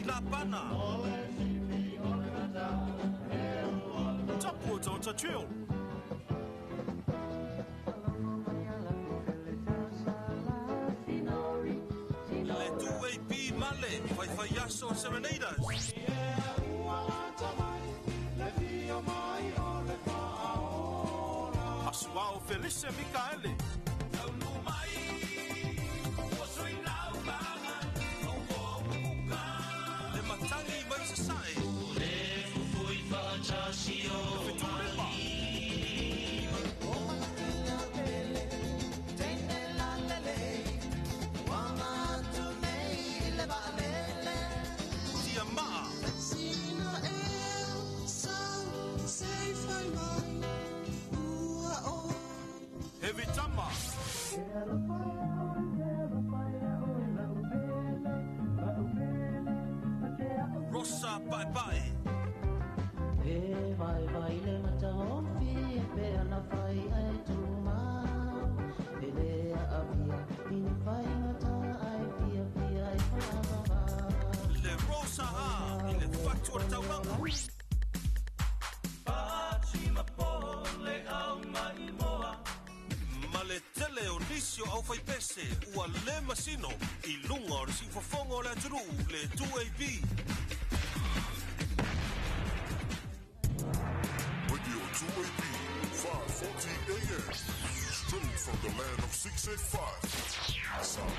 Lapana. Tapu o Tota Drill. Le 2AP Male, Faifai Aso Serenaders. Asuao Felice Mikaele. Le Matangi mai Sasae. Le Fetulima. Tia Maa. Heavy Tama. Rosa Pai Pai. Le Rosa Ha i le Fatu o le Taulaga. Ma le tele o nisi o au faipese ua le masino i lunga o le siufofoga o le atunuu le 2AB. Radio 2AP, 5:40 a.m. Straight from the land of 685, Samoa.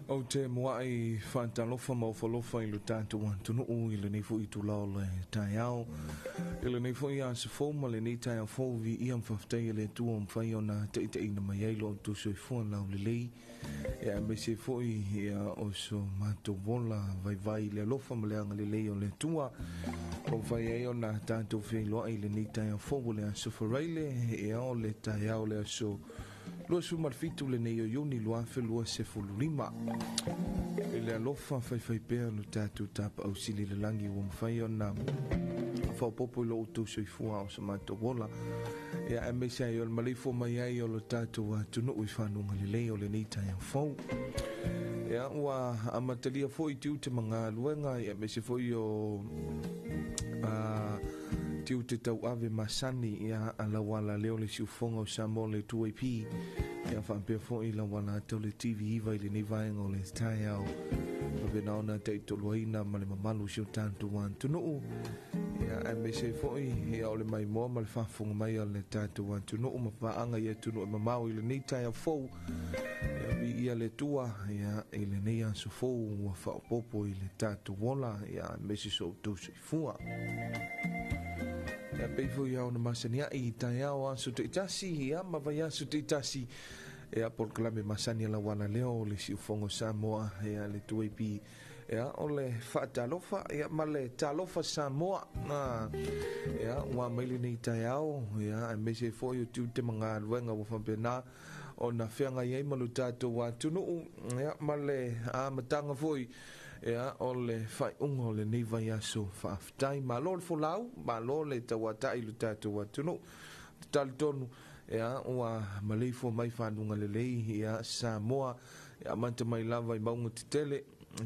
O te moai whantalofa maufalofa i le tātou atunuu i lenei foi itula o le taeao. I lenei foi aso fou ma lenei taeao fou viia ma faafetai e le Atua ua mafai ona taitaiina mai ai lo outou soifua laulelei. Ia aemaise foi ia o so matou ola vaivai i le alofa ma le agalelei o le Atua. Ua mafai ai ona tatou feiloai i lenei taeao fou o le aso Faraile, ia o le taeao o le aso 27 lenei o Iuni 2025. I le alofa faifaipea lo tatou tapaau sili i le lagi ua mafai ona faaopoopo i lo outou soifua o so matou ola. Ia aemaise ai o le maleifua mai ai o lo tatou atunuu i fanuga lelei o lenei taeao fou. Ia ua amatalia foi tiute ma galuega, ia aemaise foi o tiute tauave masani ia a lauala lea o le siufofoga o Samoa le 2AP. Ia faapea foi lauala atu o le TV iva i lenei vaega o le taeao. Faapena ona taitoluaina ma le mamalu o si o tatou atunuu. Ia aemaise ai foi ia o le maimoa ma le faafofoga mai a le tatou atunuu ma paaga i atunuu e mamao i lenei taeao fou. Ia viia le Atua ia i lenei aso fou ua faaopoopo i le tatou ola ia aemaise so outou soifua. Ia pei foi ia ona masani ai i taeao aso taitasi ia ma vaiaso taitasi. Ia polokalame masani a lauala lea o le siufofoga o Samoa ia le 2AP Ia, o le faatalofa, ia, ma le talofa Samoa. Ia, ua mai lenei taeao, ia, aemaise foi o tiute ma galuega ua faapena ona feagai ai ma lo tatou atunuu, ia, ma le amataga foi, ia, o le faaiuga o lenei vaiaso faafetai. Malo le folau, malo le tauatai i lo tatou atunuu. Talitonu, ia, ua maleifua mai fanuga lelei, ia, Samoa, ia, amata mai lava i mauga tetele,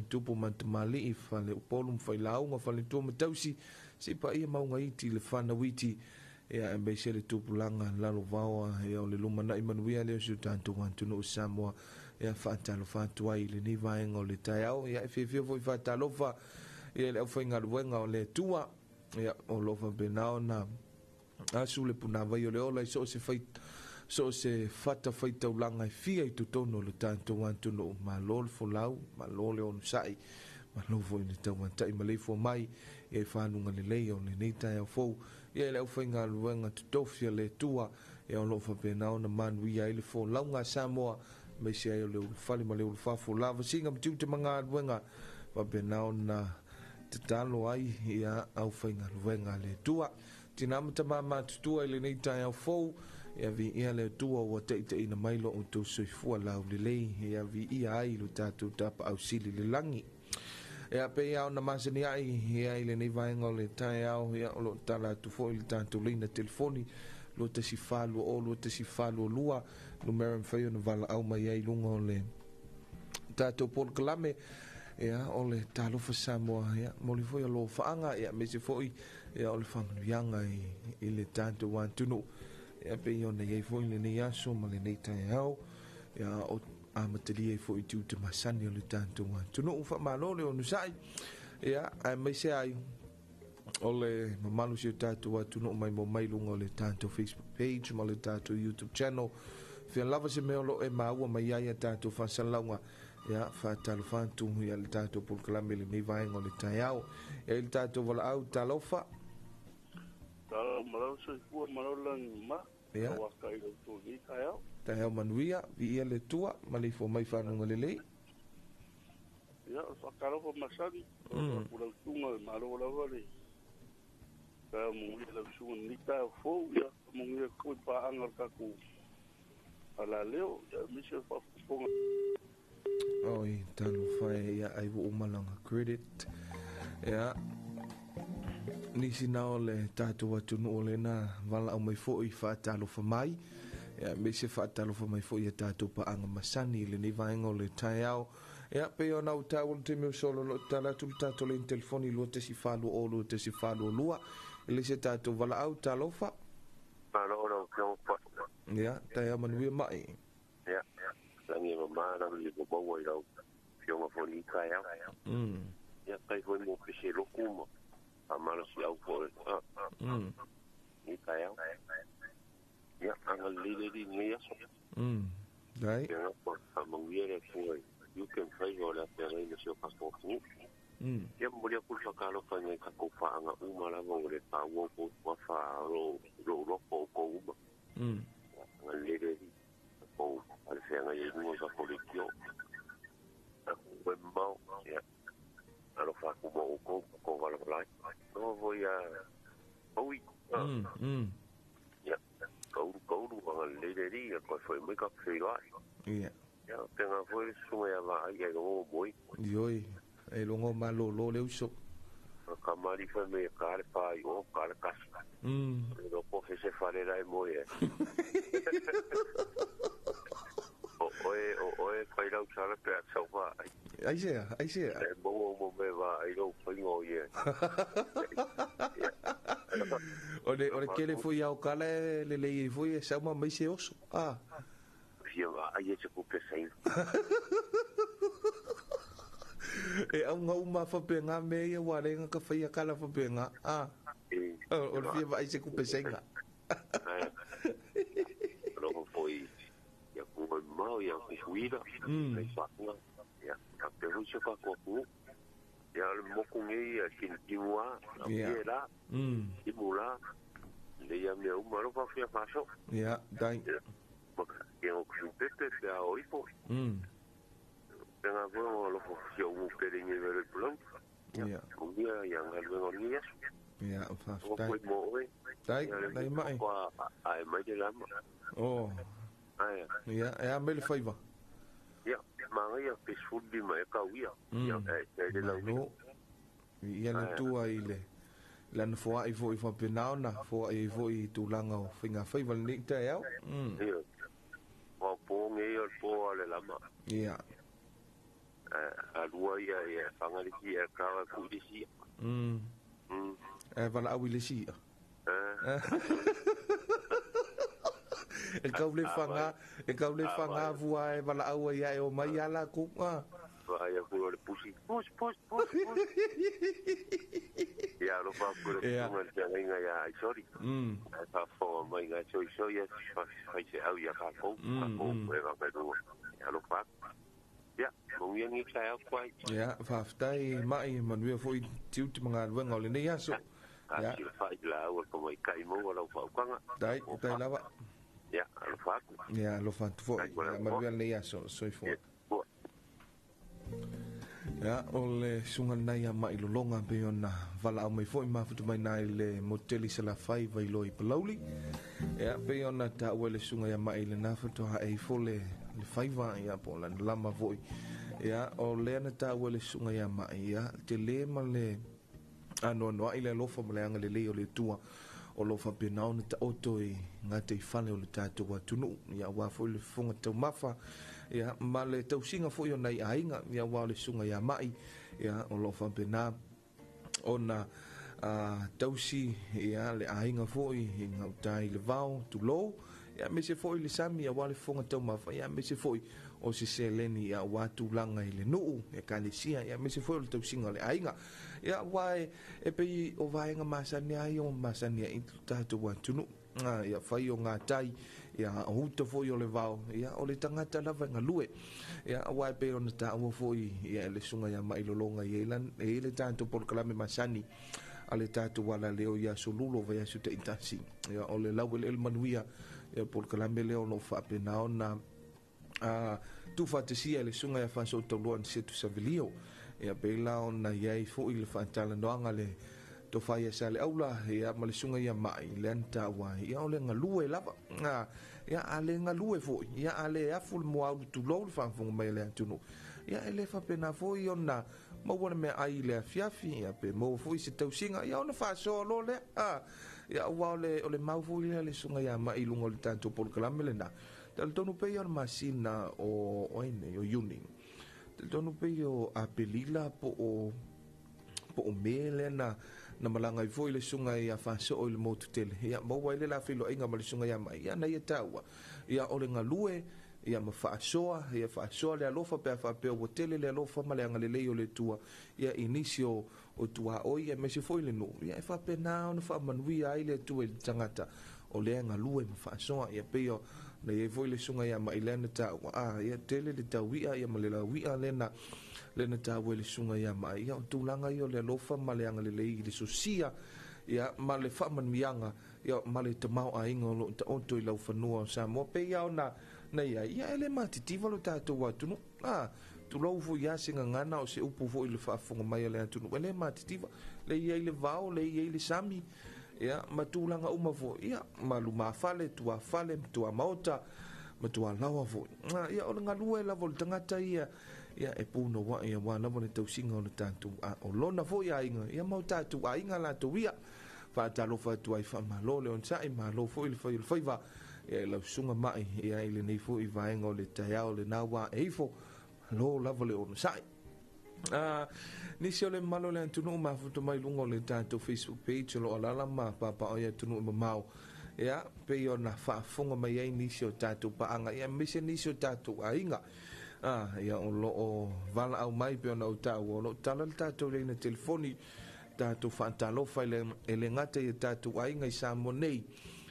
tupu ma tamalii, fale upolu ma failauga, fale tua ma tausi, se paia mauga iti le fanau iti, ia, aemaise le tupulaga lalovaoa, ia, o le lumanai manuia lea o si o tatou atunuu Samoa, ia, faatalofa atu ai i lenei vaega o le taeao, ia, e fiafia foi faatalofa, ia, le aufaigaluega o le Atua, ia, o lo o faapena ona asu le punavai o le ola i so o se fai so o se fata faitaulaga e fia i totonu o le tatou atunuu. Malo le folau, malo le onosai, malo foi le tauatai maleifua mai, ia, i faluga lelei o lenei taeao fou, ia, le aufaigaluega totofi a le Atua, ia, o lo o faapena ona manuia ai le folauga a Samoa, aemaise ai o le ulufale ma le ulufafo lava siga ma tiute ma galuega, faapena ona tatalo ai, ia, aufaigaluega a le Atua. Tina ma tama matutua i lenei taeao fou, ia, viia le Atua ua taitaiina mai lo outou soifua laulelei, ia, viia ai lo tatou tapaau sili le lagi. Ia, pei lava ona masani ai, ia, i lenei vaega o le taeao, ia, o lo o tala atu foi le tatou leina telefoni 21420 21422, numera e mafai ona valaau mai ai i luga o le tatou polokalame, ia, o le Talofa Samoa, ia, momoli foi alofaaga, ia, aemaise foi, ia, o le faamanuiaga i le tatou atunuu, ia, pei ona i ai foi lenei aso ma lenei taeao, ia, o amatalia ai foi tiute masani o le tatou atunuu. Faamalo le onosai, ia, aemaise ai o le mamalu si o tatou atunuu mai mo mai luga o le tatou Facebook page ma le tatou YouTube channel. Fia lava se mea o lo o e maua mai ai a tatou faasalalauga, ia, faatalofa atu, ia, le tatou polokalame i lenei vaega o le taeao. Ia, i le tatou valaau talofa. Tala malau soifua malau lagi ma. Ia. Waka i lau tō nei taeao. Taeao manuia, viia le Atua, maleifua mai fanuga lelei. Ia, o le faatalofa masani. O lau susuga le malo lava le taeao manuia lau susuga lenei taeao fou. Ia, manuia foi paaga o le tatou alaleo. Ia, aemaise o le faafofoga. Oi, talofa e, ia, ai ua uma laga credit. Ia, nisi na o le tatou atunuu o lena valaau mai foi faatalofa mai, ia, aemaise faatalofa mai foi ia tatou paaga masani i lenei vaega o le taeao. Ia, pei ona ou taua le taimi o sola, o lo o tatala atu le tatou laini telefoni 21420 21422 e le se tatou valaau talofa. Malo lau Afioga. Ia, taeao manuia mai. Ia, lagi e mamā lagi e maua i lau Afioga foi lenei taeao. Ia, tai foi mo pese loku ma faamalosiau foi lenei taeao. Ia, agalelei le Alii i lenei aso. Dai. Ia, faamanuia le Atua i tiute ma faiva o le afeagai si o tatou atunuu. Ia, momoli atu le faatalofa i nai tatou paaga uma lava ua le taua outou tuafa o lou loto outou uma. Agalelei le Alii tatou alefeagai ai luga o tatou leitio. Tatou e mamao, ia, alofa atu ma outou tatou valavalai. Noho foi a Paui. Ia, kaulu kaulu, agalelei le Alii, ia toe foi mai tatou feiloai. Ia. Ia, pega foi le susuga ia vaai ai logo moi. Ioi, e logo malolo le uso. Kamari foi me ka le pa i o ka le kasi. Le lopo fe se fale la e moi e. O oe, o oe, pai lau sala pe a sau va ai. Ai sea, ai sea. E mo mo me va ai lo paingo ie. O le kele foi au kala e le lei foi e sau ma mai se oso. Ah. Fia va ai e se kupe sain. E au ngau ma fa pe ngā me ia wa lenga ka whaia kala fa pe ngā. Ah. O le fia va ai se kupe sainga. Logo foi ia ku mau ia ku huira. Kai whakunga. Ia, ka te hui se ka kua ku. Ia le moku ngei ia kin timua. Ia. Ia la. Timu la. Le ia mea uma alofa fia whaso. Ia, dai. Ia, maka ia o kusu pepe fia o ipo. Penga ko lo fo si o pele ni vele pulau. Ia. Ia ia galuega o lenei aso. Ia, O faafetai. koe mo oe. Tai, Ia, le tai mai. Kwa ai mai te lama. Oh, Ai. ia, e a mai le faiva. Ia, manga ia pe suli mai ka uia. Ia, e te le lau. Malo. Ia le tua i le lana foai foi faapena ona foai ai foi i tulaga o faigafaiva lenei taeao. Ia. Wa po nge ia po ale lama. Ia. A lua ia ia whanga le ki e kawa ku le si. E valaau i le si'a. E kau le whanga, e kau le whanga vua e valaau ai e o mai ala ku. Ah. Wa ia ku le pusi. Pus pus pus pus. Ia alo pa ku le tunga te ngainga ia ai sorry. Ai pa fo mai ngai soi soi ia fai se au ia ka kou ka kou e va ka lu. Ia alo pa. Ia, mo ia ngi kai au kwai. Ia, faafetai mai manuia foi tiute ma galuega o lenei aso. Ka Ia, si fa i la au ko mai kai mo wala fa ukanga. tai, tai lava. Ia, alo fa ku. Ia, alofa atu foi. Ia, manuia lenei aso, soifua. Ia. Ua. Ia, o le suga lenei a mailologa pei ona valaau mai foi mafuta mai na i le moteli Salafai Vailoa i Palauli. Ia, pei ona taua i le suga ia mai lena faatoa e ifo le faiva, ia, po o lana lama foi. Ia, o lea na taua i le suga ia mai, ia, tele ma le anoanoai le alofa ma le agalelei o le Atua o lo faapena ona taoto i gata i fale o le tatou atunuu. Ia, auā foi le fofoga taumafa, ia, ma le tausiga foi o nai aiga, ia, auā o le suga ia mai, ia, o lo faapena ona tausi, ia, le aiga foi i gauta i le vao, tulou, ia, aemaise foi le sami, auā le fofoga taumafa, ia, aemaise foi o se seleni, ia, auā tulaga i le nuu, e ekalesia, ia, aemaise foi o le tausiga o le aiga. Ia, auā e pei o vaega masani ai o masani ai i tatou atunuu. Ia, fai o gatai, ia, o uta foi o le vao, ia, o le tagata lava e galue. Ia, auā e pei ona taua foi, ia, e le suga ia mailologa i e le tatou polokalame masani a le tatou alaleo ia aso lulo vai aso taitasi. Ia, o le laueleele manuia, ia, polokalame lea o loo faapena ona tuufaatasia e le suga ia faasootauloa na setu savilio. Ia, pei la ona iai foi le faatalanoaga le tofa ia sa le aula, ia, ma le suga ia mai lea na taua ai, ia, o le galue lava. Ia, a le galue foi, ia, a le afu le moaulu tulou le faafofoga mai a le atunuu. Ia, e le faapena foi ona maua le meaai i le afiafi, ia, pe maua foi se tausiga, ia, ona faasoa loa lea. Ia, auā o le mau foi lea le suga ia mai i luga o le tatou polokalame lena. Talitonu pei o le masina o ai nei, o Iuni. Talitonu pei o Apelila po o Me lea na malaga ai foi le suga ia faasoo i le motu tele. Ia, maua ai le lafiloaiga ma le suga ia mai. Ia, na ia taua. Ia, o le galue, ia, ma faasoa, ia, faasoa le alofa pe a faapea ua tele le alofa ma le agalelei o le Atua. Ia, i nisi o tuaoi, ia, aemaise foi le nuu. Ia, e faapena ona faamanuia ai le Atua i le tagata o lea galue ma faasoa. Ia, pei o na iai foi le suga ia mai lea na taua. Ia, tele le taui'a, ia, ma le laui'a lena lena taua i le suga ia mai. Ia, o tulaga ia o le alofa ma le agalelei i le sosia, ia, ma le faamanuiaga, ia, ma le tamaoaiga o loo taoto i laufanua o Samoa. Pei ia ona na iai, ia, e le matitiva lo tatou atunuu. Tulou foi ia se gagana o se upu foi i le faafofoga mai a le atunuu. E le matitiva, le iai le vao, le iai le sami, ia, ma tulaga uma foi, ia, ma lumafale, tuafale, ma tuamaota, ma tualaoa foi. Ia, o le galue lava o le tagata ia, ia, e punouai auā lava le tausiga o le tatou o lona foi aiga, ia, ma o tatou aiga latou ia. Faatalofa atu ai faamalo le onosai, malo foi le fai o le faiva, ia, e lau susuga mai, ia, i lenei foi vaega o le taeao lena ua e ifo, malo lava le onosai. Nisi o le mamalu o le atunuu mafuta mai luga o le tatou Facebook page o loo alaala ma papaaao i atunuu e mamao. Ia, pei ona faafofoga mai ai nisi o tatou paaga, ia, aemaise nisi o tatou aiga. Ia, o loo valaau mai pei ona ou taua, o loo tala le tatou laina telefoni, tatou faatalofa e le gata i tatou aiga i Samoa nei,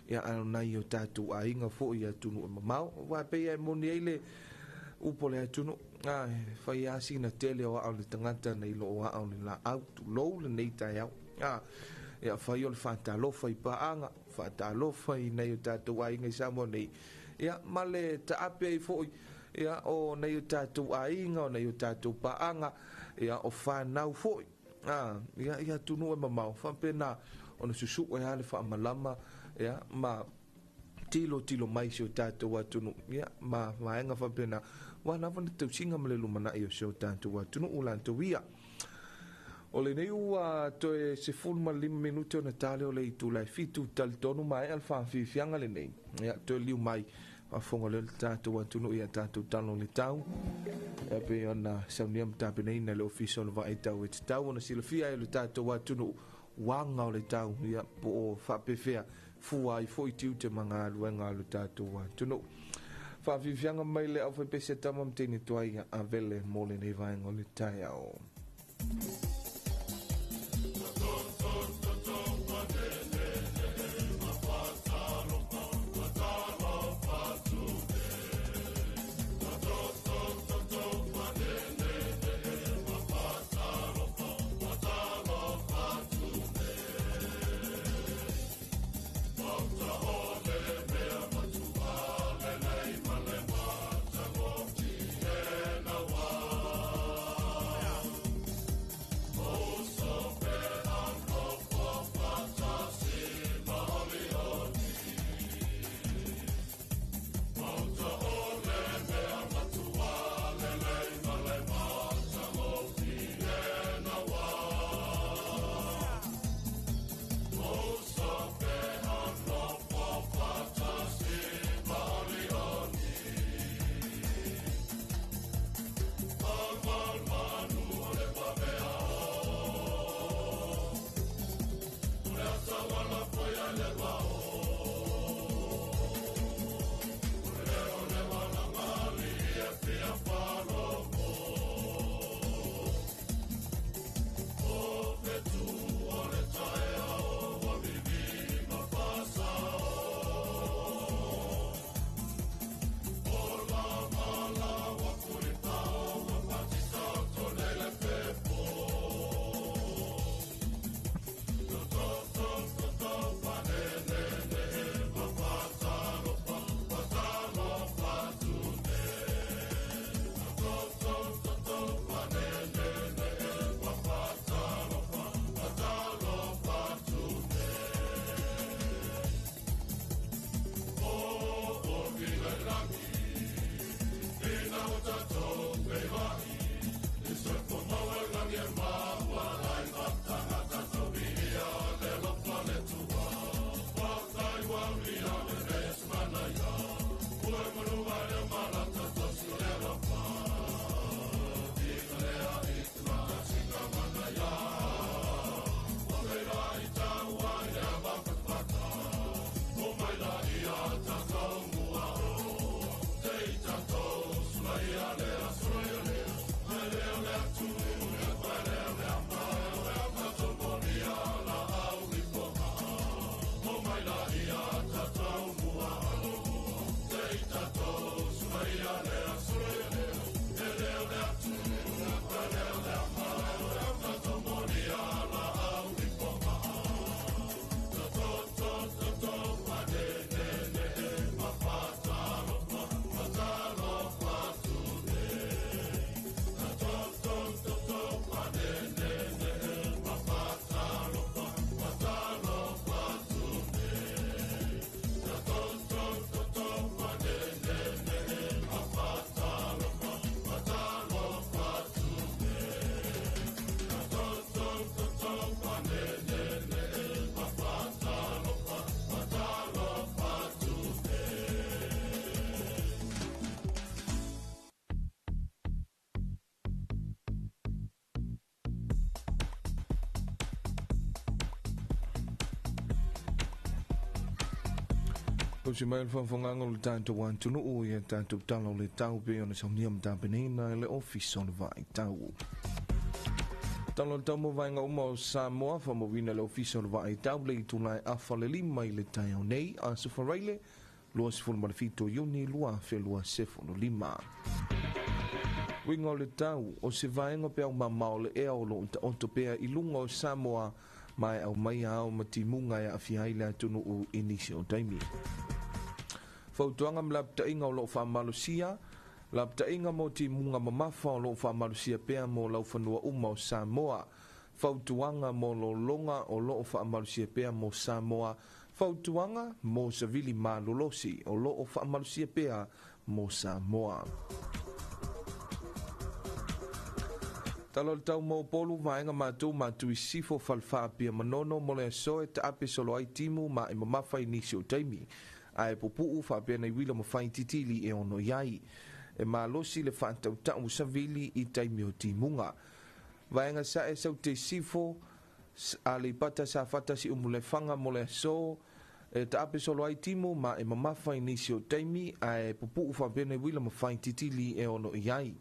ia, a o nai o tatou aiga foi i atunuu e mamao. Aua pei e moni ai le upu o le atunuu, fai lava sina tele o aa o le tagata nei loo aa o le laau, tulou lenei taeao. Ia, fai o le faatalofa i paaga, faatalofa i nai o tatou aiga i Samoa nei, ia, ma le taape ai foi, Ia o nei o tātou aiga, o nei o tātou paanga, ia o whanau foi. Ia ia tunu e mamau, whampena ona susu e hale whaamalama, ia ma tilo tilo mai se o tātou atunu, ia ma vaenga whampena, wana wana tausinga ma le lumana i o se o tātou atunu ulanto ia. O le nei ua toe se fulu ma 5 minute o na tale o le itu lai fitu talitonu mai al whawhiwhianga le nei. Ia toe liu mai whafonga le tātou atunu ia tātou talo le tau. Ia pe ona saunia mtapeneina le ofisa o le vaai tau e te tau ona silafia e le tātou atunu wanga o le tau. Ia po o whapewhea fua i fo i tiute manga luenga le tātou atunu. Whawhiwhianga mai le au whaipese tama mtini tuai a vele mole nei vaenga o le taiao. O se mai whangango le tātou antunu o ia tātou talo le tau pe ona saunia mtapeneina le ofisa o le vaai tau. Talo le tau mo vaenga uma o Samoa whamawina le ofisa o le vaai tau le itulai afa le lima i le taiao nei a sufaraile 27 Iuni 2025. Winga o le tau o se vaenga pe au mamao le ea o lo o pea i lunga o Samoa mai au mai au ma timunga e awhia ai le atunu u inisi o taimi. Fautuanga mlaptainga o lo whaamalosia Lapata'iga mo timuga mamafa o lo'o fa'amalosia pea mo laufanua uma o Samoa. Fautuaga mo lologa o lo'o fa'amalosia pea mo Samoa. Fautuaga mo savili malolosi o lo'o fa'amalosia pea mo Samoa. Tala o le tau mo Upolu vaega matou matu i sifo Falefaa Manono mo le aso e taape solo ai timu ma e mamafa i nisi o taimi. Ae pupu'u faapea nei uila ma faititili e ono i ai. E malosi le fa'atauta'u savili i taimi o timuga. Vaega sa'e Saute sifo Aleipata Safata Si'umulefaga mo le aso e taape solo ai timu ma e mamafa i nisi o taimi ae pupu'u faapea nei uila ma faititili e ono i ai.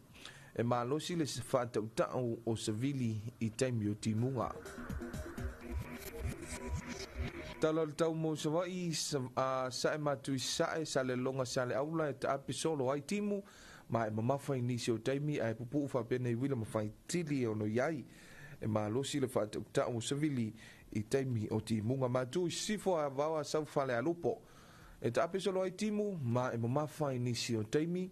E malosi le fa'atauta'u o savili i taimi o timuga. Tala o le tau mo Sava'i sa'e matu i sa'e Saleloga Saleaula e taape solo ai timu ma e mamafa i nisi o taimi ae pupu'u faapea nei uila ma faitili e ono i ai. E malosi le fa'atauta'u o savili i taimi o timuga. Matu i sifo Avaoa sau Falealupo e taape solo ai timu ma e mamafa i nisi o taimi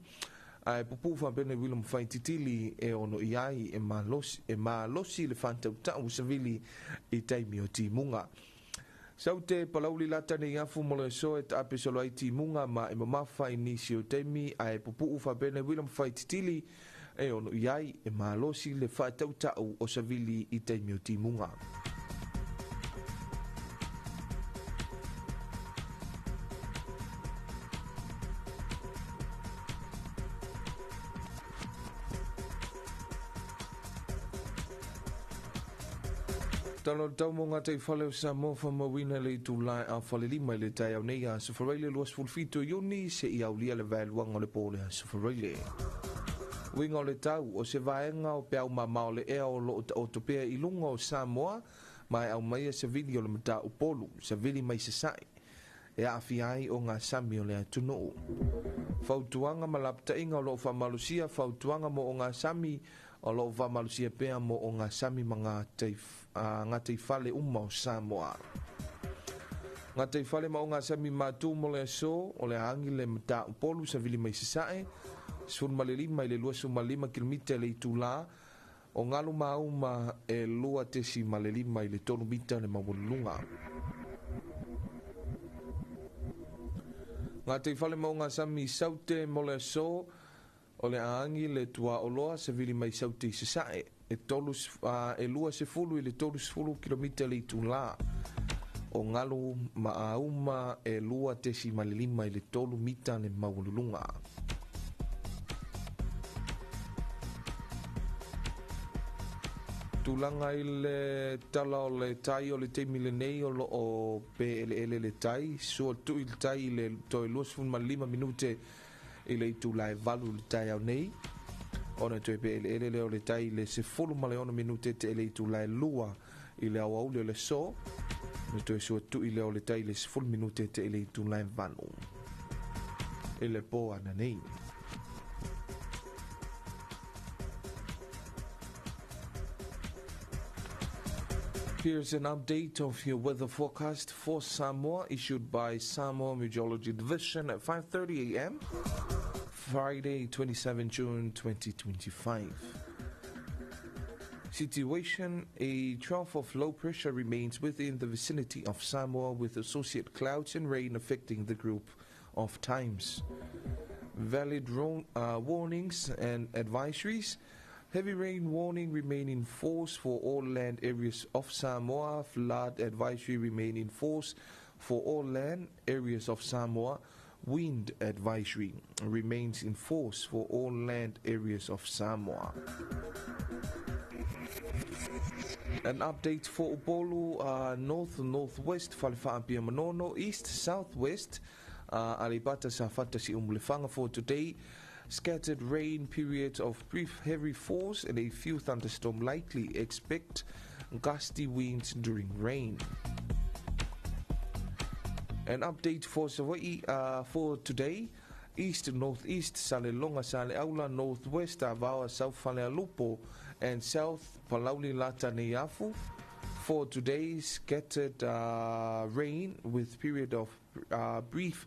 ae pupu'u faapea nei uila ma faititili e ono i ai. E malosi le fa'atauta'u o savili i taimi o timuga. Saute Palauli Lata Neiafu mo le aso e taape solo ai timuga ma e mamafa i nisi o taimi ae pupu'u faapea nei uila ma faititili e ono i ai. E malosi le fa'atauta'u o savili i taimi o timuga. Tala o le tau mo gataifale o Samoa fa'amauina le itulā e 4:30 i le taeao nei Aso Faraile 27 Iuni se'ia aulia le vaeluaga o le po o le Aso Faraile. Uiga o le tau o se vaega o peau mamao le ea o lo'o ta'oto pea i luga o Samoa ma e aumaia savili o le Mata'upolu savili mai sasa'i e a'afia ai ogasami o le atunu'u. Fautuaga ma lapata'iga o lo'o fa'amalosia. Fautuaga mo ogasami o lo'o fa'amalosia pea mo ogasami ma gataifale uma o Samoa. Gataifale ma ogasami matu mo le aso o le agi le Mata'upolu savili mai sasa'e 15 i le 25 kilomita le itulā o galu mauma e 2.5 i le 3 mita le maualuluga. Gataifale ma ogasami Saute mo le aso o le agi le tuaʻoloa savili mai Saute i sasa'e e tolu e 20 i le 30 kilomita le itulā o galu ma auma e 2.5 i le 3 mita le maualuluga. Tulaga i le tala o le tai o le taimi lenei o lo'o pe'ele'ele le tai sua tu'i le tai i le toe 25 minute i le itulā e 8 le taeao nei ona toe pe'ele'ele lea o le tai i le 16 minute te le itulā e 2 i le aoauli o le aso le toe sua tu'i lea o le tai i le 10 minute te le itulā e 8 i le pō ana nei. Here's an update of your weather forecast for Samoa issued by Samoa Meteorology Division at 5:30 a.m. Friday 27 June 2025. Situation: a trough of low pressure remains within the vicinity of Samoa with associated clouds and rain affecting the group of times. Valid warnings and advisories. Heavy rain warning remain in force for all land areas of Samoa. Flood advisory remain in force for all land areas of Samoa. Wind advisory remains in force for all land areas of Samoa. An update for Upolu, north, northwest, Falefaa Manono, east, southwest, Aleipata Safata Si'umulefaga for today. Scattered rain, periods of brief heavy force and a few thunderstorm likely. Expect gusty winds during rain. An update for Savaii for today. East, northeast, Salelologa, Saleaula, northwest, Avaoa, South Falealupo, and south Palauli Lata Neiafu. For today, scattered rain with period of brief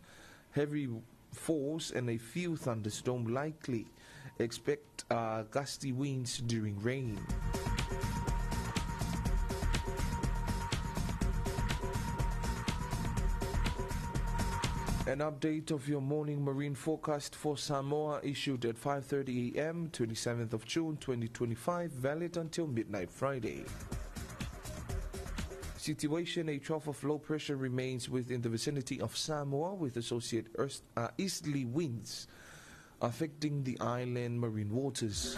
heavy force and a few thunderstorm likely. Expect gusty winds during rain. An update of your morning marine forecast for Samoa issued at 5:30 a.m. 27th of June 2025, valid until midnight Friday. Situation: a trough of low pressure remains within the vicinity of Samoa with associated easterly winds affecting the island marine waters.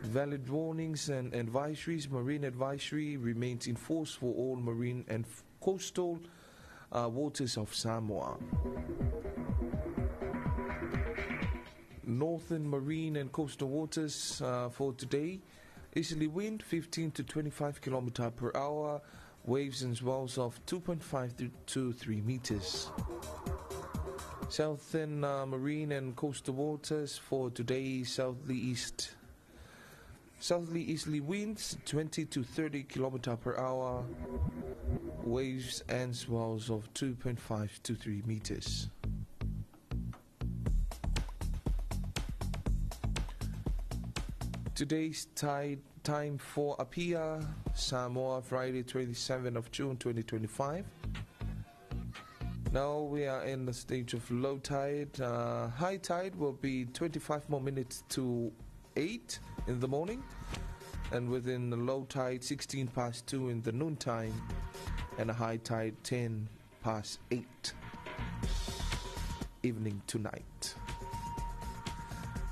Valid warnings and advisories. Marine advisory remains in force for all marine and coastal waters of Samoa. Northern marine and coastal waters for today. Easterly wind 15 to 25 km per hour. Waves and swells of 2.5 to 3 meters. Southern marine and coastal waters for today, southerly easterly winds 20 to 30 km per hour, waves and swells of 2.5 to 3 meters. Today's tide time for Apia, Samoa, Friday 27th of June 2025. Now we are in the stage of low tide. High tide will be 25 more minutes to 8 in the morning, and within the low tide 16 past 2 in the noontime, and a high tide 10 past 8 evening tonight.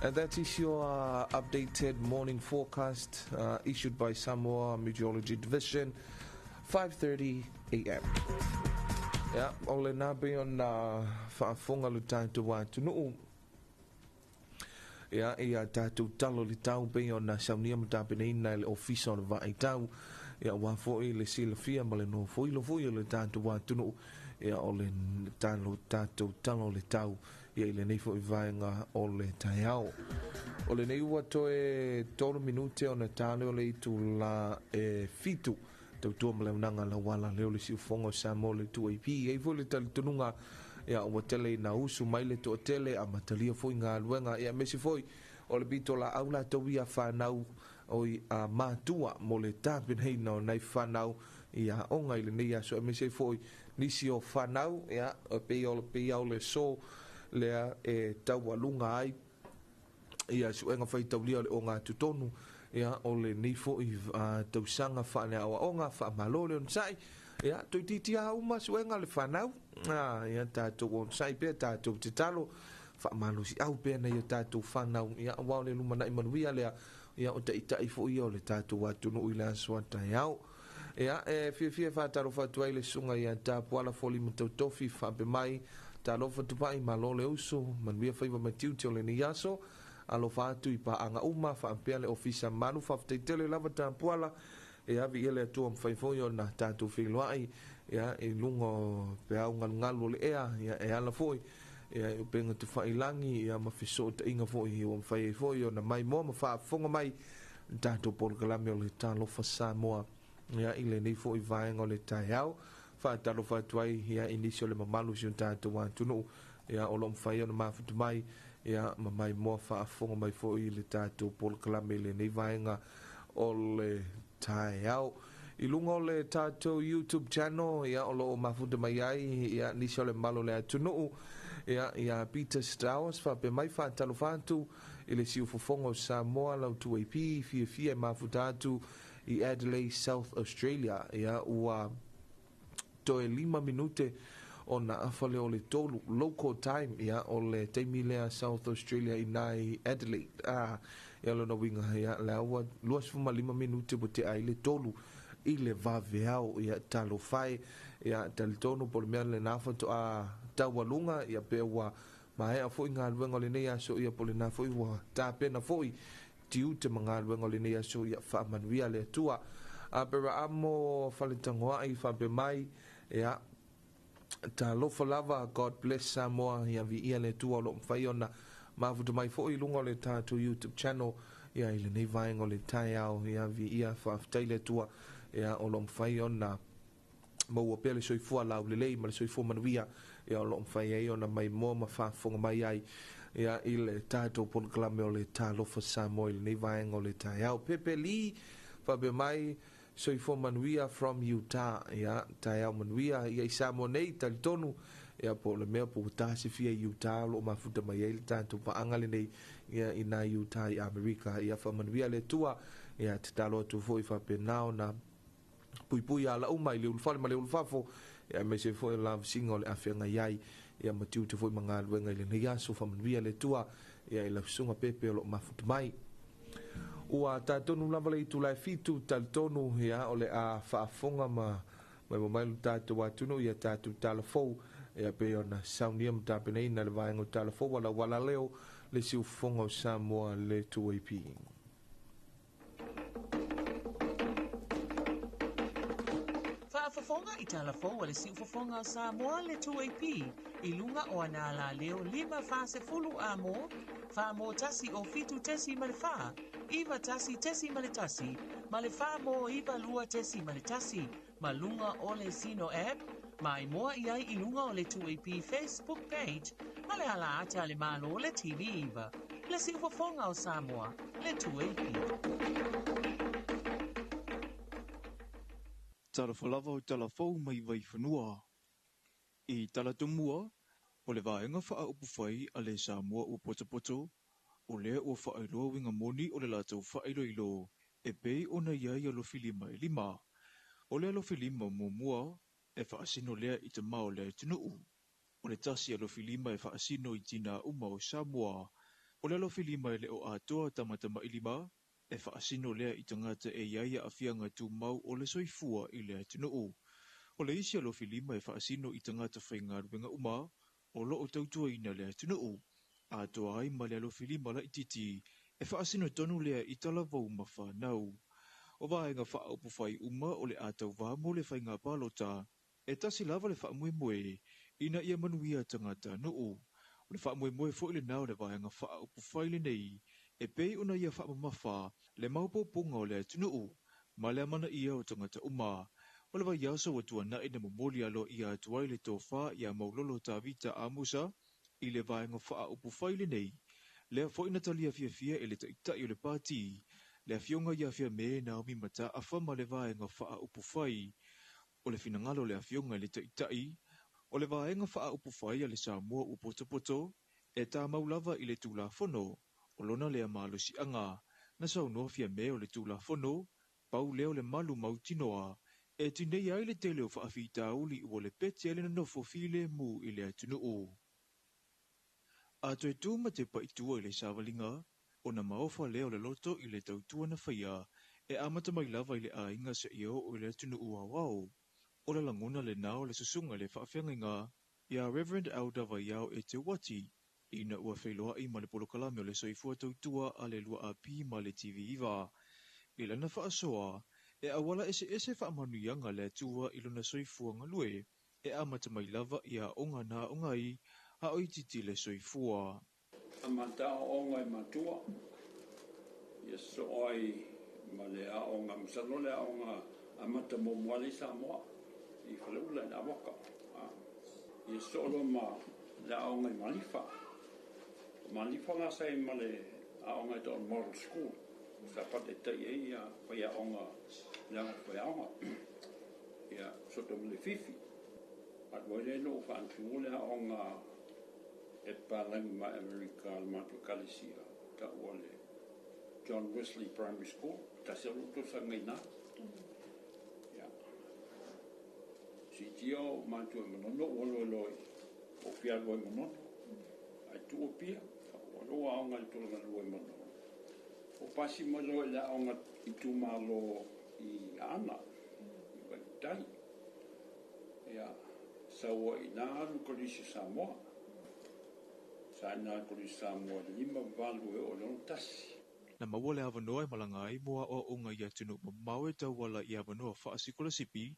And that is your updated morning forecast issued by Samoa Meteorology Division, 5:30 a.m. Ia, o lena pei ona faafofoga lo tatou atunuu, ia, ia tatou talo le tau pei ona saunia ma tapenaina e le Ofisa o le Vaai Tau, ia, aua foi le silafia ma le nofoilo foi o le tatou atunuu, ia, o le talo tatou talo le tau, ia, i lenei foi vaega o le taeao. O lenei ua toe 3 minute ona tale o le itula e 7, tautua ma le auaunaga lauala lea o le siufofoga o Samoa le 2AP. E i ai foi le talitonuga, ia, ua tele ina usu mai le toatele amatalia foi galuega, ia, aemaise foi o le pito laau latou ia whanau oi a matua mo le tapenaina o nai whanau i aoga i lenei aso, aemaise foi nisi o whanau, ia, pei o le so lea e taualuga ai ia suega faitaulia o le ogatotonu, ia, o lenei foi tausaga faaleaoaoga faamalo le onosai, ia, toeitiiti uma suega le whanau, ia, tatou onosai pea, tatou tatalo faamalosiau pea nai o tatou whanau, ia, aua o le lumanai manuia lea, ia, o taitai foi ia o le tatou atunuu i le aso a taeao. Ia, e fiafia faatalofa atu ai le susuga ia Tapuala Foli Matautofi faapea mai, talofa tupai malo le uso, manuia faiva ma tiute o lenei aso, alofa atu i paaga uma faapea le ofisa malu, faafetai tele lava Tapuala, ia, viia le Atua mafai foi ona tatou feiloai, ia, i luga o peau galugalu o le ea, ia, e ala foi, ia, i upega tafailangi, ia, ma fesootaiga foi ua mafai ai foi ona maimoa ma faafofoga mai tatou polokalame o le Talofa Samoa, ia, i lenei foi vaega o le taeao. Faatalofa atu ai, ia, i nisi o le mamalu o si o tatou atunuu, ia, o lo o mafai ona mafuta mai, ia, ma maimoa faafofoga mai foi i le tatou polokalame i lenei vaega o le taeao. I luga o le tatou YouTube channel, ia, o lo o mafuta mai ai, ia, nisi o le mamalu o le atunuu, ia, ia Peter Strauss faapea mai, faatalofa atu i le siufofoga o Samoa lau 2AP, fiafia e mafuta atu i Adelaide, South Australia, ia, ua toe 5 minute ona afa lea o le 3 local time, ia, o le taimi lea South Australia i nai Adelaide, ia, lona uiga, ia, lea ua 25 minute ua tea ai le 3 i le vaveao, ia, talofa e, ia, talitonu po o le mea lena faatoa taualuga, ia, pe ua maea foi galuega o lenei aso, ia, po o lena foi ua tapena foi tiute ma galuega o lenei aso, ia, faamanuia le Atua. Aperaamo Faletagoai faapea mai, ia, talofa lava, God bless Samoa, ia, viia le Atua o lo o mafai ona mafuta mai foi i luga o le tatou YouTube channel, ia, i lenei vaega o le taeao, ia, viia faafetai le Atua, ia, o lo o mafai ona maua pea le soifua laulelei ma le soifua manuia, ia, o lo o mafai ai ona maimoa ma faafofoga mai ai Ia i le tatou polokalame o le Talofa Samoa i lenei vaega o le taeao. Pepe Lee faapea mai, soifua manuia from Utah. Ia, taeao manuia ia i Samoa nei, talitonu ia po o le mea po ua tasifia i Utah o lo o mafuta mai ai le tatou paaga lenei ia i nai Utah i Amerika. Ia faamanuia le Atua, ia tatalo atu foi faapena ona puipui ala uma i le ulufale ma le ulufafo, ia aemaise foi o le lavasiga o le afeagai ai ia ma tiute foi ma galuega i lenei aso. Faamanuia le Atua ia i lau susuga Pepe o lo o mafuta mai. Ua tatonu lava le itula e 7, talitonu ia o le a faafofoga ma mai mai lo tatou atunuu ia tatou talafou ia pei ona saunia ma tapenaina le vaega o talafou ala wala leo le siufofoga o Samoa le 2AP. Faafofoga i talafou a le siufofoga o Samoa le 2AP i luga o ana alaleo 540 amo, 4 mo 1 o 7.4, 91.1, ma le 4 mo 92.1, ma luga o le Zeno app, ma i moa i ai i luga o le 2AP Facebook page, ma le ala ata le malo le TV iva. Le siufofoga o Samoa, le 2AP. Talofa lava o talafou mai Vaifanua. I talatumua, o le vaega faaupufai a le Samoa ua potopoto, o lea ua faailoa uiga moni o le latou faailoilo e pei ona i ai alofilima e 5. O le alofilima muamua e faasino lea i tamā o le atunuu. O le tasi alofilima e faasino i tinā uma o Samoa. O le alofilima e le o atoa tamatamailima e faasino lea i tagata e i ai aafiaga tumau o le soifua i le atunuu. O le isi alofilima e faasino i tagata faigaluega uma o loo tautuaina le atunuu. Atoa ai ma le alofilima laititi e faasino tonu lea i talavou ma fanau. O vaega faaupufai uma o le a tauvā mo le faiga palota e tasi lava le faamoemoe ina ia manuia tagata nuu. O le faamoemoe foi lenā o le vaega faaupufai lenei e pei ona ia faamamafa le maopoopoga o le atunuu ma le amanaia o tagata uma. O le vaiaso ua tuana'i na momoli aloaia atu ai le tofā ia Maulolo Tavita Amusa i le vaega faaupufai lenei, lea foi na talia fiafia e le taitai o le pati, le afioga ia Fiame Naomi Mataafa ma le vaega faaupufai. O le finagalo o le afioga i le taitai o le vaega faaupufai a le Samoa ua potopoto e tamau lava i le Tulafono o lona lea malosiaga. Na saunoa Fiame o le Tulafono pau lea o le malu mautinoa e tinei ai le tele o faafitauli ua le pete ai le nonofo filemu i le atunuu. A toe tu ma te pa'itua i le savaliga ona maofa lea o le loto i le tautua na faia e amata mai lava i le aiga seia oo i le atunuu aoao. O le lagona lenā o le susuga i le faafeagaiga ia Reverend Elder Vaiao Eteuati ina ua feiloa'i ma le polokalame o le soifua tautua a le 2AP ma le TV9. I lana faasoa e auala eseese faamanuiaga le Atua i lona soifua galue e amata mai lava i aoga na aoga ai a o itiiti le soifua. Amata aoaoga i matua ia sosoo ai ma le aoga, masalo le aoga amata muamua lea i Samoa i Faleula i le Avoka. Ia sosoo loa ma le aoga i Malifa. O Malifa la sa i ma le aoga e tau Model School sa faataitai ai ia faiaoga le aoga faiaoga. Ia soto ma le Fifi alu ai lea ina ua faatu le aoga e palagi ma Amerika le matou ekalesia taua le John Wesley Primary School, tasi lou tausaga i ina. Ia siitia o matou e Manono ua alu ai loa ou fia alu ai i Manono ae tuu Apia ua alu aoga i le tulaga lua i Manono. O pasi mai loa i le aoga itumalo i Aana i Vaitautai. Ia sau ai i ina alu i Kolisi o Samoa. Sa i ina i Kolisi o Samoa i le 58 e oo i le 61. Na maua le avanoa e malaga ai mo aʻoaʻoga i atunuu mamao e tauala i avanoa faasikolasipi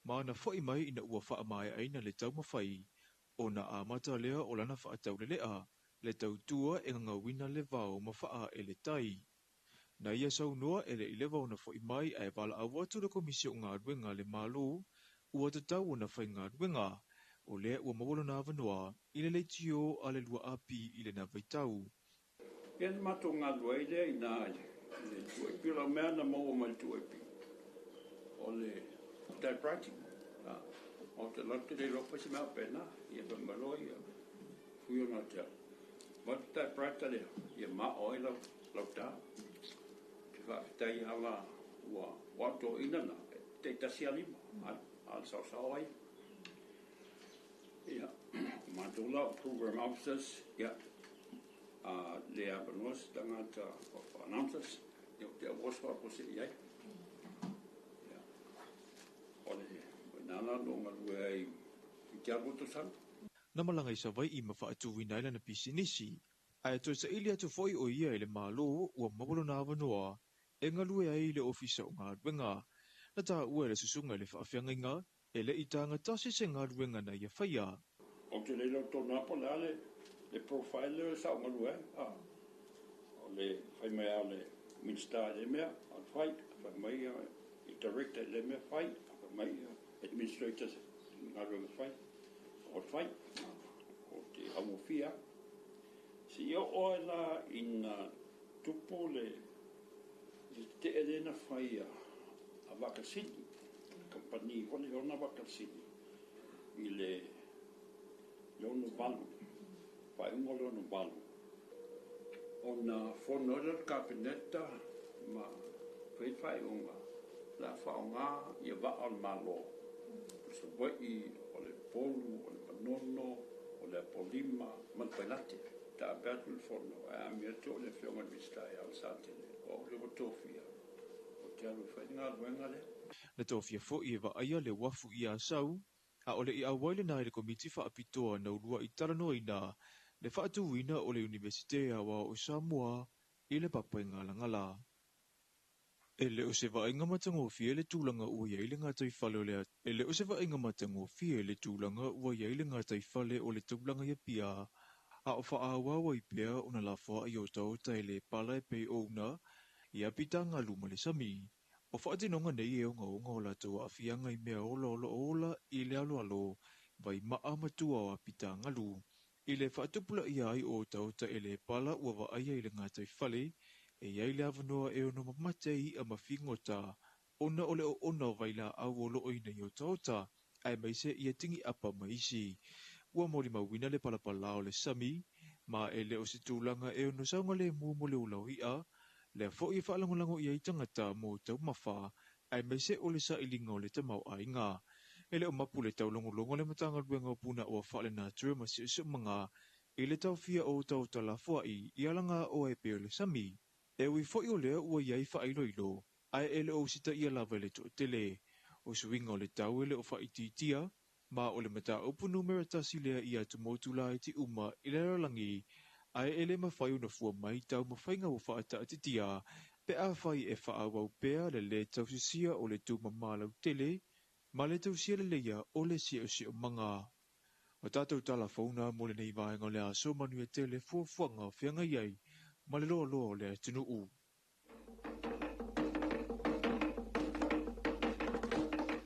ma na fo'i mai ina ua faamaeaina le taumafai ona amata lea o lana faataulele'a le tautua e gagauina le vao ma faaee le tai. Na ia saunoa e le i leva ona fo'i mai ae valaau atu le Komisi o Galuega a le Malo ua tatau ona faigaluega. O lea ua maua lona avanoa i le leitio a le 2AP i lena vaitau. Ia na matou galulue ai lea i ina i le 2AP. O lau mea na maua mai le 2AP, o le typewriting. Ou te latou te le iloa fai se mea faapena. Ia fai mai loa ia Fuiono ia te au, Vaai le typewriter lea, ia mao ai lau, lau ta. Ou te faafetai lava la ua ua toeaiina na, e taitasi lava lima, a le saosao ai. Ia, o matou la o program officers, ia, a le avanoa se tagata o announcers, ia ou te auoso lava se i ai. Ia, o le, o i ina la na ou galue ai i te alu o tausaga. Na malaga i Savai'i ma faatuina ai lana pisinisi, ae toe saili atu foi o ia i le Malo ua maua lona avanoa e galue ai i le Ofisa o Galuega. Na taua e le susuga i le faafeagaiga e le i taga tasi se galuega na ia faia. Ou te le iloa tonu lava po o le a le profile lea sa ou galue ai. A o le fai mai lava o le Minisita i lea mea, o le fai, fai mai i Director i lea mea, fai, fai mai Administrators i galuega fai, o le fai. O te augofie lava. Seia oo ai la ina tupu le tetee lea na fai a Vakasini, kamupani foi lea e ona Vakasini i le 68, faaiuga o le 68, ona fono ai lea o le Kapeneta ma fai le faaiuga o le a faaaoga ia vaa o le Malo, o Savaii, o le Upolu, o le Manono, o le Apolima ma le Pailate. Taape atu le fono ae amio atu au i le Afioga i le Minisita ia Alesatele, o au lea ua tofia ou te alu e fai le galuega lea. Na tofia foi e vaaia le uafu i Asau, a o le i auai lena i le Komiti Faapitoa na uluai talanoaina le faatuina o le Iunivesite Aoao o Samoa i le Papaigalagala. E le o se vaaiga matagofie le tulaga ua i ai le gataifale o le E le o se vaaiga matagofie le tulaga ua i ai le gataifale o le taulaga i Apia, a o faaauau ai pea ona lafoai otaota e le pala e pei ona i apitagalu ma le sami. O faatinoga nei e ogaoga o latou aafiaga i mea ola o lo o ola i le aloalo, vaimaa ma tua o apitagalu. I le faatupulaia ai o otaota e le pala ua vaaia i le gataifale, e i ai le avanoa e ono mamate ai iʻa ma figota ona o le oona o vailaau o lo o i nei otaota, aemaise ia tiniʻapa ma isi. Ua molimauina le palapala o le sami, ma e le o se tulaga e ono saogalemu mo le ola o iʻa, lea foi e faalagolago i ai tagata mo taumafa, aemaise o le sailiga o le tamaoaiga. E le o mapu le taulogologo a le Matagaluega o Punaoa Faalenatura ma Siosiomaga i le taofia o otaota lafoai i alagaoa e pei o le sami. E ui foi o lea ua i ai faailoilo, ae e le o usitaia lava e le toatele. O suiga o le tau e le o faaitiitia, ma o le mataupu numera tasi lea i atumotu laiti uma i le lalolagi, ae e le mafai ona fua mai taumafaiga ua faataatitia pe afai e faaauau pea le lē tausisia o le tumama lautele ma le tausia leleia o le siosiomaga. O tatou tala fou na mo lenei vaega o le aso, manuia tele fuafuaga o feagai ai ma le loaloa o le atunuu.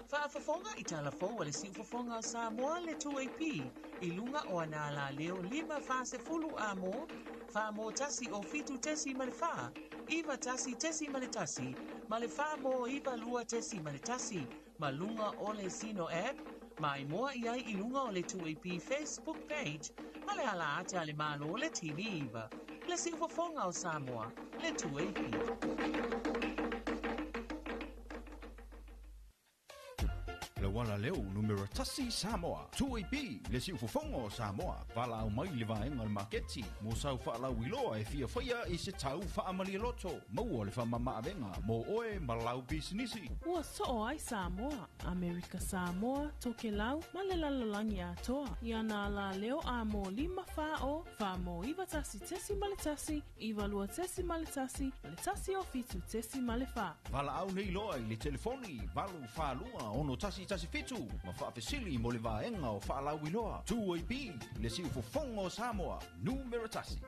Faafofoga i tala fou a le Siufofoga o Samoa le 2AP i luga o ana alaleo 5 40 a mo, 4 mo 1 o 7.4, 9 1.1, ma le 4 mo 9 2.1, ma luga o le Zeno app, ma e moa i ai i luga o le 2AP Facebook page ma le ala ata a le Malo le TV 9. Le Siufofoga o Samoa, le 2AP. Le uala leo numera tasi Samoa. 2AP, le siufofoga o Samoa. Valaau mai i le vaega o le maketi mo sau faalauiloa e fia faia i se tau faamalie loto. Maua le faamamaavega mo oe ma lau pisinisi. Ua soo ai Samoa, Amerika Samoa, Tokelau ma le lalolagi atoa i ana alaleo a mo 5 4 0 4 mo 9 1.1 9 2.1 ma le 1 o 7.4. Valaau nei loa i le telefoni 842 6117 ma faafesili mo le vaega o faalauiloa. 2AP, le siufofoga o Samoa, numera tasi.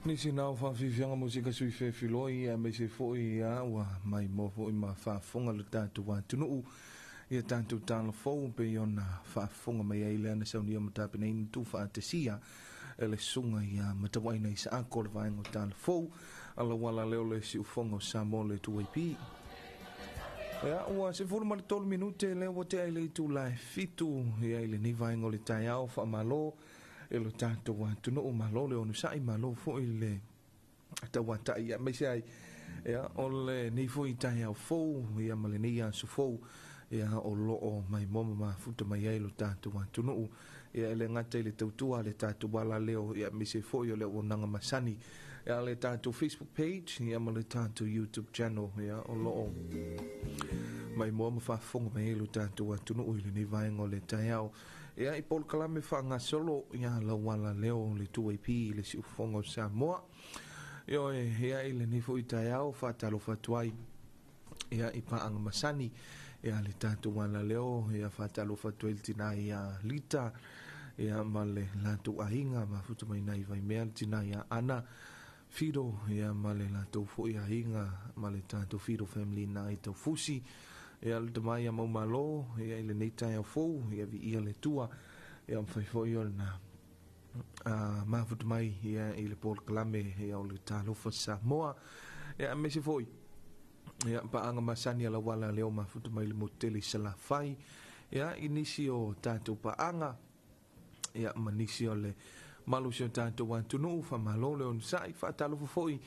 Nisi na o whawhiwhianga mo sika sui whewhiloi ia me se foi ia ua mai mo foi ma whaafonga le tātou atunuu ia tātou tala fou pe iona whaafonga mai ai le ana saunia matapena ina tu whaatesia e le sunga ia matawaina i sa ako le vaenga o tala fou ala wala leo le si ufonga o Samoa le 2AP. Ia, ua 13 minute le ua te ai le itu la e fitu ia i lenei vaenga o le taeao whaamalo e lo tātou atunuu malo le onosai malo foi le tauatai ia mai se ai ia o lenei foi taeao fou ia ma lenei aso fou ia o loo mai momo mafuta mai ai lo tātou atunuu ia e le gata i le tautua le tātou alaleo ia aemaise foi o le auaunaga masani ia le tātou Facebook page ia ma le tātou YouTube channel ia o loo mai moa ma faafofoga mai ai lo tātou atunuu i lenei vaega o le taeao ia i polokalame faagasolo ia lau alaleo le 2AP i le siufofoga o Samoa. Ioe, ia i lenei foi taeao faatalofa atu ai ia i paaga masani ia le tatou alaleo ia faatalofa atu ai le tinā ia Lita ia ma le latou aiga mafuta mai nai Vaimea le tinā ia Ana Fido ia ma le latou foi aiga ma le tatou Fido family na i Taufusi ia le tama ia Maumalo ia i lenei taeao fou ia viia le Atua ia mafai foi ona mafuta mai ia i le polokalame ia o le Talofa Samoa ia aemaise foi ia paaga masani a lauala leo mafuta mai le motu tele i Salafai ia i nisi o tatou paaga ia ma nisi o le malosi o tatou atunuu faamalo le onosai faatalofa foi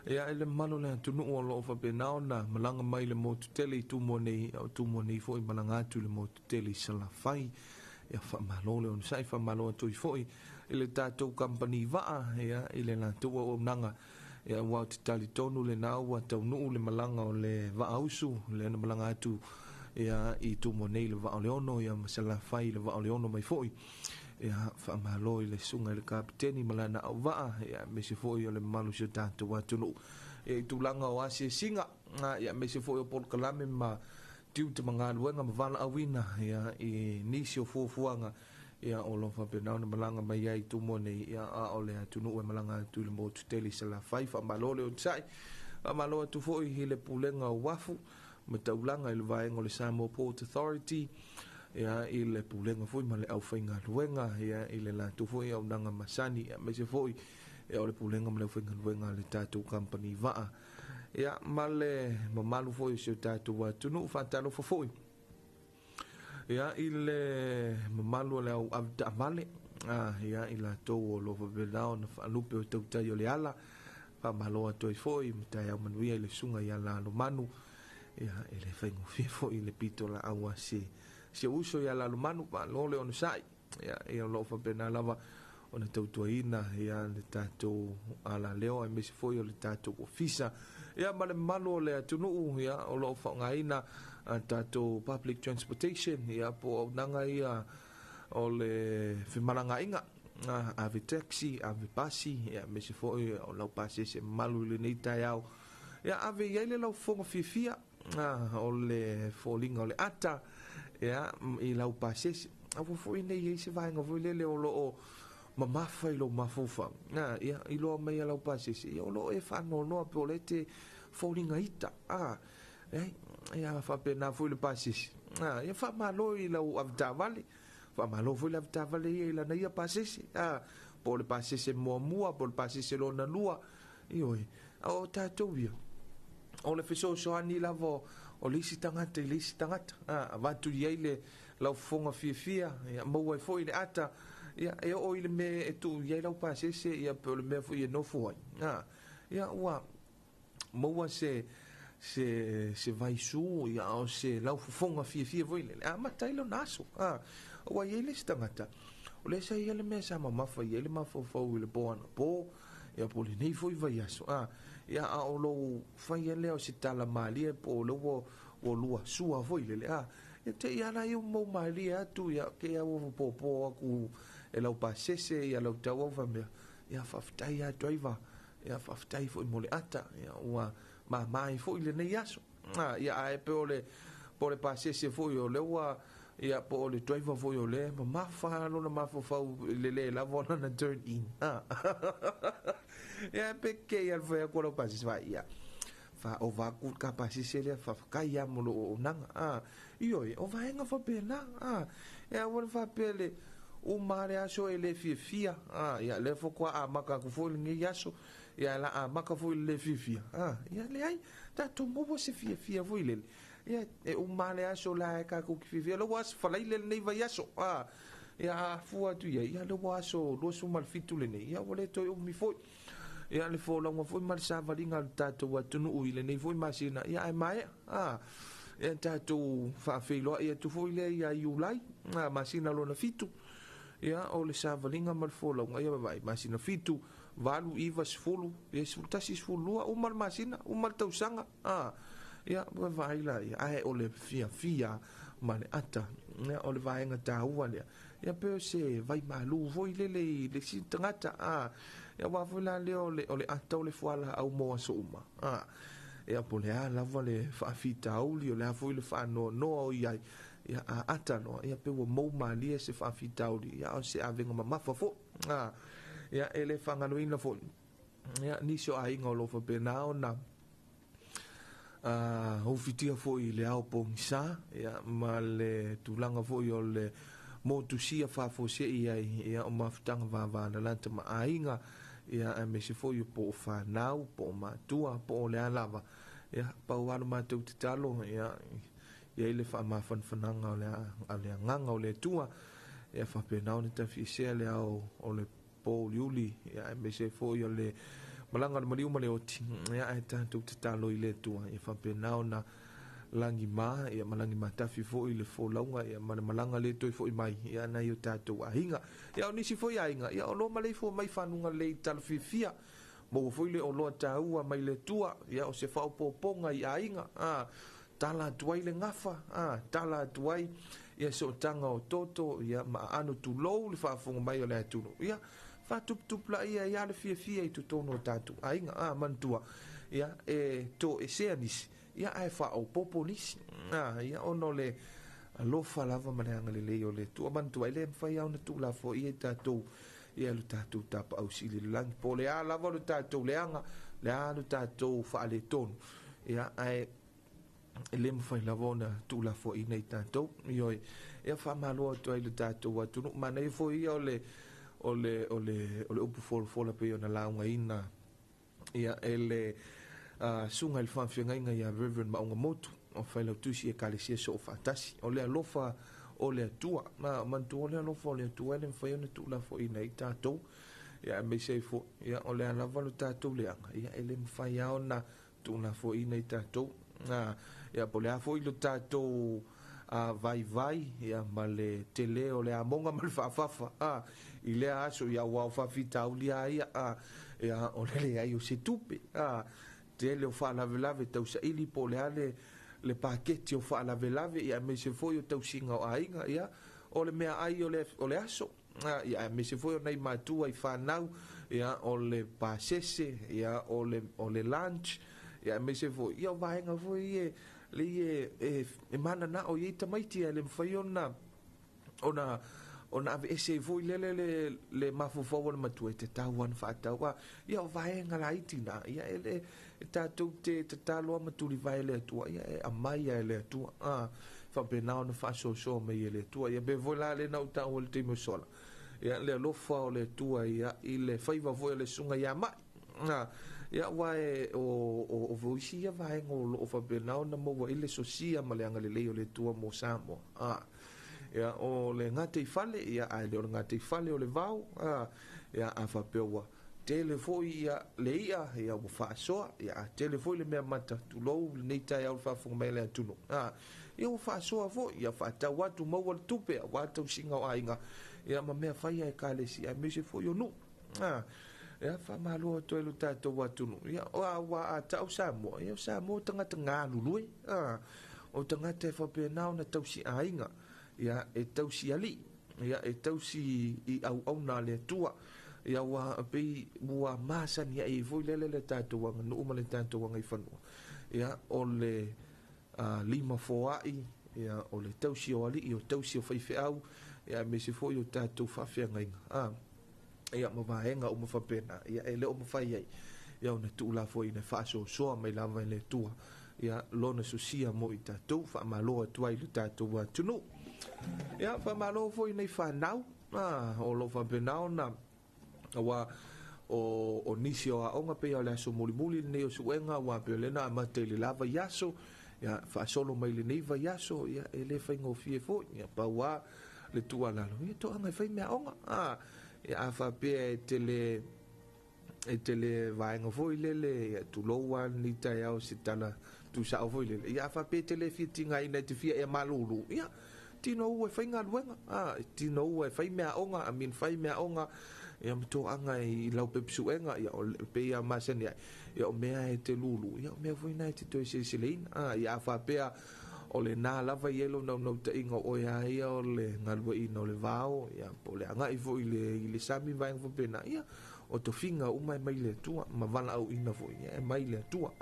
ia i le mamalu o le atunuu o loo faapena ona malaga mai le motu tele i Tumua nei o Tumua nei foi malaga atu i le motu tele i Salafai ia faamalo le onosai faamalo atu ai foi i le tatou kamupani vaa ia i le latou auaunaga ia aua ou te talitonu lena ua taunuu le malaga o le vaausu lea na malaga atu ia i Tumua nei i le vaa o le 6 ia ma Salafai i le vaa o le 6 mai foi ia faamalo i le susuga i le kapiteni ma lana auvaa ia aemaise foi o le mamalu o si o tatou atunuu ia i tulaga o asiasiga ia aemaise foi o polokalame ma tiute ma galuega ma valaauina ia i nisi o fuafuaga ia o lo o faapena ona malaga mai ai i Tumua nei ia a o le atunuu e malaga atu i le motu tele i Salafai. Faamalo le onosai, faamalo atu foi i le Pulega o Uafu ma Taulaga i le vaega o le Samoa Port Authority ia i le Pulega foi ma le aufaigaluega ia i le latou foi auaunaga masani ia aemaise foi ia o le Pulega ma le aufaigaluega a le tatou kamupani vaa ia ma le mamalu foi o si o tatou atunuu. Faatalofa foi ia i le mamalu o le au avetaavale ia i latou o lo o faapena ona faalupe o tautai o le ala. Faamalo atu ai foi ma taeao manuia i le susuga ia Lalomanu ia e le faigofie foi le pito laau a se si ou uso ia Lalomanu. Malo le onosai ia ia o lo o faapena lava ona tautuaina ia le tatou alaleo aemaise foi o le tatou ofisa ia ma le mamalu o le atunuu ia o lo o faaaogaina a tatou public transportation ia po o auaunaga ia o le femalagaaiga ave taxi ave pasi ia aemaise foi o lau pasese mamalu i lenei taeao ia ave i ai le laufofoga fiafia o le foliga o le ata ia i lau pasese. Aua foi nei i ai se vaega foi lele o lo o mamafa i lou mafaufau ia iloa mai e lau pasese ia o lo o e faanoanoa pe o lea e te foliga ita ia faapena foi le pasese ia faamalo i lau avetaavale faamalo foi le avetaavale ia i lana ia pasese po o le pasese muamua po o le pasese lona lua ioe a o tatou ia o le fesoasoani lava o le isi tagata i le isi tagata avatu i ai le laufofoga fiafia ia maua ai foi le ata ia e oo i le mea e tuu i ai lau pasese ia pe o le mea foi e nofo ai ia ua maua se se se vaisu ia o se laufofoga fiafia foi lele amata ai lona aso ua i ai le isi tagata o lea sa i ai le mea sa mamafa i ai le mafaufau i le po anapo ia po o lenei foi vaiaso ia a o lou faia lea o se tala malie po o le ua ua lua sua foi lele ia te i ala ia mau malie atu ia ke au ua pōpō aku e lau pasese ia lau tau au faimea ia faafetai atu ai va ia faafetai foi mo le ata ia ua māmā ai foi lenei aso ia ae pe o le po o le pasese foi o lea ua Ia po o le driver foi o le mamafa lona mafaufau le le lava ona na turn in. Ia pe ke ia le fai atu o lau pasese fa ia. Fa o va ku ka pasese lea fa kai ia mo lo o nanga. Ioe, o vaega faapena. Ia aua le faapea le uma le aso e le fiafia. Ia lea faatoa amata atu foi lenei aso. Ia la amata foi le fiafia. Ia leai, tatou maua se fiafia foi lele. Ia e uma le aso la e tatou te fiafia. Le ua aso falaile lenei vaiaso. Ia a fua atu ia, ia le ua aso 27 lenei. Ia ua le toe umi foi. Ia le folauga foi ma le savaliga a le tatou atunuu i lenei foi masina. Ia ae maea. Ia tatou faafeiloai atu foi lea ia Iulai, masina lona 7. Ia o le savaliga ma le folauga. Ia vaai, masina 7, 8, 9, 10, ia 11, 12, uma le masina, uma le tausaga. Ia vaai la ia, ae o le fiafia ma le ata. Ia o le vaega taua lea. Ia pe o se vai malu foi lele i le isi tagata. Ia ua foi la lea o le ata o le fuala au mo aso uma. Ia po le a lava le faafitauli, o le a foi le faanoanoa o iai. Ia a ata noa, ia pe ua mou malie se faafitauli. Ia o se avega mamafa foi. Ia e le faagaloina foi. Ia nisi o aiga o lo o faapena ona ufitia foi i le ao pogisa, ia ma le tulaga foi o le motusia faafuasei ai, ia o mafutaga vavalalata ma aiga, ia aemaise foi o po o fanau, po o matua, po o le a lava. Ia pau lava lo matou tatalo, ia ia i le faamafanafanaga o le agaga o le Atua, ia faapena ona tafiesea le ao o le pouliuli, ia aemaise foi o le malaga o le maliu ma le oti. Ia ae tatou tatalo i le Atua, ia faapena ona lagima, ia ma lagimatafi foi le folauga, ia ma le malaga le toe foi mai, ia nai o tatou aiga. Ia o nisi foi aiga, ia o lo maleifua mai fanuga lelei talafiafia, maua foi le oloa taua mai le Atua, ia o se faaopoopoga i aiga. Tala atu ai le gafa, tala atu ai ia sootaga o toto, ia ma aano tulou le faafofoga mai o le atunuu. Ia faatuputupulaia ia le fiafia i totonu o tatou aiga. Manatua, ia e toesea nisi, ia ae faaopoopo nisi. Ia ona o le alofa lava ma le agalelei o le Atua. Manatua, e le mafai lava ona tuulafoaia i tatou ia le tatou tapaau sili i le lagi. Po o le a lava le tatou leaga, le a le tatou faaletonu, ia ae e le mafai lava ona tuulafoaina i tatou. Ioe, ia faamalo atu ai le tatou atunuu. Manaia foi ia o le upu folafola pei ona laugaina ia e le susuga i le faafeagaiga ia Reverend Maunga Motu o Failautusi Ekalesia Soofaatasi. O le alofa o le Atua, manatua o le alofa o le Atua e le mafai ona tuulafoaina i tatou. Ia aemaise ai foi, ia o le a lava le tatou leaga, ia e le mafai lava ona tuulafoaina i tatou. Ia po o le a foi le tatou vaivai, ia ma le tele o le amoga ma le faafafa i lea aso, ia ua o faafitauli a ia, ia o le leai o se tupe, tele o faalavelave tausaili, po o le a le paketi o faalavelave, ia aemaise foi o tausiga o aiga, ia o le mea ai o le aso, ia aemaise foi o nai matua i fanau, ia o le pasese, ia o le lunch, ia aemaise foi ia o vaega foi ia le e mananao i tamaiti e le mafai ona aveese foi lele le mafaufau o le matua e te tau ana faatau. Ia o vaega laiti na, ia e le tatou te tatalo ma tulivae le Atua, ia e aumai e le Atua, faapena ona faasoasoa mai e le Atua. Ia pe foi la le na utaua le taimi o sola, ia le alofa o le Atua ia i le faiva foi o le susuga ia Mai. Ia ua e o voisi ia vaega o loo faapena ona maua i le sosia ma le agalelei o le Atua mo Samoa. Ia o le gataifale, ia ae le o le gataifale o le vao. Ia a faapea ua tele foi ia le ia, ia ua faasoa, ia a tele foi le mea mata tulou lenei taeao le faafofoga mai le atunuu. Ia ua faasoa foi, ia faatau atu maua le tupe aua tausiga o aiga, ia ma mea faia e ekalesia aemaise foi o nuu. Ia faamalo atu ai lo tatou atunuu. Ia ua a tau Samoa, ia o Samoa tagata galulue, o tagata e faapena ona tausi aiga, ia e tausi alii, ia e tausi i auauna a le Atua. Ia ua pei ua masani ai foi lele le tatou aganuu ma le tatou agaifanua. Ia o le lima foai, Ia, o le tausi o ali'i, o tausi o faifeau, ia, aemaise foi o tatou faafeagaiga, ia, ma vaega uma faapena, ia, e le o mafai ai, ia, ona tuulafoaiina e faasoasoa mai lava e le Atua, ia, lona sosia mo i tatou, faamalo atu ai i le tatou atunuu. Ia, faamalo foi nei fanau, o lo o faapena ona, aua o nisi o aoga pei o le aso mulimuli lenei o suega, aua pei o lea na amata i le la vaiaso, ia, faasolo mai lenei vaiaso, ia, e le faigofie foi, ia, pau lava le tuualalo, ia, toaga e fai meaaoga, ia, a faapea e te le vaega foi lele, ia, tulou lava lenei taeao se tala tuusao foi lele, ia, a faapea e te le fia tigaina e te fia ea malulu, ia, tino ua e fai galuega, tino ua e fai meaaoga, amin fai meaaoga, ia, ma toaga i lau pepesuega, ia, o pei a masani ai, ia, o mea e te lulu, ia, o mea foi na e te toe seleseleina, ia, a faapea o le nā lava i elo naunau taʻiga o oe a ia o le galueʻina o le vao, ia, po o le agaʻi foi i le sami vaega faapena, ia, o tofiga uma e mai le Atua, ma valaauina foi, ia, e mai le Atua.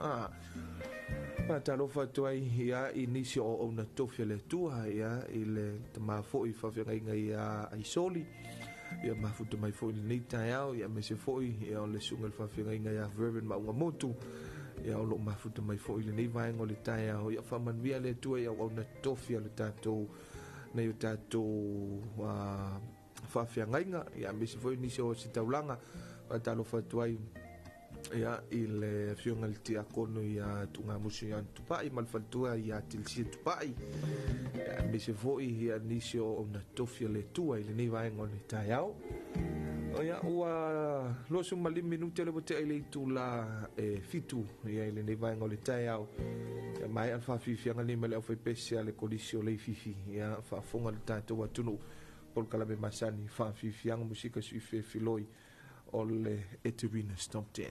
Faatalofa atu ai, ia, i nisi o auauna tofi a le Atua, ia, i le tamā foi faafeagaiga ia Aisoli, ia, mafuta mai foi lenei taeao, ia, aemaise foi, ia, o le susuga i le faafeagaiga ia Vervin Maungamotu, ia, o loo mafuta mai foi lenei vaega o le taeao, ia, faamanuia le Atua i auauna tofi a le tatou nei o tatou faafeagaiga, ia, aemaise foi nisi o se taulaga. Faatalofa atu ai, ia, i le afioga i le tiakono ia Tugamusu ia Tupai ma le faletua ia Tilisia Tupai, ia, aemaise foi, ia, nisi o auauna tofi a le Atua i lenei vaega o le taeao. Ia, ua 25 minute le ua tea i le itula e 7, ia, i lenei vaega o le taeao. Ia, maea le faafiafiaga nei ma le aufaipese a le Kolisi o Leififi, ia, faafofoga le tatou atunuu polokalame masani faafiafiaga musika suife filoi o le Eterina Stop 10.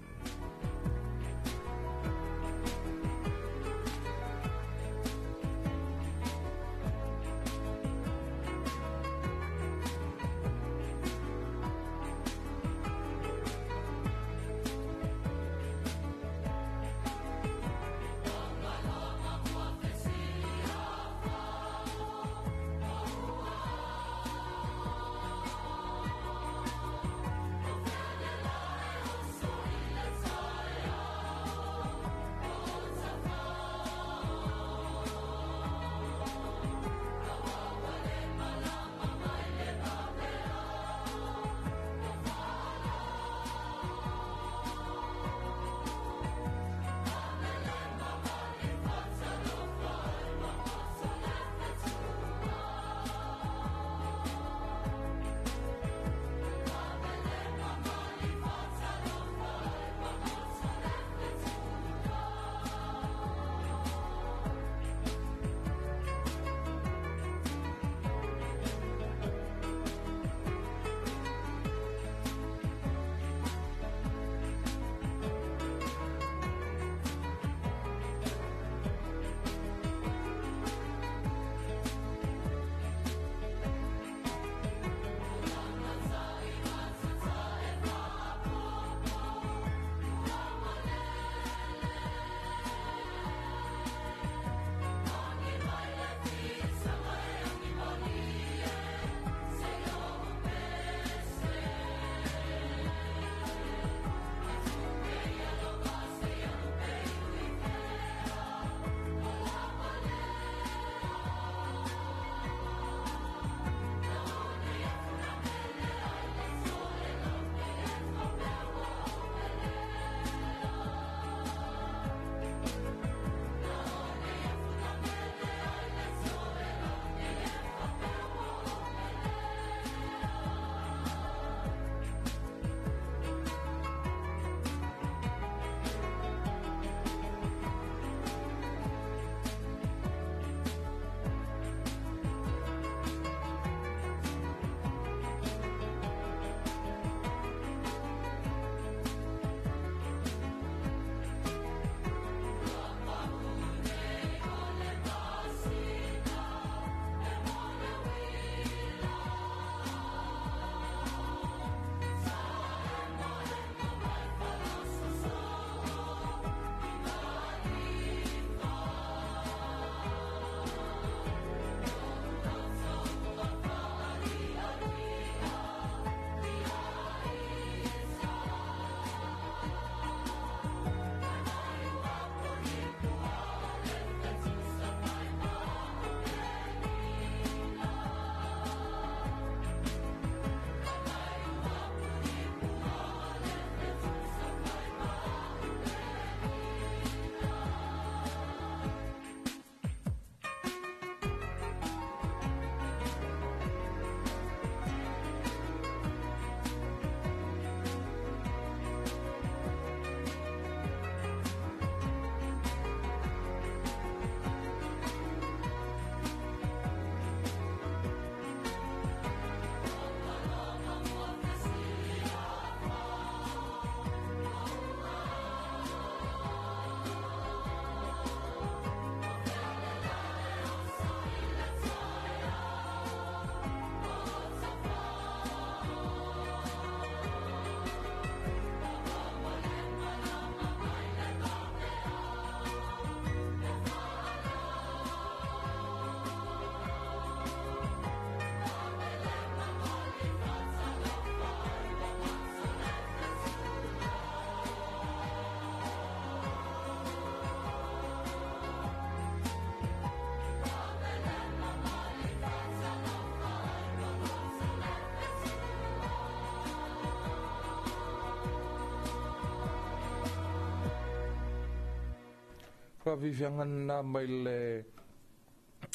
Faafiafiaga lena mai le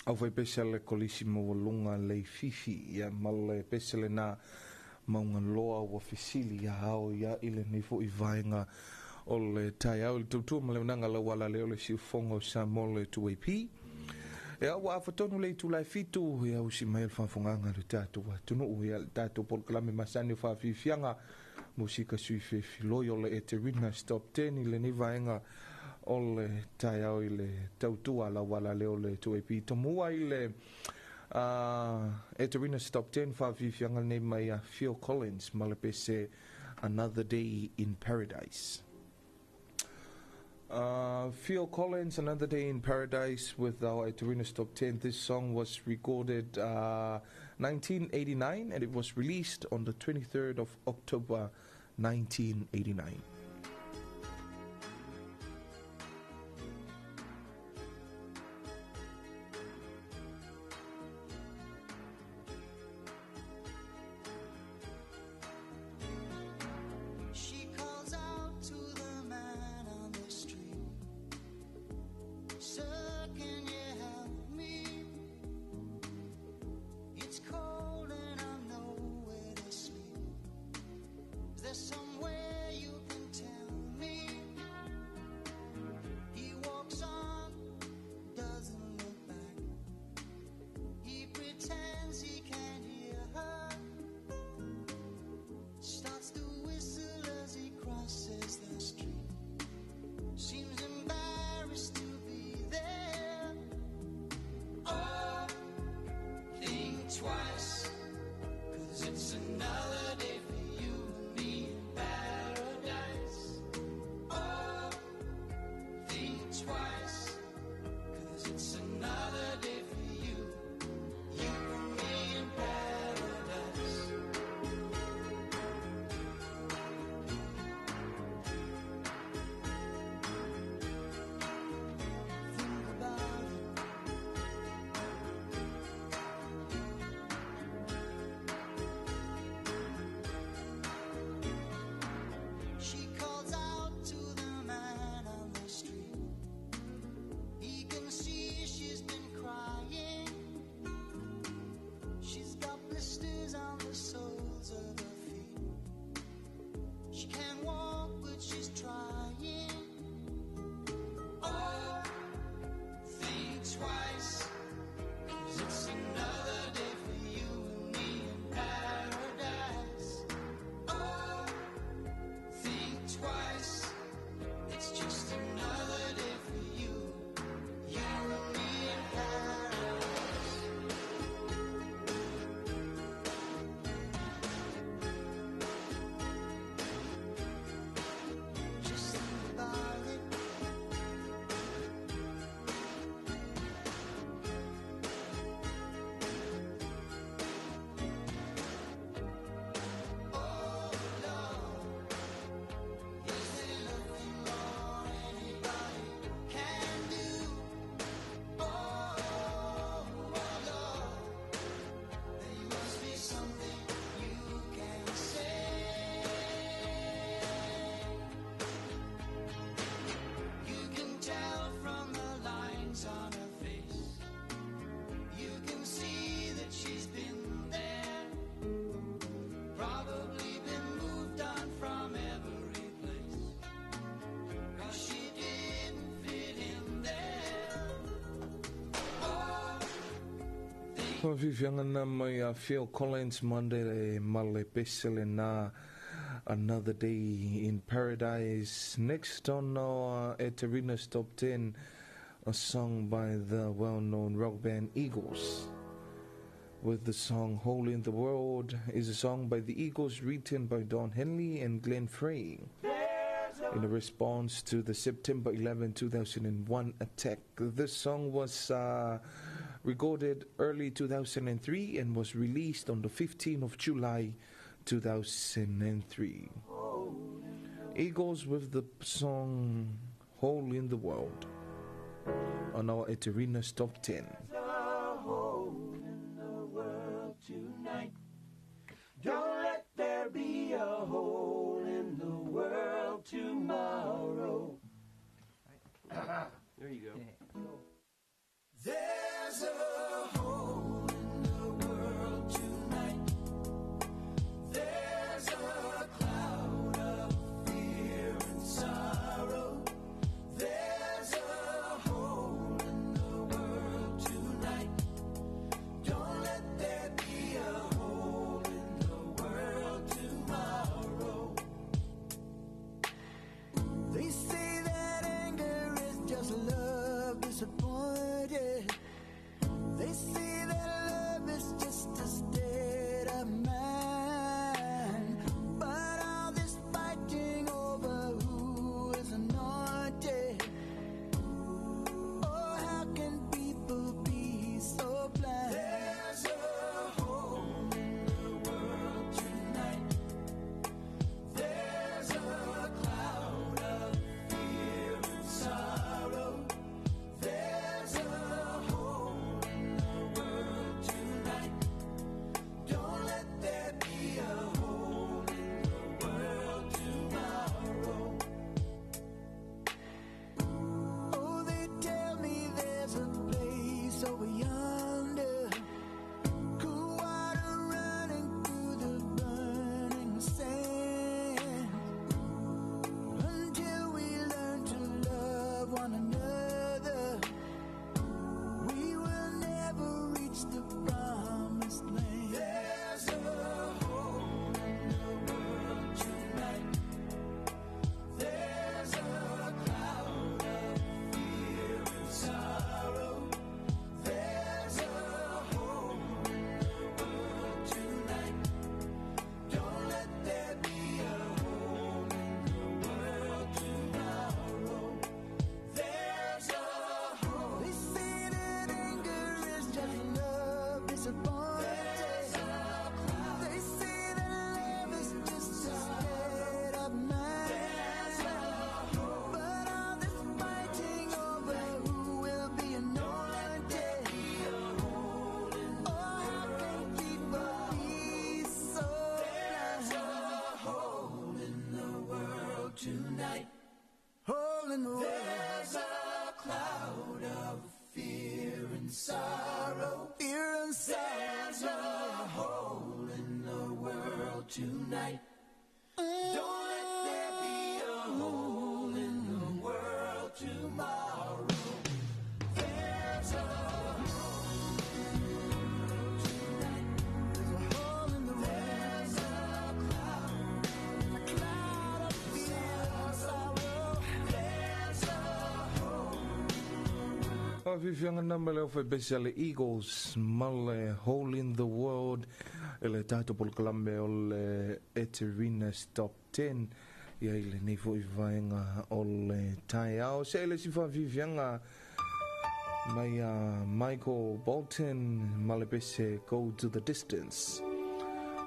aufaipese a le Kolisi Maualuga Leififi, ia ma le pese lena Maugaloa ua fesili ia ao ia i lenei fo'i vaega o le taeao i le tautua ma le auaunaga lau ala lea o le siufofoga o Samoa le 2AP. Ia ua afatonu le itula e 7, ia usi mai le faafogaga a le tatou atunuu, ia le tatou polokalame masani o faafiafiaga musika sui fefiloi o le Eterina Stop 10 i lenei vaega o le taeao i le tautua lau ala lea o le 2AP. Tomua i le Eterina Stop 10 faafiafiaga lenei mai a Phil Collins ma le pese Another Day in Paradise. Phil Collins, Another Day in Paradise with our Eterina Stop 10. This song was recorded 1989 and it was released on the 23rd of October 1989. She calls out to the man on the street, "Sir, can you help me? It's cold and I'm nowhere to sleep. Is there somewhere you can tell me?" He walks on, doesn't look back. He pretends he can't hear her. Starts to whistle as he crosses the street. Seems embarrassed to be there. Oh, think twice, 'cause it's another day for you and me in paradise. Oh, think twice, 'cause it's another day for you, you and me in paradise. Think about it. She calls out to the man on the street. He can see she's been crying. She's got blisters on the soles of her feet. She can't walk, but she's trying. Oh, think twice, 'cause it's another day for you and me in paradise. Oh, think twice, it's just another day for you, you and me in paradise. Just think about it. Oh, love, is there nothing more anybody can do? Oh, love, there must be something you can say. You can tell from the lines on her face. You can see that she's been there. Probably been moved on from every place, 'cause she didn't fit in there. Oh, Faafiafiaga na mai a Phil Collins Monday ma le pese lena Another Day in Paradise. Next on our Eterina Stop 10, a song by the well-known rock band Eagles. With the song Hole in the World is a song by the Eagles written by Don Henley and Glenn Frey in a response to the September 11, 2001 attack. This song was recorded early 2003 and was released on the 15th of July 2003. Eagles with the song Hole in the World on our Eterina Stop 10. There's a hole in the world tonight. Don't let there be a hole in the world tomorrow. There you go. There's a hole in the world tonight. There's a cloud of fear and sorrow. There's a hole in the world tonight. Don't let there be a hole in the world tomorrow. They say that anger is just love disappointed. They say that love is just a state of mind. But all this fighting over who is anointed. Oh, how can people be so blind? There's a hole in the world tonight. There's a cloud of fear and sorrow. There's a hole in the world tonight. Don't let there be a hole in the world tomorrow. Oh, they tell me there's a place over yonder. Cool water running through the burning sand. Until we learn to love one another, we will never reach the promised land. There's a hole in the world tonight. There's a cloud of fear and sorrow. There's a hole in the world tonight. Don't let there be a hole in the world tomorrow. There's a hole. They say that anger is just love disappointed. They say that love is just a state of mind. But all this fighting over who will be anointed. Oh, how can people be so blind? There's a hole in the world tonight. Hole in the world. There's a cloud of fear and sorrow. Fear and sorrow. There's a hole in the world tonight. Don't let there be a hole in the world tomorrow. There's a hole in the world tonight. There's a hole in the world. There's a cloud of fear and sorrow. There's a hole. Faafiafiaga nama le aufaipese a le Eagles ma le Hole in the World e le tatou polokalame o le Eterina's Top 10 ia i lenei fo'i vaega o le taeao. Se le isi faafiafiaga mai a Michael Bolton ma le pese Go to the Distance.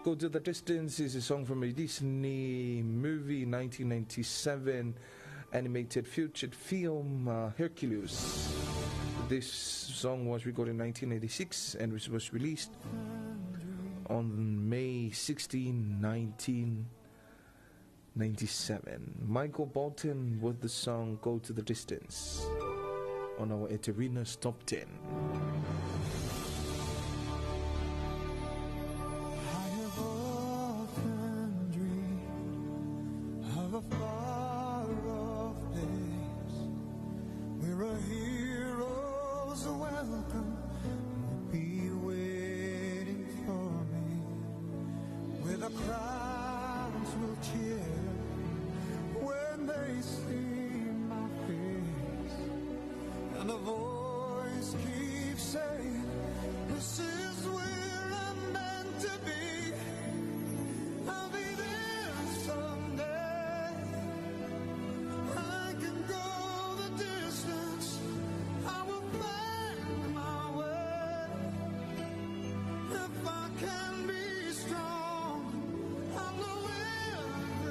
Go to the Distance is a song from a Disney movie 1997 animated featured film Hercules. This song was recorded in 1986 and was released on May 16, 1997. Michael Bolton with the song Go to the Distance on our Eterina's Top 10. I have often dreamed of a far-off place where a hero's welcome will be waiting for me, where the crowds will cheer when they see my face, and a voice keeps saying, "This is where I'm meant to be. I'll be there someday. I can go the distance. I will find my way. If I can be strong, I know every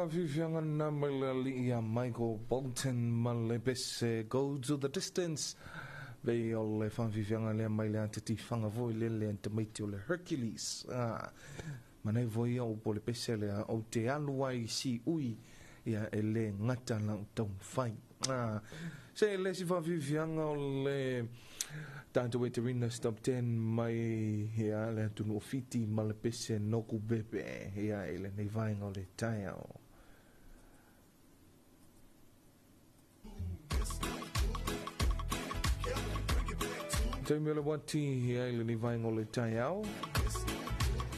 Whaafifianga na mai le alii a Michael Bolton ma le pese Go to the Distance. Vei o le whaafifianga lea mai le atati whanga voi le le tamaiti o le Hercules. Manai voi au po le pese lea o te alu ai si ui ia e le ngata lau tau whai. Se le si whaafifianga o le tātou e te rina stop 10 mai ia le atunu o Fiti ma le pese noku bebe ia e le nei vaenga o le taiao. Taimi o le wati ia i le nei vaenga o le taiao.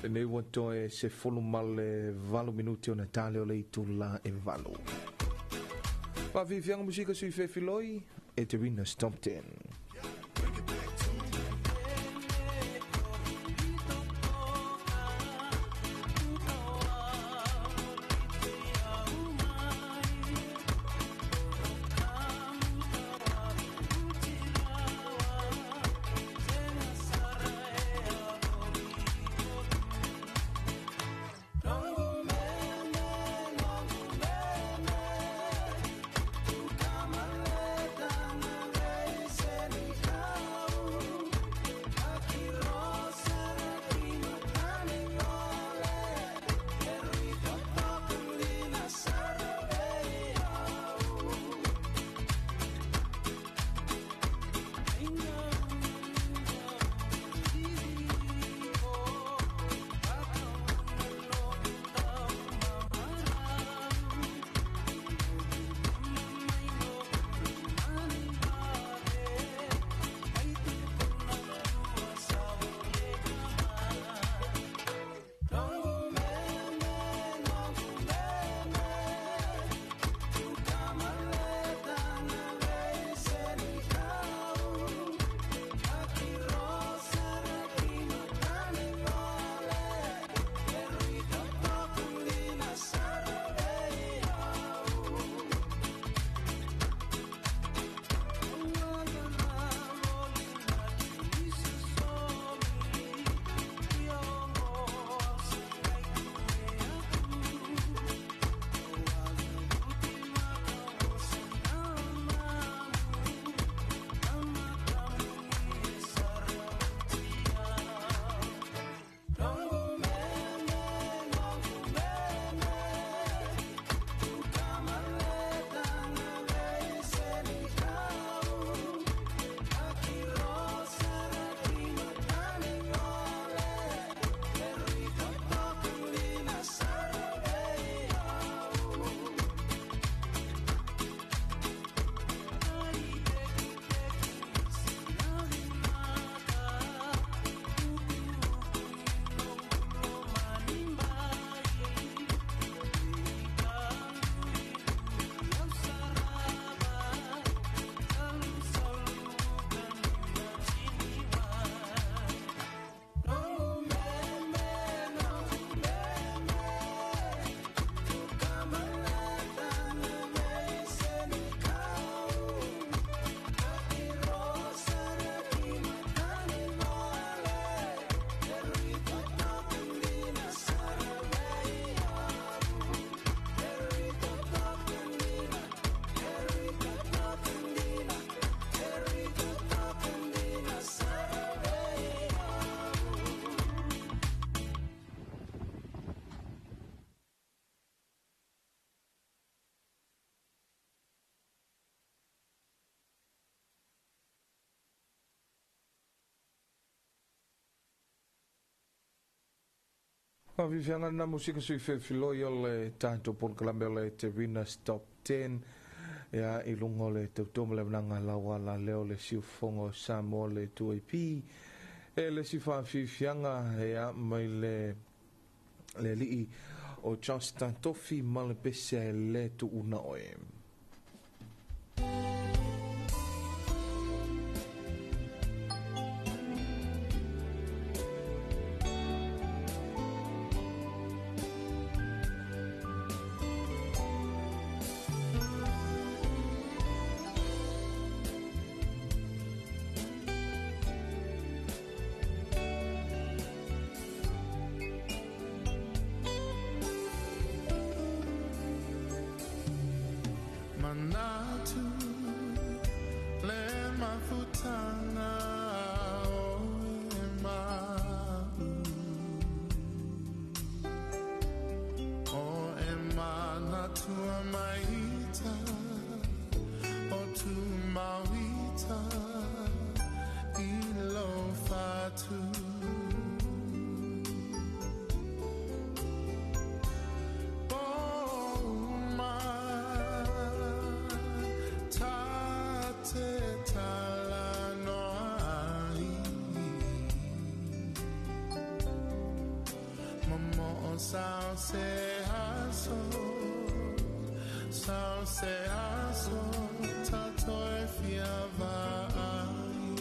Le nei watoa e se folu ma le 8 minuti o na tale o le itula e 8. Whaafifianga musika sui whewhiloi e te rina stop 10. Whaafifianga na musika sui whewhiloi o le tātou polokalame o le Te Rina Stop 10 ia i lunga o le tautomo le mnanga lawa la leo le siufongo Samoa le 2AP e le si whaafifianga ia mai le lii o Justin Tofi ma le pese le tuuna oe. fatu le mafutanga o e mau o e manatua maita o tu mauita i lo fatu. Sao se aso, tato e fia vai.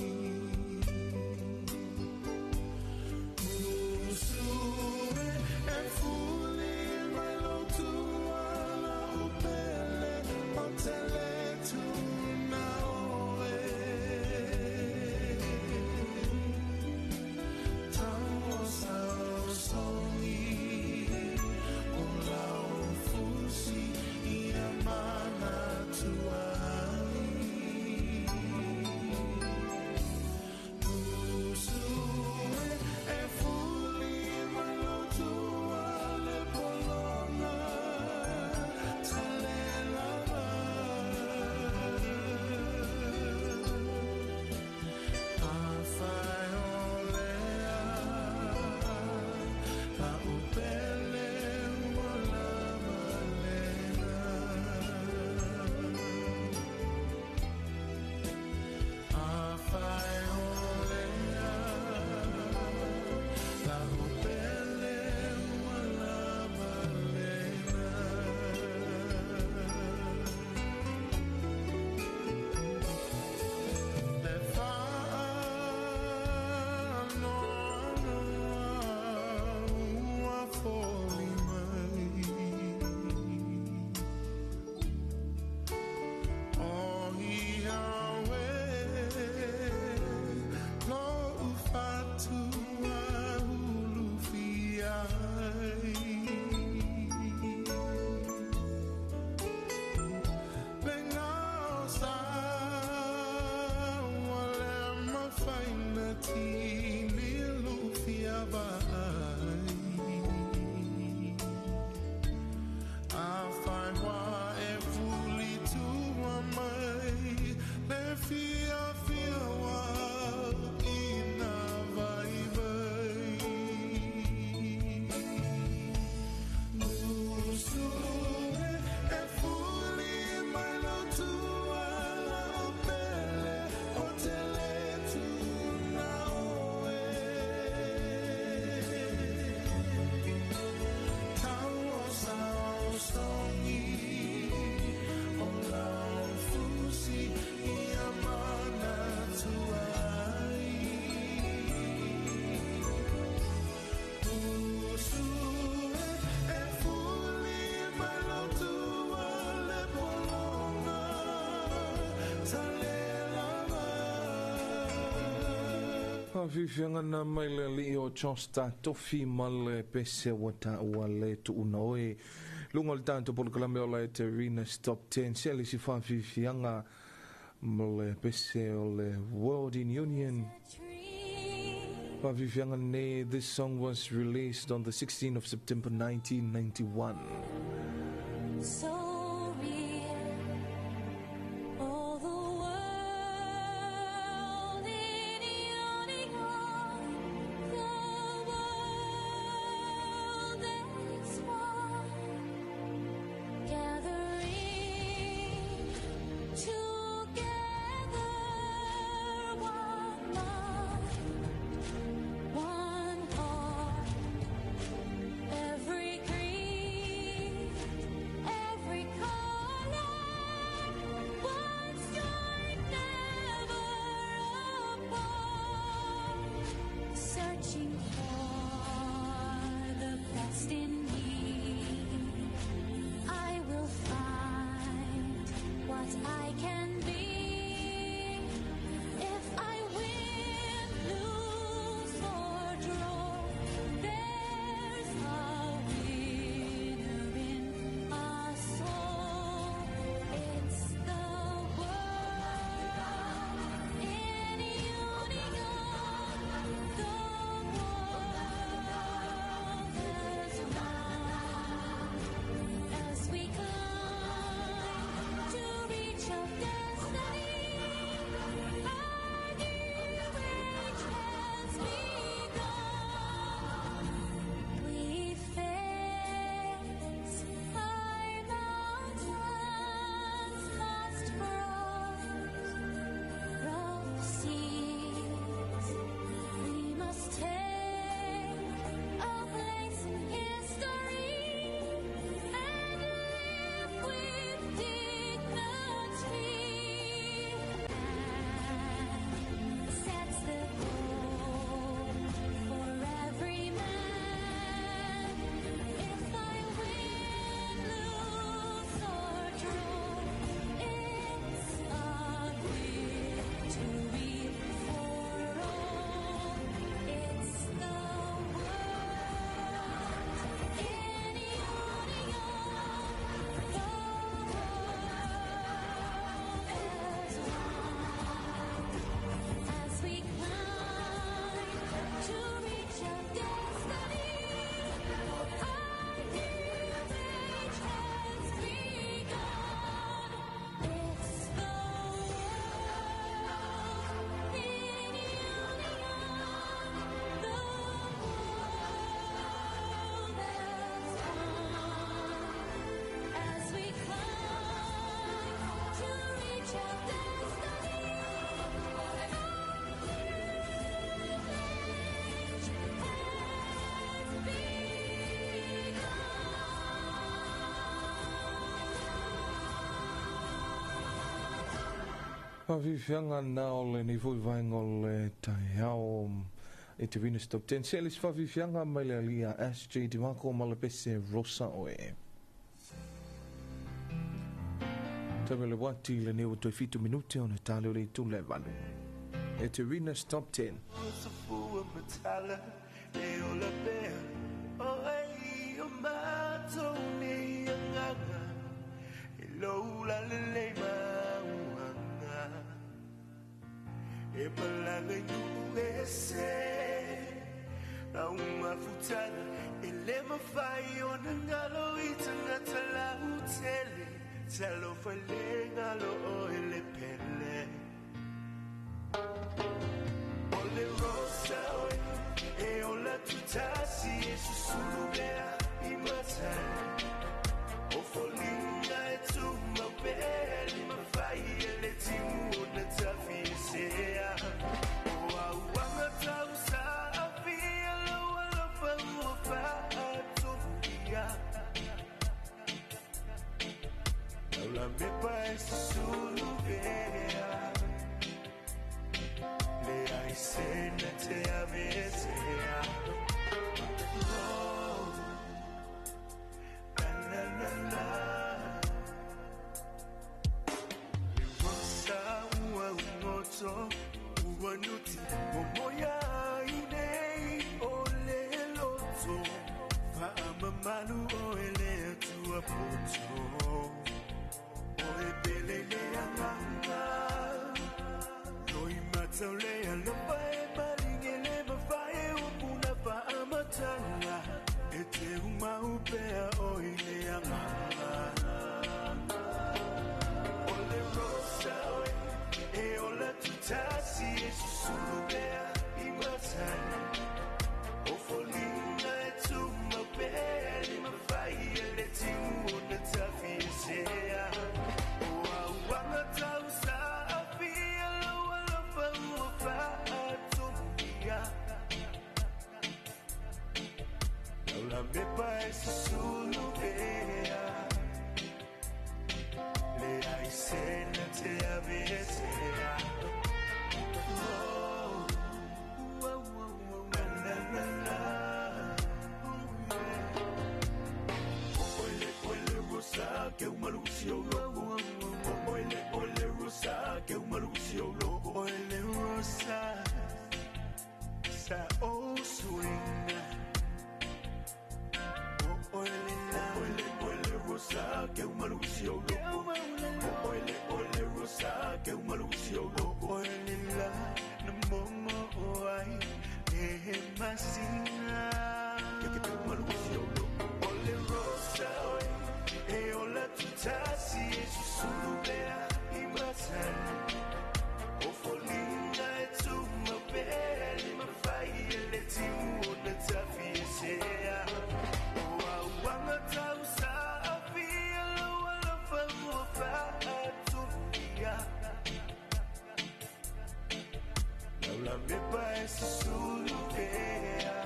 Usue e fuli mai lo tua la upele o tele tu na oe. Tau sao songi o lau fusi ia mana tuai. Usue e fuli mai lo tua le polonga tale lava. Afai olea la upele ua lava lena. Afai olea la upele ua lava lena. Le whaanoanoa ua foli mai. O ia oe, lo ufatua ulu ai. Le ngao sa ua le mafaina tini lufia vai. Afai wa e fuli tua mai, le fia fia wa ina vai vai. Usue e fuli mai lo tua la upele o tele tu na oe. Tau o sao songi o lau fusi ia mana tuai. Usue e fuli mai lo tua le polonga tale lava. Whawhiwhianga nā mai le li o Josta Tofi ma le pese ua tāua le tuuna oe. Lunga o le tātou polokalame o la e te Rena's Top 10. Se le si whawhiwhianga ma le pese o le World in Union. Whawhiwhianga nei, this song was released on the 16th of September 1991. So real, all the world in union, the world is one, gathering together, one mind, one heart, every creed, every Faafiafiaga na o lenei foi vaega o le taeao e te Venus Top 10. Se le se faafiafiaga mai le alia SJ Dimako ma le pese Rosa Oe. Tawe le wati le neo toi 7 minute o na tale o le itu le valu. E te Venus Top 10. Safua matala e ola pea o ai o matou nei agaga e loula lelei mauaga e malaga i nuu ese lau mafutana e le mafai ona galo i tagata lautele talofa le galo o e le pele. Ole rosa oe e ola tutasi e susulu mea i matai o folinga e tuma pele mafai e le timu o na tafi e sea o auanga tausa afia lau alofa ua faatomuia laula mepa e susulu pea le ai sena te avesea. Oh, na na na na. Le rosa ua umoto ua nuti momoya inei o le loto faamamalu o ele atua poto o e pele le anganga loi mataule alofa e malingele mafae o puna faamatanga e te umaupea o ile anganga. Ole rosa oe e ola tutasi e susulu mea i matai o folinga e tuma pele mafai e le timu o na tafi e sea o auanga tausa afia lau alofa ua faatomuia laula mepa e susulu pea le ai sena te avesea. Oh, oh, oh, oh, na na na na. Oh, yeah. Ole ole rosa ke umalusi o loko. Ole ole rosa ke umalusi o loko. Ole rosa sa o suinga. Ole la ole ole rosa ke umalusi o loko. Ole ole rosa ke umalusi o loko. Ole la na momo o ai e masinga. Ke umalusi o loko. Ole rosa oe e ola tutasi e susulu mea i matai o folinga e tuma pele mafai e le timu o na tafi e sea o auanga tausa afia lau alofa ua faatomuia laula mepa e susulu pea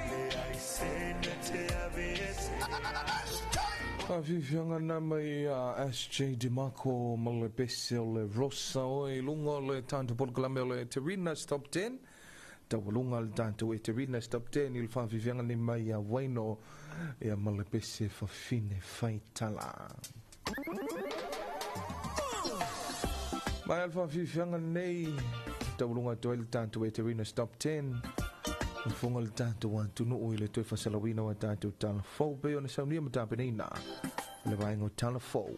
le ai sena te avesea. Faafiafiaga na mai a SJ Dimako ma le pese o le Rosa Oe i lunga o le tatou polokalame o le Terina's Top 10. Taualuga le tatou e Terina's Top 10 i le faafiafiaga nei mai a Waino ia ma le pese fafine faitala. Mai a le faafiafiaga nei taualuga atu ai le tatou e Terina's Top 10. Funga le tatou atunuu i le toe fasalauina o tatou talafou pei ona saunia ma tapenaina le vaega o talafou.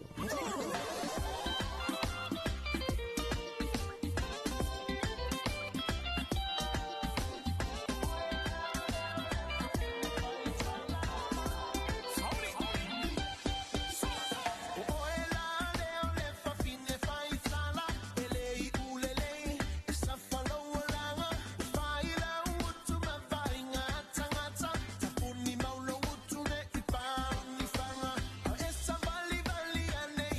Vali, vali, ane.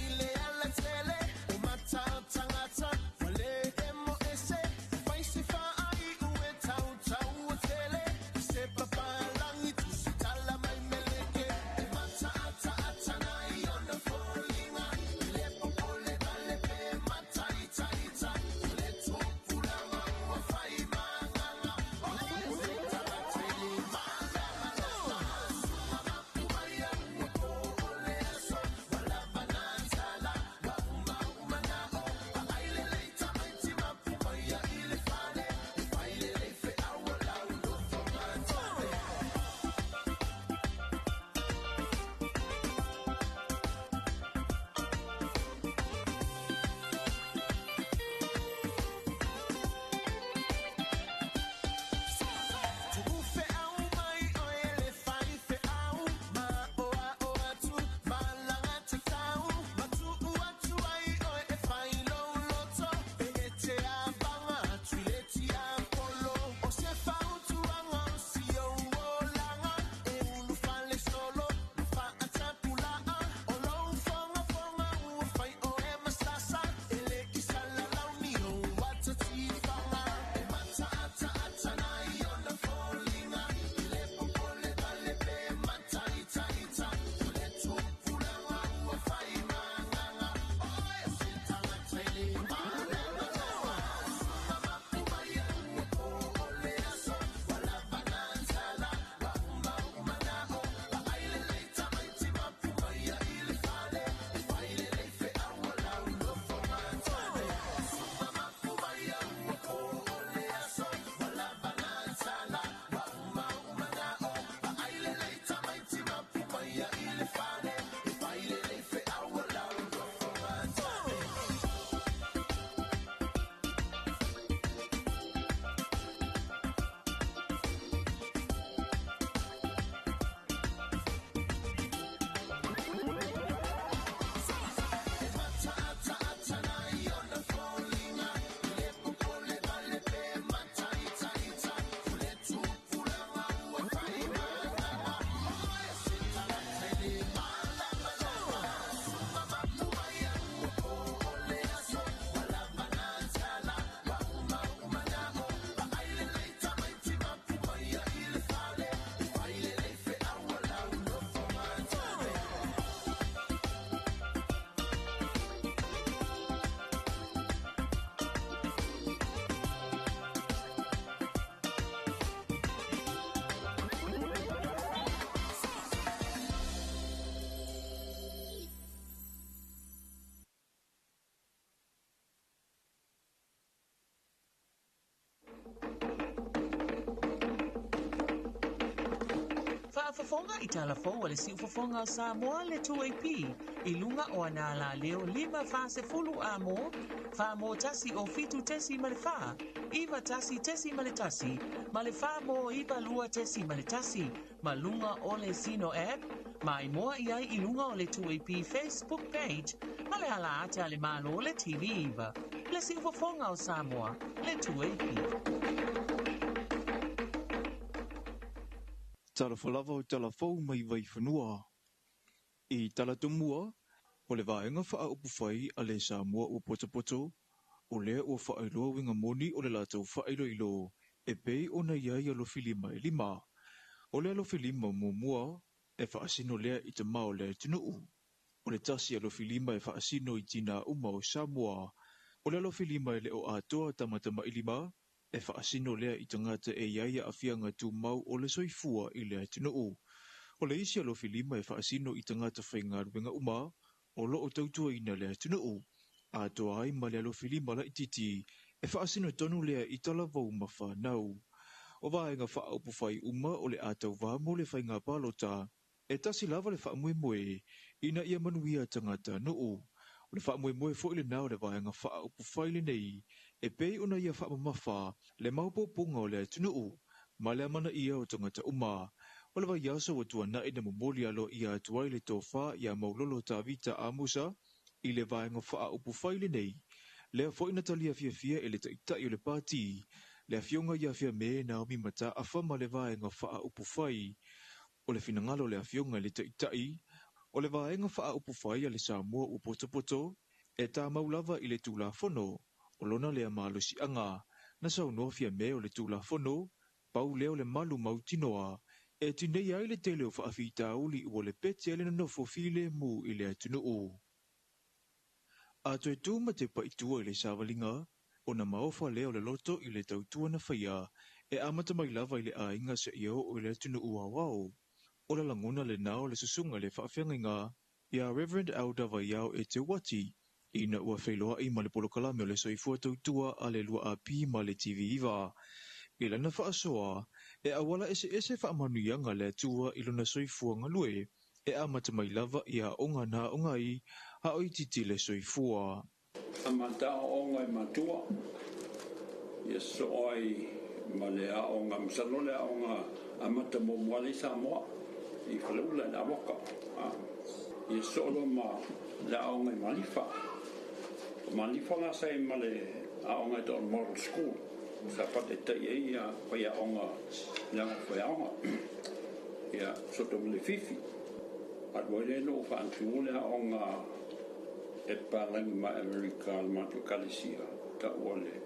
Siufofoga i talafou a le Siufofoga o Samoa le 2AP i luga o ana alaleo 5 40 amo 4 mo 1 o 7.4 91.1 ma le 4 mo 92.1 ma luga o le Zeno app ma imoa i ai i luga o le 2AP Facebook page ma le ala ata le malo le TV iva. Le Siufofoga o Samoa le 2AP. Talofa lava o talafou mai Vaifanua. I talatumua, o le vaega faaupufai a le Samoa ua potopoto, o lea ua faailoa uiga moni o le latou faailoilo e pei ona i ai alofilima e 5. O le alofilima muamua e faasino lea i tamā o le atunuu. O le tasi alofilima e faasino i tinā uma o Samoa. O le alofilima e le o atoa tamatamailima e faasino lea i tagata e i ai aafiaga tumau o le soifua i le atunuu. O le isi alofilima e faasino i tagata faigaluega uma o loo tautuaina le atunuu. Atoa ai ma le alofilima laititi e faasino tonu lea i talavou ma fanau. O vaega faaupufai uma o le a tauvā mo le faiga palota e tasi lava le faamoemoe ina ia manuia tagata nuu. O le faamoemoe foi lenā o le vaega faaupufai lenei e pei ona ia faamamafa le maopoopoga o le atunuu ma le amanaia o tagata uma. O le vaiaso ua tuana'i na momoli aloaia atu ai le tofa ia Maulolo Tavita Amusa i le vaega faaupufai lenei. Lea foi na talia fiafia e le taitai o le pati, le afioga ia Fiame Naomi Mataafa ma le vaega faaupufai. O le finagalo o le afioga i le taitai, o le vaega faaupufai a le Samoa ua potopoto e tamau lava i le Tulafono o lona lea malosiaga. Na saunoa Fiame o le Tulafono, pau lea o le malu mautinoa e tinei ai le tele o faafitauli ua lepeti ai le nonofo filemu i le atunuu. A toe tu ma te pa'itua i le savaliga, ona maofa lea o le loto i le tautua na faia e amata mai lava i le aiga seia oo i le atunuu aoao. O le lagona lenā o le susuga i le faafeagaiga ia Reverend Elder Vaiao Eteuati ina ua feiloai ma le polokalame o le soifua tautua a le 2AP ma le TV9. I lana faasoa e auala eseese faamanuiaga le Atua i lona soifua galue e amata mai lava i aoga na aoga ai a o itiiti le soifua. Amata aoaoga i matua ia sosoo ai ma le aoga masalo le aoga amata muamua lea i Samoa i Faleula i le Avoka. Ia sosoo loa ma le aoga i Malifa. O Malifa la sa i ma le aoga e ta'u o le Model School sa faataitai ai ia faiaoga le ago faiaoga ia soto ma le fifi alu ai lea na ou faatuina le aoga e palagi ma Amerika le matou ekalesia ta'u o le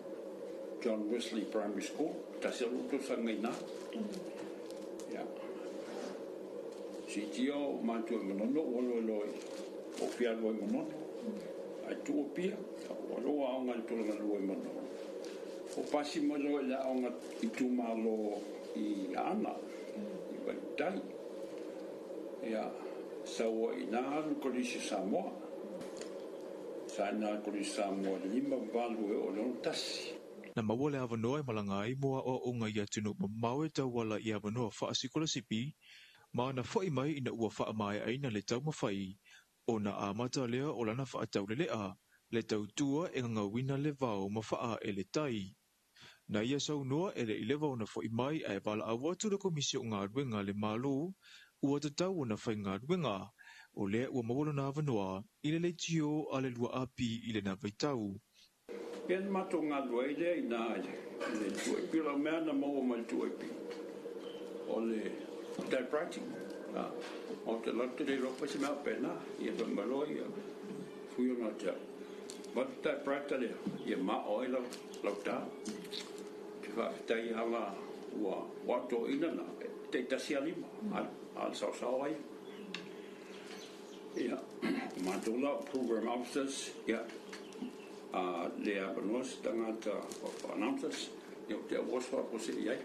John Wesley Primary School tasi alu tausaga i ina ia siitia o matou i Manono ua alu ai loa i ou fia alu ai i Manono ae tuu Apia ua alu aoga i le tulaga lua i Manono o pasi mai loa i le aoga itumalo i Aana i Vaiutai ia sau ai i ina alu Kolisi o Samoa sa ina le Kolisi o Samoa i le 58 e oo i le 61. Na maua le avanoa e malaga ai mo aoaoga i atunuu mamao e tauala i avanoa faasikolasipi ma na fo'i mai ina ua faamaeaina le taumafai ona amata lea o lana faataulelea le tautua e gagauina le vao ma faaee le tai. Na ia saunoa e le i leva ona fo'i mai ae valaau atu le Komisi o Galuega a le Malo ua tatau ona faigaluega. O lea ua maua lona avanoa i le leitio a le 2AP i lena vaitau. Ia na matou galulue ai lea i ina i le 2AP. O lau mea na maua mai le 2AP o le typewriting. Ou te alu atu te le iloa fai se mea faapena. Ia fai mai loa ia Fuiono ia te au, avatu le typewriter lea ia mao ai lau lau ta. Ou te faafetai lava ua ua atoaina na taitasi lava lima a le saosao ai. Ia o matou la o program officers ia a le avanoa se tagata o announcers ia ou te auoso faafuasei i ai.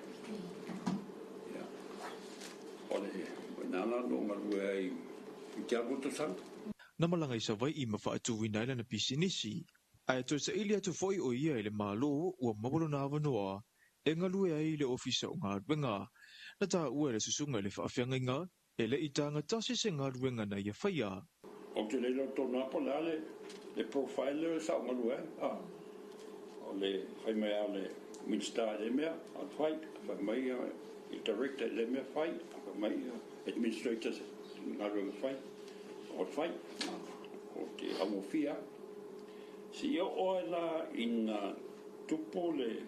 Ia o le o i ina la na ou galue ai i te alu o tausaga. Na malaga i Savai'i ma faatuina ai lana pisinisi, ae toe saili atu foi o ia i le Malo ua maua lona avanoa e galue ai i le Ofisa o Galuega. Na taua e le susuga i le faafeagaiga E le i tagatasi se galuega na ia faia. Ou te le iloa tonu lava po o le a le profile lea o le sao galue ai. A o le fai mai lava o le Minisita i lea mea, o le fai, fai mai le Director i lea mea fai, fai mai Administrators i galuega fai, o le fai. O te augofie lava. Seia oo ai la ina tupu le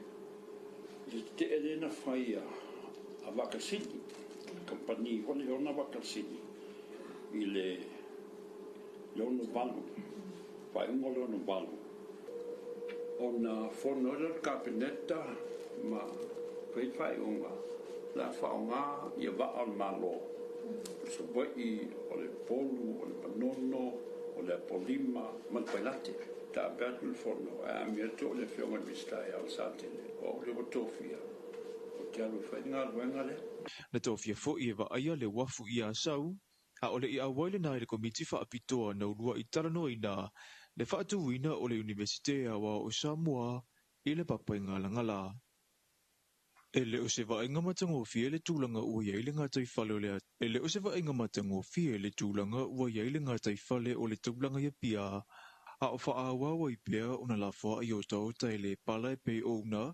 tetee lea na fai a Vakasini, le kamupani foi lea e ona Vakasini i le 68, faaiuga o le 68, ona fono ai lea o le Kapeneta ma fai le faaiuga o le a faaaoga ia vaa o le Malo, o Savaii, o le Upolu, o le Manono, o le Apolima ma le Pailate. Taape atu le fono ae amia atu au e le Afioga i le Minisita ia Alesatele, o au lea ua tofia ou te alu e fai le galuega lea. Na tofia foi e vaaia le uafu i Asau, a o le i auai lena i le Komiti Faapitoa na uluai talanoaina le faatuina o le Iunivesite Aoao o Samoa i le Papaigalagala. E le o se vaaiga matagofie le tulaga ua i ai le gataifale o le E le o se vaaiga matagofie le tulaga ua i ai le gataifale o le taulaga i Apia, a o faaauau ai pea ona lafoai otaota e le pala e pei o una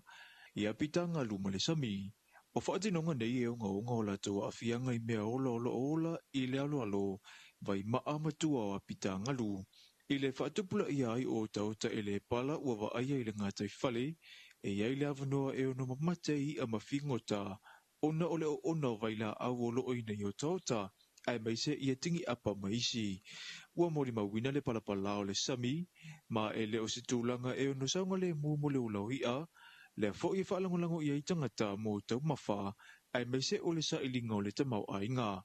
i apitagalu ma le sami. O faatinoga nei e ogaoga o latou aafiaga i mea ola o lo o ola i le aloalo, vaimaa ma tua o apitagalu. I le faatupulaia ai o otaota e le pala ua vaaia i le gataifale, e i ai le avanoa e ono mamate ai i'a ma figota ona o le oona o vailaau o lo o i nei otaota, aemaise ia tini'apa ma isi. Ua molimauina le palapala o le sami, ma e le o se tulaga e ono saogalemu mo le ola o i'a, lea foi e faalagolago i ai tagata mo taumafa, aemaise o le sailiga o le tamaoaiga.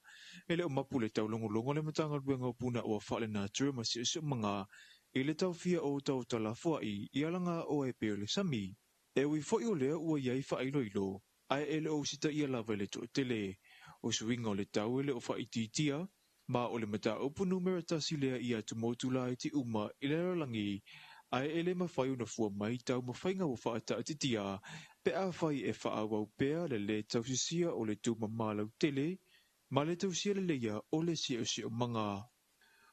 E le o mapu le taulogologo a le Matagaluega o Punaoa Faalenatura ma Siosiomaga i le taofia o otaota lafoai i alagaoa e pei o le sami. E ui foi o lea ua i ai faailoilo, ae e le o usitaia lava e le toatele. O suiga o le tau e le o faaitiitia, ma o le mataupu numera tasi lea i atumotu laiti uma i le lalolagi, ae e le mafai ona fua mai taumafaiga ua faataatitia pe afai e faaauau pea le lē tausisia o le tumama lautele ma le tausia leleia o le siosiomaga.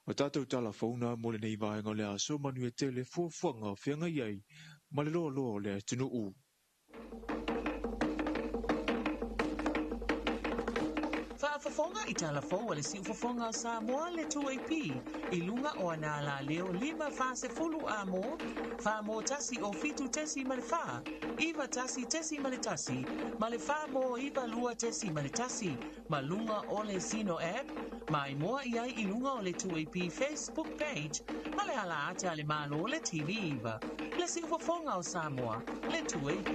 O tatou tala fou na mo lenei vaega o le aso, manuia tele fuafuaga o feagai ai ma le loaloa o le atunuu. Faafofoga i tala fou a le Siufofoga o Samoa le 2AP i luga o ana alaleo 5 40 A mo, 4 mo 1 o 7.4, 91.1 ma le 4 mo 92.1 ma luga o le Zeno app, ma i mua i ai i luga o le 2AP Facebook page ma le ala ata a le Malo le TV 9. Le Siufofoga o Samoa, le 2AP.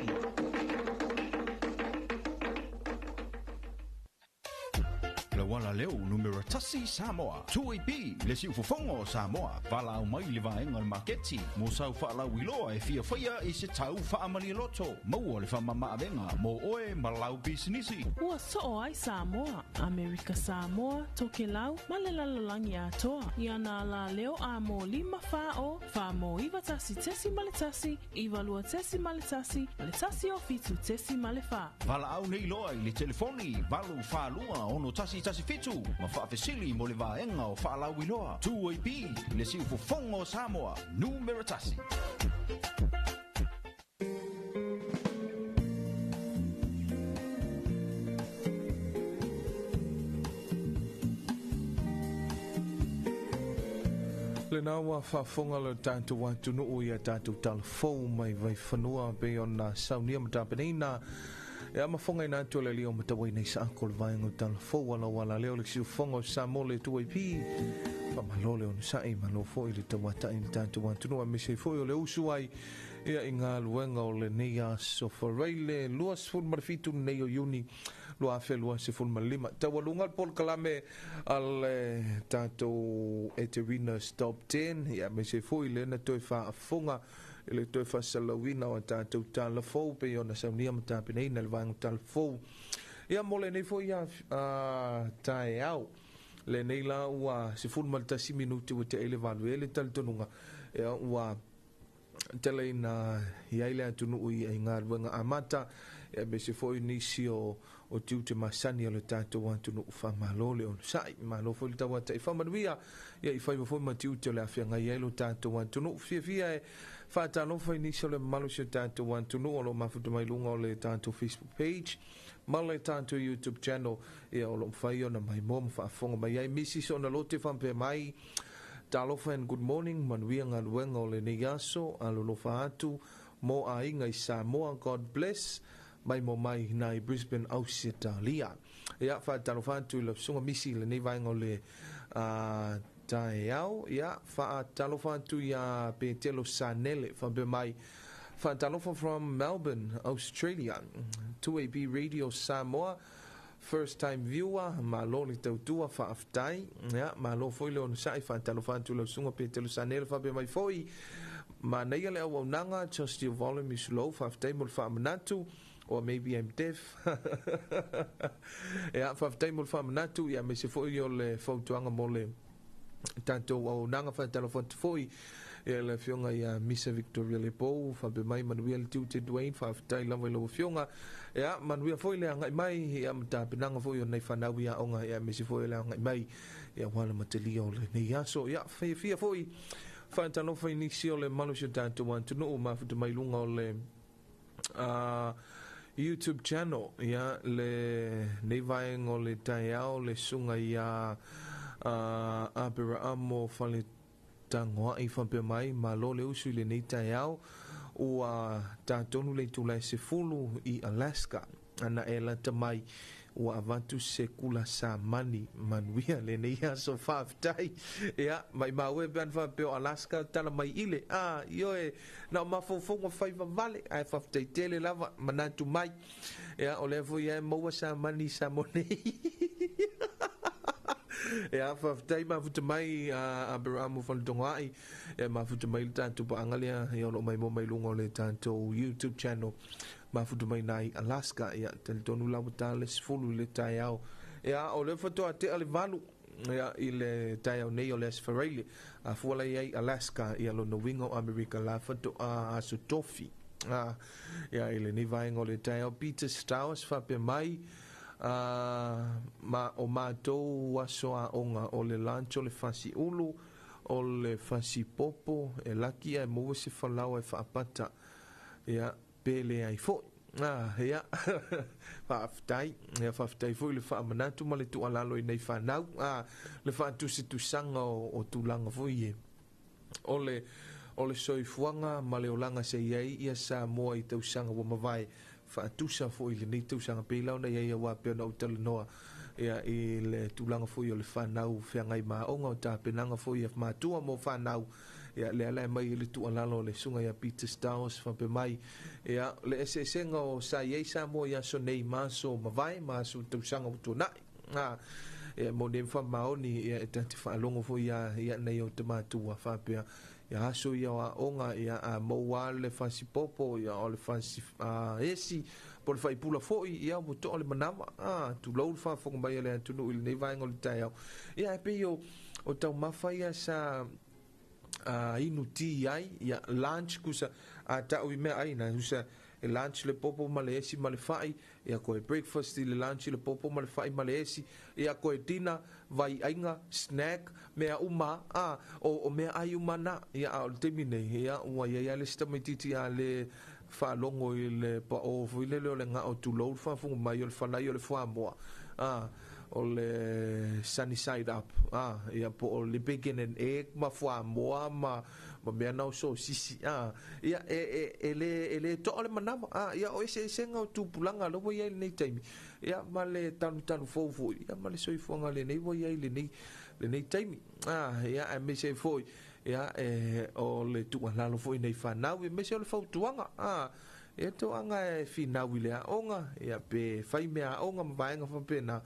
Le uala leo numera tasi Samoa. 2AP le siufofoga o Samoa. Valaau mai le vaega o le maketi mo sau faalauiloa e fiafaia i se tau faamalialoto. Maua le faamamaavega mo oe ma lau pisinisi. Ua soo ai Samoa, Amerika Samoa, Tokelau, ma le lalolagi atoa. I ana alaleo A mo 5 4 o, 4 mo 91.1, 92.1, ma le 107.4. Valaau nei loa i le telefoni 842 6117 ma faafesili mo le vaega o faalauiloa. 2AP le siufofoga o Samoa numera tasi. Lena ua faafofoga le tatou atunuu ia tatou talafou mai Vaifanua pei ona saunia ma tapenaina e amafogaina atu e le alii o Matauaina i Saako le vaega o talafou ala o ala leo le siufofoga o Samoa le 2AP. Faamalo le onosai, malo foi le tauata'i le tatou atunuu aemaise foi o le usu ai ia i galuega o lenei aso Faraile 27 nei o Iuni 2025. Taualuga le polokalame a le tatou Eterina's Top 10 ia aemaise foi le na toe faafofoga i le toe faasalauina o tatou talafou pei ona saunia ma tapenaina le vaega talafou ia mo lenei foi a taeao. Lenei la ua 11 minuti ua te'i le 8 e le talitonuga ia ua Tele ina i ai le atunuu i galuega amata, ia aemaise foi nisi o tiute masani o le tatou atunuu. Faamalo le onosai, malo foi le tauata'i faamanuia ia i faiva foi ma tiute o le afeagai ai lo tatou atunuu. Fiafia e faatalofa i nisi o le mamalu o si o tatou atunuu o lo o mafuta mai luga o le tatou Facebook page ma le tatou YouTube channel, ia o lo o mafai ona maimoa ma faafofoga mai ai. Misi Soona Lote faapea mai, Talofa and good morning, manuia galuega o lenei aso, alolofa atu mo aiga i Samoa, God bless, mai mo mai nai Brisbane, Ausetalia. Ia, faatalofa atu i lau susuga Misi i lenei vaega o le taeao. Ia, faatalofa atu ia Petelo Sanele, faapea mai, faatalofa from Melbourne, Australia, 2AB Radio Samoa, first time viewer, malo le tautua, faafetai. Ia, malo foi le onosai, faatalofa atu i lau susuga Petelo Sanele, faapea mai foi, manaia le auaunaga, just your volume is low, faafetai mo le faamanatu, or maybe I'm deaf. Ia, faafetai mo le faamanatu, ia aemaise foi o le fautuaga mo le tatou auaunaga. Faatalofa atu foi ia le afioga ia Misa Victoria Lepou, faapea mai, manuia le tiute Dwayne, faafetai lava i lau afioga. Ia, manuia foi le agai mai, ia ma tapenaga foi o nei fanau i aoga, ia aemaise foi o le agai mai, ia ua le matalia o lenei aso. Ia, fiafia foi faatalofa i nisi o le mamalu o si o tatou atunuu mafuta mai luga o le YouTube channel, ia le nei vaega o le taeao, le susuga ia Aperaamo Faletagoai, faapea mai, malo le usu i lenei taeao, ua tatonu le itula e 10 i Alaska, ana e lata mai ua avatu se kula samani, manuia lenei aso, faafetai. Ia, maimau e pe ana faapea o Alaska tala mai ile, ioe, na o mafaufauga fai vavale, ae faafetai tele lava manatu mai. Ia, o lea foi e maua samani sa mo nei. Ia, faafetai mafuta mai Aberahamo Faletogoai, ia mafuta mai le tatou paaga lea, ia o lo o maimoa mai luga o le tatou YouTube channel, mafuta mai nai Alaska. Ia, talitonu lava ta le 10 i le taeao. Ia, o lea faatoa tea le 8, ia, i le taeao nei o le Aso Faraile, a fua lai ai Alaska, ia lona uiga o Amerika la faatoa aso tofi. Ia, i lenei vaega o le taeao, Peter Stowers faapea mai, ma o matou aso aoga o le lunch o le fasiulu, o le fasipopo, e laki ae maua se falaoa e faapata, ia, pe le ai foi. Ia, faafetai. Ia, faafetai foi le faamanatu ma le tuualalo i nei fanau, le faatusatusaga o tulaga foi e o le soifuaga ma le olaga se i ai ia Samoa i tausaga ua mavae, faatusa foi i lenei tausaga pei la ona i ai aua pei ona ou talanoa, ia, i le tulaga foi o le fanau feagai ma aoga, o tapenaga foi a matua mo fanau. Ia, le ala e mai i le tuualalo o le susuga ia Peter Stowers, faapea mai, ia, le eseesega o sa i ai Samoa i aso nei ma aso mavae ma aso tausaga ua tuanai. Ia, mo nei faamaoni, ia, e tate faalogo foi ia nei o te matua faapea, ia aso ia o aoga, ia a maua le fasipopo, ia o le fasi esi, po le faipula foi, ia ua toa le manawa, tulou le faafofoga mai a le atunuu i lenei vaega o le taeao. Ia, e pei o taumafa ia sa inu ti ai, ia lunch kusa a tau i mea ai na usa e lunch le popo ma le esi ma le fai, ia koe breakfast i le lunch le popo ma le fai ma le esi, ia koe dinner, vai aiga, snack, mea uma, o mea ai uma na, ia a o le taimi nei, ia ua ia ia le sita mai titi a le faalogo i le pao foi lele o le ngao tulou le faafofoga mai o le falai o le fuamoa, o le sunny side up, ia po o le bacon and egg ma fuamoa ma mea na o sosisi, ia e le toa le manawa, ia o eseesega o tupulaga lea ua i ai lenei taimi, ia ma le tanutanu fou foi, ia ma le soifuaga lenei ua i ai lenei taimi, ia aemaise ai foi, ia o le tuualalo foi nei fanau, aemaise o le fautuaga, ia toaga e finau i le aoga, ia pe fai mea aoga ma vaega faapena,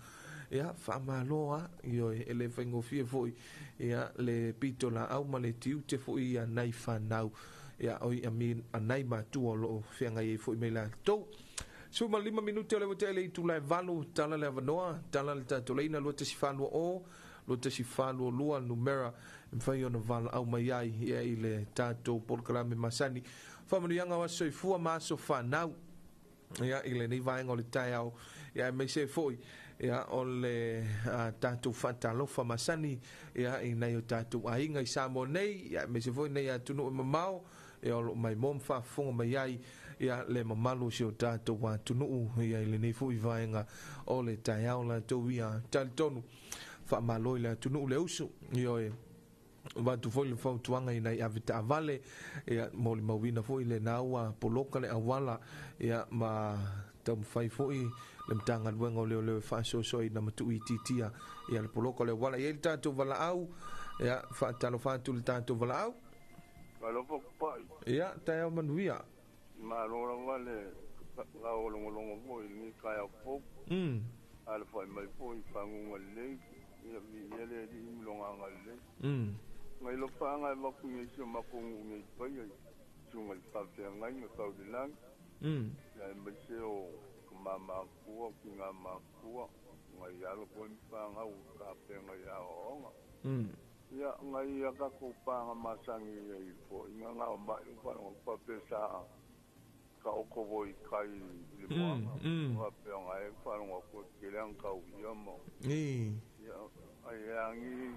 ia faamalo a, ioe, e le faigofie foi, ia le pito laau ma le tiute foi ia nai fanau, ia oi anai matua o lo o feagai ai foi mai latou. 15 minute o le ua tele i tula e 8, tala le avanoa, tala le tatou laina 214 20 2142 numera e mafai ona valaau mai ai ia i le tatou polokalame masani. Faamanuiaga o aso soifua ma aso fanau ia i lenei vaega o le taeao ia aemaise ai foi ia o le tatou faatalofa masani ia i nai o tatou aiga i Samoa nei ia aemaise foi nai atunuu e mamao ia o loo maimoa ma faafofoga mai ai ia le mamalu o si o tatou atunuu ia i lenei foi vaega o le taeao latou ia talitonu faamalo i le atunuu le usu ioe avatu foi le fautuaga i nai avetaavale ia molimauina foi lena ua poloka le auala ia ma taumafai foi le Matagaluega o Leoleo e faasoasoaina ma tuuitiitia ia le poloka o le auala. E i ai le tatou valaau ia faatalofa atu i le tatou valaau. Alofa kupai. Ia taeao manuia. Malo lava le lagologologo foi i lenei taeao fou. Alafai mai foi i faguga lelei, ia viia le Alii ma lona agalelei. Ngai lofaaga e vaku nei si o matou nuu nei paia i susuga i le faafeagaiga tau i le lagi, ia aemaise o tama matua, tina matua, ngai alo foi ma fanau o tapena i aoaoga. Ia ngai a tatou paga masani ai foi nga ngao mai o faalogo faapea sa taoto foi i tai i le moana faapea ona e faalogo atu e tele ana tau ia ma ia ai e agi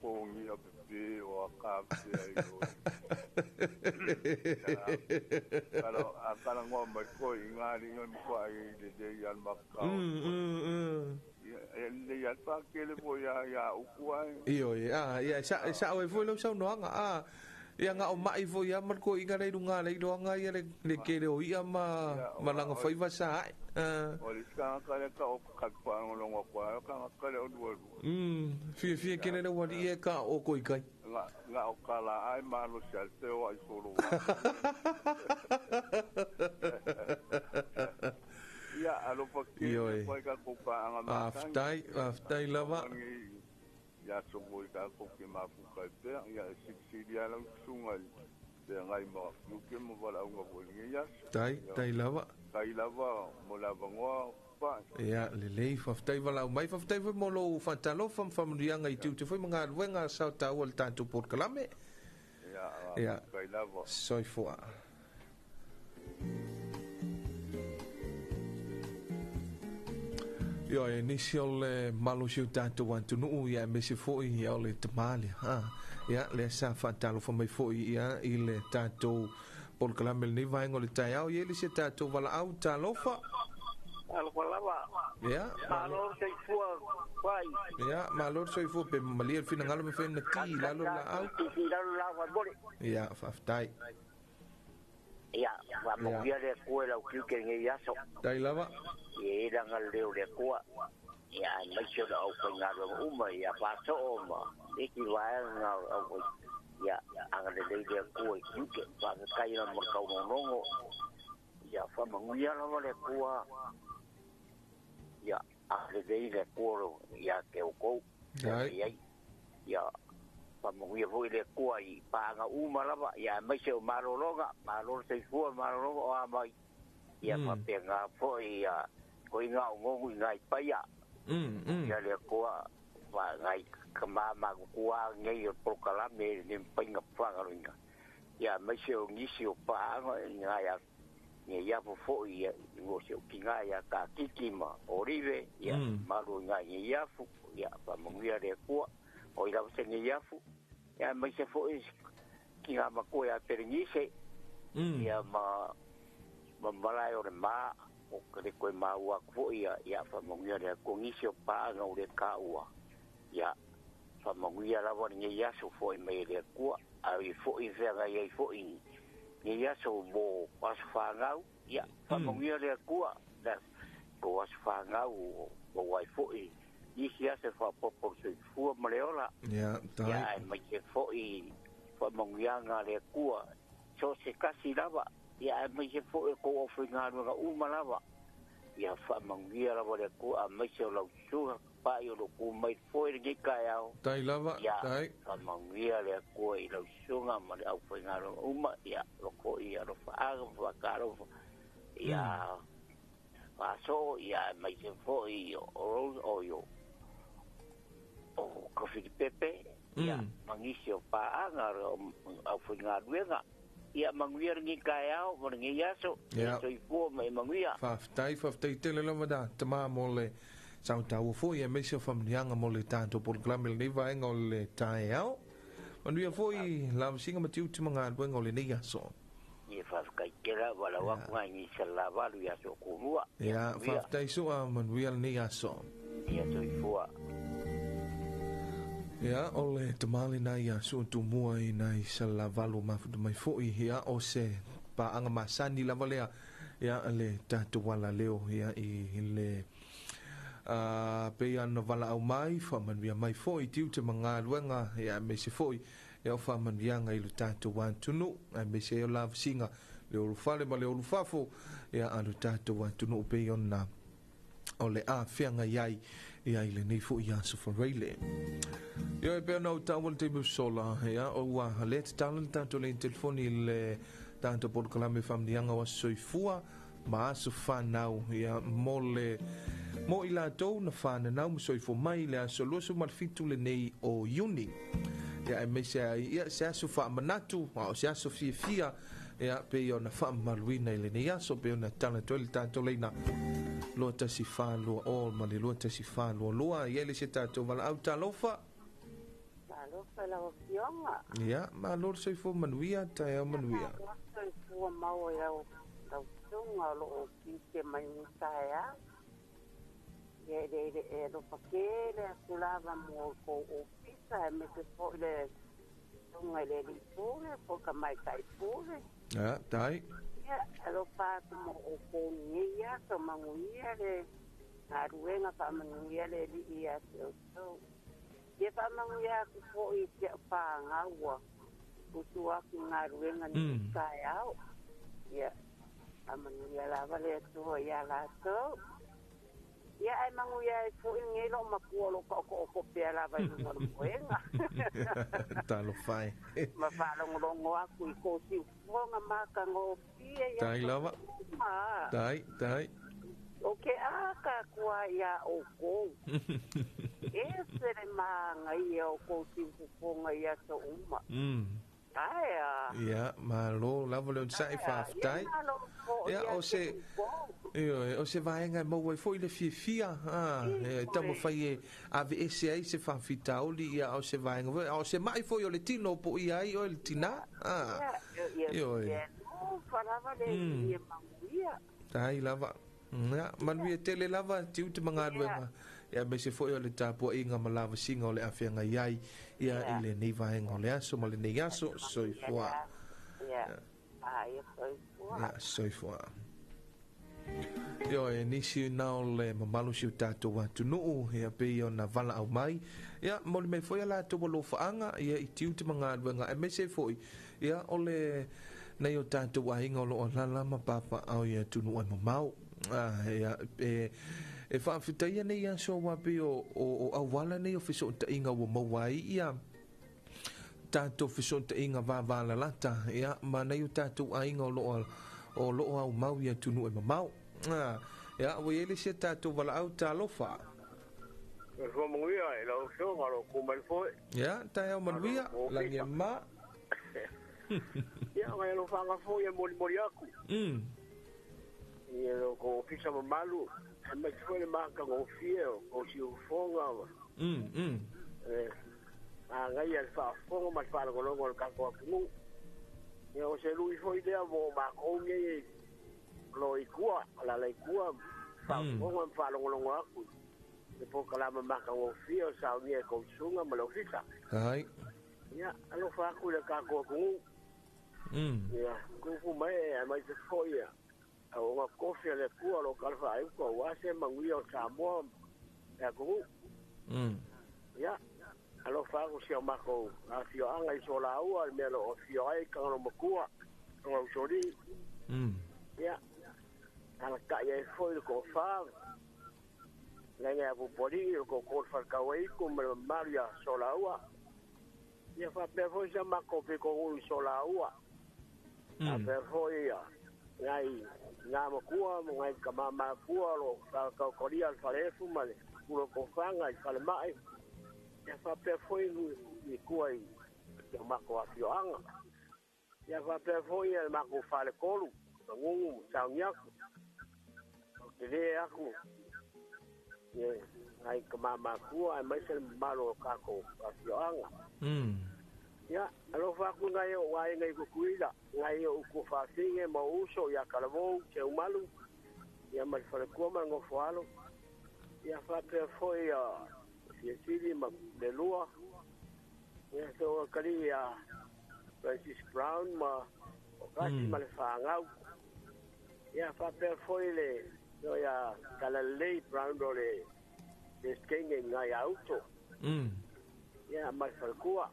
pogia pepe o a ka pea i o a talanoa mai koe i ngā alii o le matua ai lelei ia le makakao ia lelei ia le faakele foi ia upu ai. Ioe, a, ia, e sao ai foi lau saunoaga, a, ia gao mai foi ia ma le toeaina lea i luga le iloaga ia le tele o i'a ma ma lana faiva sa ae. O le isi tagata lea taoto ta te faalogologo atu ai, o tagata lea o lualua. Fiafia tele le aualii e taoto i tai. Na o tala ai malosi a le feoai solo. Ia, alofa tele atu ai tatou paaga masani. Faafetai, faafetai lava. Ia aso foi tatou te mafuta ai pea, ia e silisili lava lau susuga i feagai ma tiute ma valaauga foi i lenei aso. Tai, tai lava. Tai lava mo le avanoa Pai. Ia, lelei, faafetai valaau mai, faafetai foi mo lou faatalofa ma faamanuiaga i tiute foi ma galuega sao taua i le tatou polokalame. Ia, faafetai lava. Soifua. Ioe, nisi o le malosi o tatou atunuu, ia aemaise foi ia o le tama lea. Ha, ia, lea sa faatalofa mai foi ia i le tatou polokalame lenei vaega o le taeao. Ia i le isi a tatou valaau, talofa. Talofa lava. Ia, malo le soifua pai. Ia, malo le soifua pe malie le finagalo me fai na ti i lalo le laau. Ti i lalo le laau faamolemole. Ia, faafetai. Ia, faamanuia le Atua i lau tiute i lenei aso. Tai lava. Ia i ai le agalelei o le Atua, ia aemaise o le aufaigaluega uma ia Fasoo ma nisi vaega o le aufai, ia agalelei le Atua i tiute. Faafetai lava mo le taunonono, ia faamanuia lava le Atua, ia agalelei le Atua ia te outou. Ai. Ia faamanuia foi le Atua i paaga uma lava, ia aemaise o malologa, malo le soifua, malologa o a mai. Ia faapena foi ia koe ngā o ngongu i ngā i paia. Ia le Atua fa ngai ka ma matutua nei o polokalame le painga whangaloinga. Ia aemaise o nisi o paaga i ngā ia nge ia fofo ia i ngo se ki ngā ia ka kiki ma olive ia malu i ngā nge ia fu ia faamanuia le Atua o i lava se nge ia fu ia aemaise foi ki ngā makoe a Perenise ia ma malae o le ma o ke le koe maua atu foi ia ia faamanuia le Atua nisi o paaga o le kaua ia faamanuia lava lenei aso foi mai le Atua a i foi feagai ai foi lenei aso mo aso fanau ia faamanuia le Atua le ko aso fanau o ai foi nisi aso faaopoopo le soifua ma le ola Ia, tai. ia aemaise foi faamanuiaga a le Atua so se kasi lava ia aemaise foi o kou aufaigaluega uma lava ia faamanuia lava le Atua aemaise o lau susuga pa'i o lo ku mai foi lenei taeao Tai lava, ia tai. faamanuia le Atua i lau susuga ma le aufaigaluega uma ia loko ia alofaaga ma faatalofa ia faasoo ia aemaise foi o o o Kofilipepe, ia, mangisi o paanga au fuingaluega. Ia manuia lenei taeao ma lenei aso. Ia. Soifua ma e manuia. Faafetai, faafetai tele lava da tamā mo le sautaua foi aemaise o faamanuiaga mo le tatou polokalame lenei vaega o le taeao. Manuia foi lavasiga ma tiute ma galuega o lenei aso. Ia faafetai tele lava lau atu nai ni salavalu ia aso kulua. Ia, faafetai soa manuia lenei aso. Ia soifua. Ia, o le tamā lenā ia Sua Tumua i nai Salelavalu mafuta mai foi, ia, o se paaga masani lava lea, ia, le tatou alaleo, ia, i le pei ona valaau mai, faamanuia mai foi tiute ma galuega, ia, aemaise foi, ia, o faamanuiaga i le tatou atunuu, aemaise ai o lavasiga le ulufale ma le ulufafo, ia, a le tatou atunuu pei ona o le afeagai ai ia i lenei foi aso faraile. Ia e pei ona ou taua le taimi ua sola, ia, o ua lea tatalo le tatou laini telefoni i le tatou polokalame faamanuiaga o aso soifua ma aso fanau, ia, mo le mo i latou na fananau ma soifua mai le aso 27 lenei o Iuni. Ia, aemaise ai, ia, se aso faamanatu, a o se aso fiafia, ia, pei ona faamamaluina i lenei aso, pei ona tatalo atu ai le tatou laina 2142 ma le 2142. Ia, i le se tatou valaau talofa. Talofa lau Afioga. Ia, malo le soifua manuia, taeao manuia. Malo soifua maua i lau susuga o lo o tiute mai nei taeao. Ia e le e alofa tele atu lava mo le tou ofisa aemaise foi le susuga i le alii pule po o le tamaitai pule. Ia, tai. Ia, alofa atu mo outou i lenei aso, manuia le galuega, faamanuia le Alii ia te outou. Ia faamanuia atu foi i si au pāgau ua usu atu i galuega nei taeao. Ia, faamanuia lava le Atua ia latou. Ia, ae manuia ai foi lenei lou matua o lo o taoto'oto pea lava i luga o le moega. Talofa e. Ma faalogologo atu i kou siufofoga matagofie i Tai aso lava. uma. Tai, tai. O ke aka atu ai iā ʻoukou, ese le māgaia o kou siufofoga i aso uma. Ae a. Ia, malo lava le onosai, faafetai. Ia, malo foi Ia, ia o se te outou. Ioe, o se vaega e maua ai foi le fiafia, a, e taumafai e aveese ai se faafitauli, ia, o se vaega foi, a o se mai foi o le tino po o ia ai oe le tinā, a. Ia, ia, Ioe. ia, alofa lava le Alii e manuia. Tai lava. Ia, manuia tele lava tiute ma galuega, ia, aemaise foi o le tapuaiga ma lavasiga o le afeagai ai, ia, i lenei vaega o le aso ma lenei aso, soifua. Ia, a ia soifua. Ia, soifua. Ioe, nisi na o le mamalu o si o tatou atunuu, ia, pei ona valaau mai, ia, momoli mai foi a latou alofaaga, ia, i tiute ma galuega, aemaise ai foi, ia, o le nai o tatou aiga o lo o alaala ma papaao i atunuu e mamao. A, ia, e e faafetaia nei aso aua pei o o auala nei o fesootaiga ua maua ai ia tatou fesootaiga vavalalata, ia, ma nai o tatou aiga o lo o o lo o aumau i atunuu e mamao. A, ia, ua i ai le isi a tatou valaau talofa. Soifua manuia i lau Afioga o lo o ku mai foi. Ia, taeao manuia, lagi e ma. Ia, ngai alofaga foi e molimoli atu. I lo kou ofisa mamalu, aemaise foi le matagofie o kou siufofoga. E magaia le faafofoga ma le faalogologo o le tatou atunuu. Ia, o se lui foi lea mo makou nei o lo o i tua, alaala i tua, faafofoga ma faalogologo atu i le polokalame matagofie o saunia e kou susuga ma le ofisa. Ai. Ia, alofa atu i le tatou atunuu. Ia, tupu mai e aemaise foi ia auauna tofi a le Atua o lo o talafaauta aua se manuia o Samoa ma le atunuu. Ia, alofa atu si o matou afioaga i Solaua, le mea o lo o afio ai Tagalomatua, Tagausolii. Ia, alatai ai foi le tofa, laina ia Pupualii, le toatolu o le Faletauaitu ma le mamalu ia Solaua. Ia faapea foi si a matou pitonuu i Solaua. Faapea foi ia nai ina matua ma nai tama matua o lo o faataotolia le faleefu ma le pulotofaga i falemai. Ia Faapea foi i tua i o matou afioaga. Ia faapea foi le matou faletolu, Magugu ma Sauniaku. O te lē aku ia ai ka mamatua aemaise le mamalu o tatou afioaga. Ia alofa aku nai o'u aiga i Kukuila, nai o'u tuafafine ma o'u uso ia Kalavou, Seumalu, ia ma le faletua ma le nofoalo. Ia faapea foi ia Siasili ma Lelua. Ia so kali ia Francis Brown ma o kasi ma le fagau. Ia faapea foi le no ia Kalalei Brown o le skenge ngai auto. Ia ma le faletua.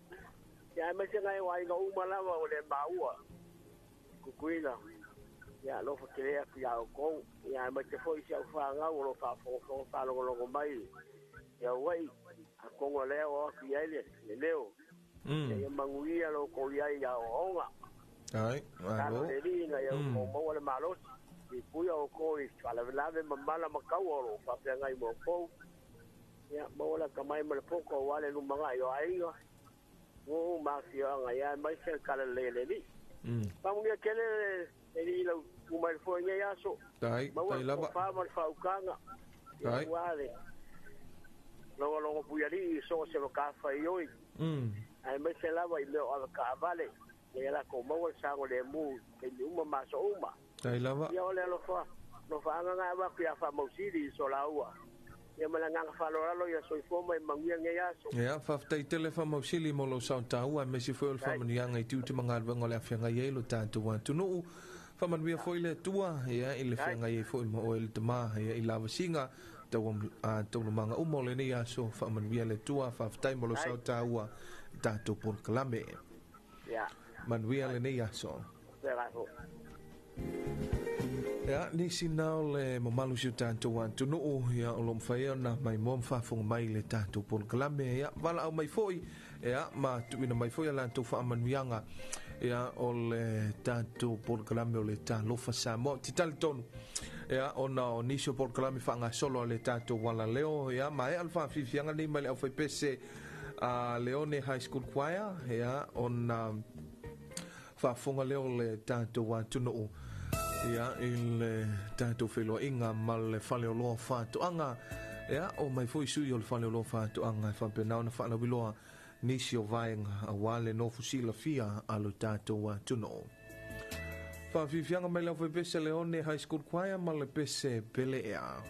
Ia aemaise ngai o aiga uma lava o le maua Kukuila. Ia alofa tele atu iā outou. Ia aemaise foi si au fagau o lo faafogafoga faalogologo mai ia uai atonu o lea o atu i ai le leo. Ia manuia lo kou iai ia oaoga. Ai, talo malo. Le alii ina ia outou maua le malosi puipuia outou i faalavelave ma mala ma kaua o loo faafeagai ma outou. Ia maua le atamai ma le poto auā le lumaga'i o aiga nuu ma afioaga. Ia aemaise le talalelei a le alii. Faamanuia tele le alii lau tu mai le foe i nei aso. Tai, Maua tai le lava. tofa ma le faautaga. Ia Tai. ua le logologo puialii i so o se matafaioi. Aemaise lava i mea o avekaavale ia latou maua le sagalemu i taimi uma ma aso uma. Tai lava. Ia o le alofa alofaaga ga avatu iā faamausili i solaua. Ia ma le agaga faaaloalo ia soifua ma ia manuia lenei aso. Ia, faafetai tele faamausili mo lou saotaua, aemaise foi o le faamanuiaga i tiute ma galuega o le afeagai ai lo tatou atunuu. Faamanuia foi le Atua, ia, i le feagai ai foi ma oe le tama, ia, i lavasiga, taualumaga uma o lenei aso. Faamanuia le Atua, faafetai mo lou saotaua i tatou polokalame. Ia. Manuia lenei aso. Pera foi. Ia, nisi na o le mamalu si o tatou atunuu, ia, o lo mawhai ona mai moa mawhafonga mai le tatou polokalame, ia, wala au mai foi, ia, ma tuuina mai foi a latou faamanuiaga, ia, o le tatou polokalame o le Talofa Samoa. Te talitonu, ia, ona o nisi o polokalame faagasolo a le tatou walaleo, ia, ma ea le faafiafiaga nei mai le aufaipese a Leone High School Choir, ia, ona faafofoga lea o le tatou atunuu, ia, i le tatou feiloaiga ma le faleoloa faatoaga, ia, o mai foi sui o le faleoloa faatoaga e faapena ona faalauiloa nisi o vaega auā le nofu silafia a lo tatou atunuu. Faafiafiaga mai le aufaipese Leone High School Choir ma le pese Peleea.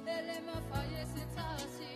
Ele mafai se tasi.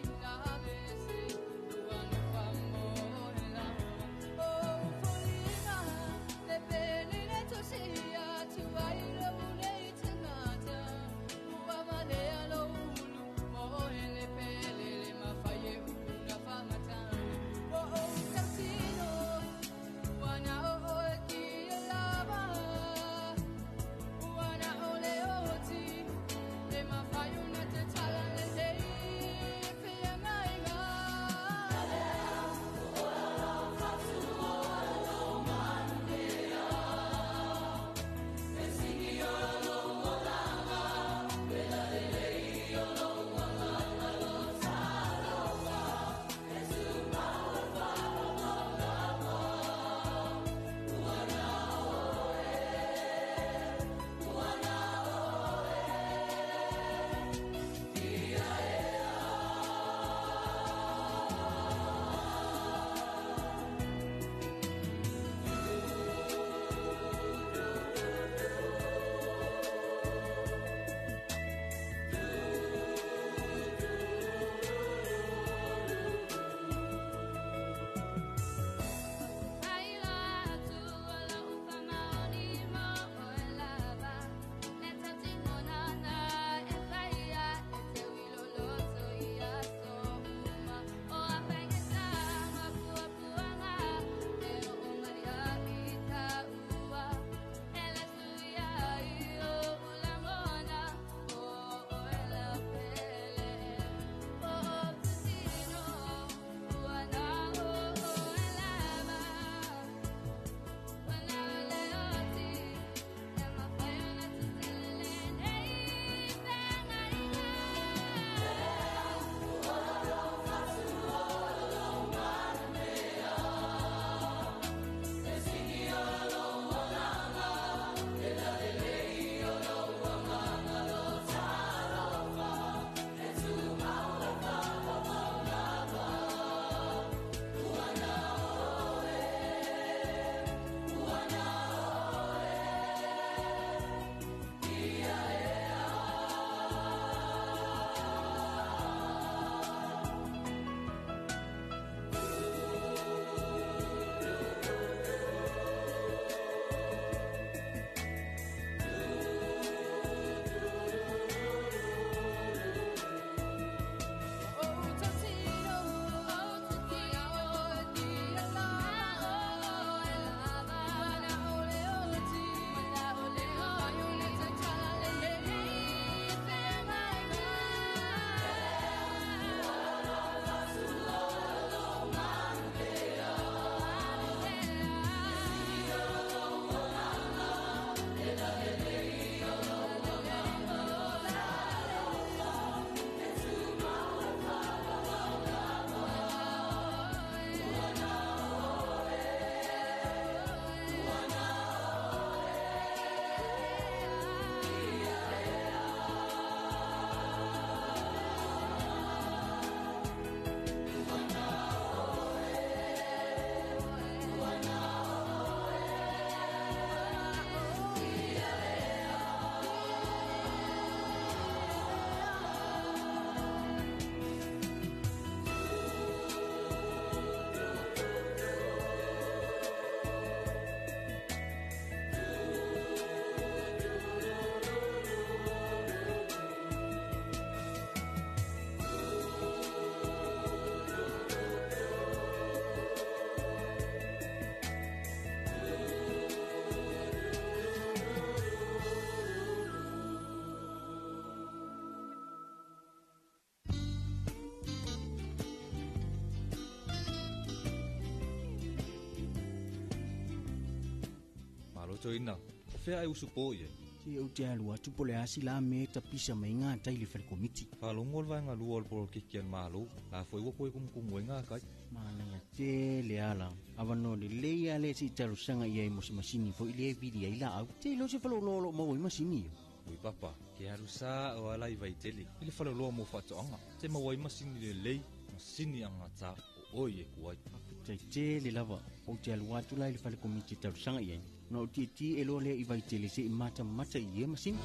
Toeaina, o fea ai usu po i ai. Se ou te alu atu po le asi la me tapisa mai ngā tai le whare komiti. Whalongo le vaenga lua o le polokiki a le Malo, la foi ua koe kumukumu ai ngā kai. Manaia tele ala. Avanoa lelei a le se i talosaga i ai mo se masini fo'i lea e vili ai laau. Te iloa se faleoloa o loo maua ai masini ia. Ui papa, ke alu sa o ala i Vaitele, i le faleoloa mo faatoaga. Te maua ai masini lelei, masini agata o oe e ku ai. Faafetai tele lava, ou te alu atu la i le fale komiti e talosaga i ai, ona ou tietie e loa lea i Vaitele se'i matamata i ia masini.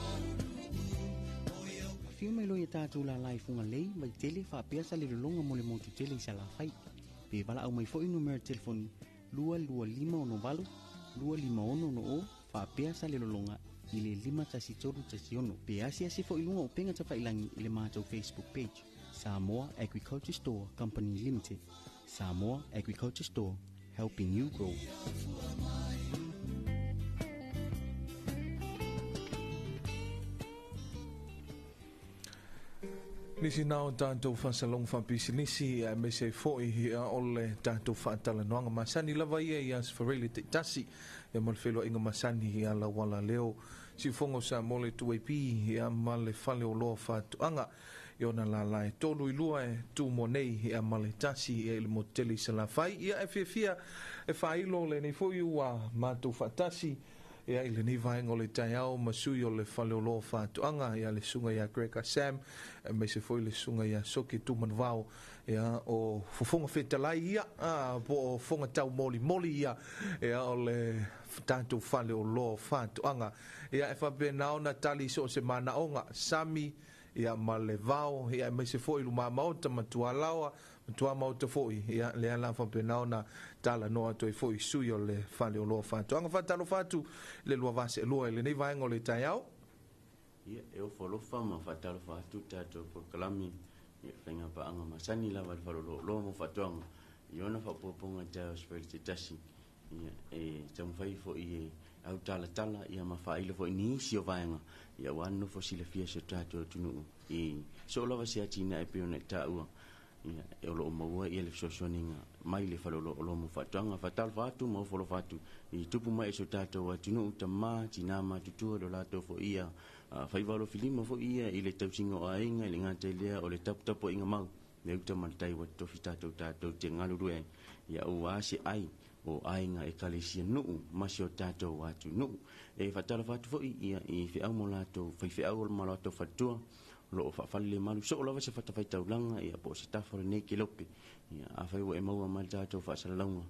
Afio mai loa ia tatou lala i Fugalei, Vaitele, faapea Salelologa mo le motu tele i Salafai. Pe valaau mai foi numera telefoni 22568 25660 faapea Salelologa i le 51316. Pe asiasi foi i luga o upega tafailangi i le matou Facebook page, Samoa Agriculture Store Company Limited. Samoa Agriculture Store, helping you grow. Nisi na o tatou faasalogo faapisinisi aemaise ai foi ia o le tatou faatalanoaga masani lava ia i Aso Faraile taitasi ia ma le feiloaiga masani ia lauala leo siufogo o Samoa le 2AP ia ma le fale oloa faatoaga i ona lala e tolu i lua e tu moa nei ia ma le tasi ia i le motu tele i Salafai ia e fiafia e faailo lenei foi ua matou faatasi ia i lenei vaega o le taeao ma sui o le fale oloa faatoaga ia le susuga ia Greg Sam aemaise foi le susuga ia Soke Tumanuvao ia o fofoga fetalai ia po o fofoga taumolimoli ia ia o le tatou fale oloa faatoaga ia e faapena ona tali so o se manaoga sami ia ma le vao ia aemaise foi luma maota ma tualaoa ma tuamaota foi ia lea la faapena ona talanoa atu ai foi sui o le fale oloa faatoaga. Faatalofa atu le lua vaseelua i lenei vaega o le taeao. Ia, e ofo alofa ma faatalofa atu tatou polokalame ia faiga paaga masani lava le faleolooloa mo faatoaga i ona faaopoopoga i taeao se faile se tasi. Ia, e taumafai foi e autalatala ia ma faailo foi nisi o vaega ia ua nofo silafia si o tatou atunuu i soo lava se atinae pei ona i taua. Ia, e o loo maua ia le fesoasoaniga mai le faleolooloa mo faatoaga. Faatalofa atu ma ofo alofa atu i tupu mai e si o tatou atunuu, tamā, tinā matutua, le o latou foi ia faiva alofilima foi ia i le tausiga o aiga i le gata i lea o le taputapuaiga mau le uta ma le tai ua totofi tatou tatou te galulue ai ia ua se ai o aiga ekalesia nuu ma si o tatou atunuu. E faatalofa atu foi ia i feau mo latou faifeau ma latou faletua o loo faafale le malu soo lava se fatafaitaulaga ia po o se tafa o lenei kelope. Ia afai ua e maua mai le tatou faasalalauga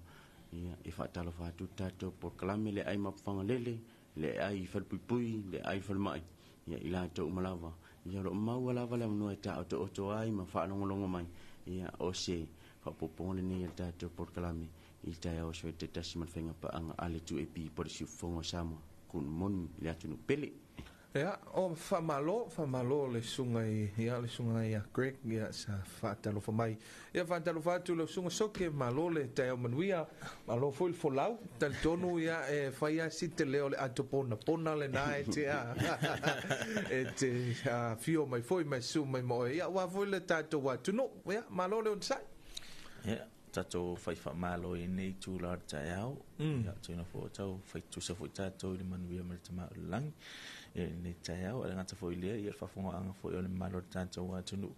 ia e faatalofa atu tatou polokalame le ai mapufagalele le ai falepuipui le ai falemai ia i latou uma lava ia o loo maua lava le avanoa e taotooto ai ma faalogologo mai ia o se faaopoopoga lenei a le tatou polokalame i le taeao aso e taitasi ma le faiga paaga a le 2AP po le siufofoga o Samoa kunumoni i le atunuu pele. Ia, o faamalo, faamalo le susuga i, ia, le susuga ia Greg, ia, sa faatalofa mai. Ia, faatalofa atu le susuga Soke, malo le taeao manuia, malo foi le folau, talitonu, ia, e fai lava si tele o le ato ponapona lena e te, e te afio mai foi ma e susu mai ma oe. Ia, aua foi le tatou atunuu. Ia, malo le onosai. Ia, tatou fai faamalo i lenei itula o le taeao. Ia, tuuina foi o tau faitusa foi tatou i le manuia ma le tama o le lagi ia i lenei taeao. A le gata foi i lea, ia le faafogaaga foi o le mamalu o le tatou atunuu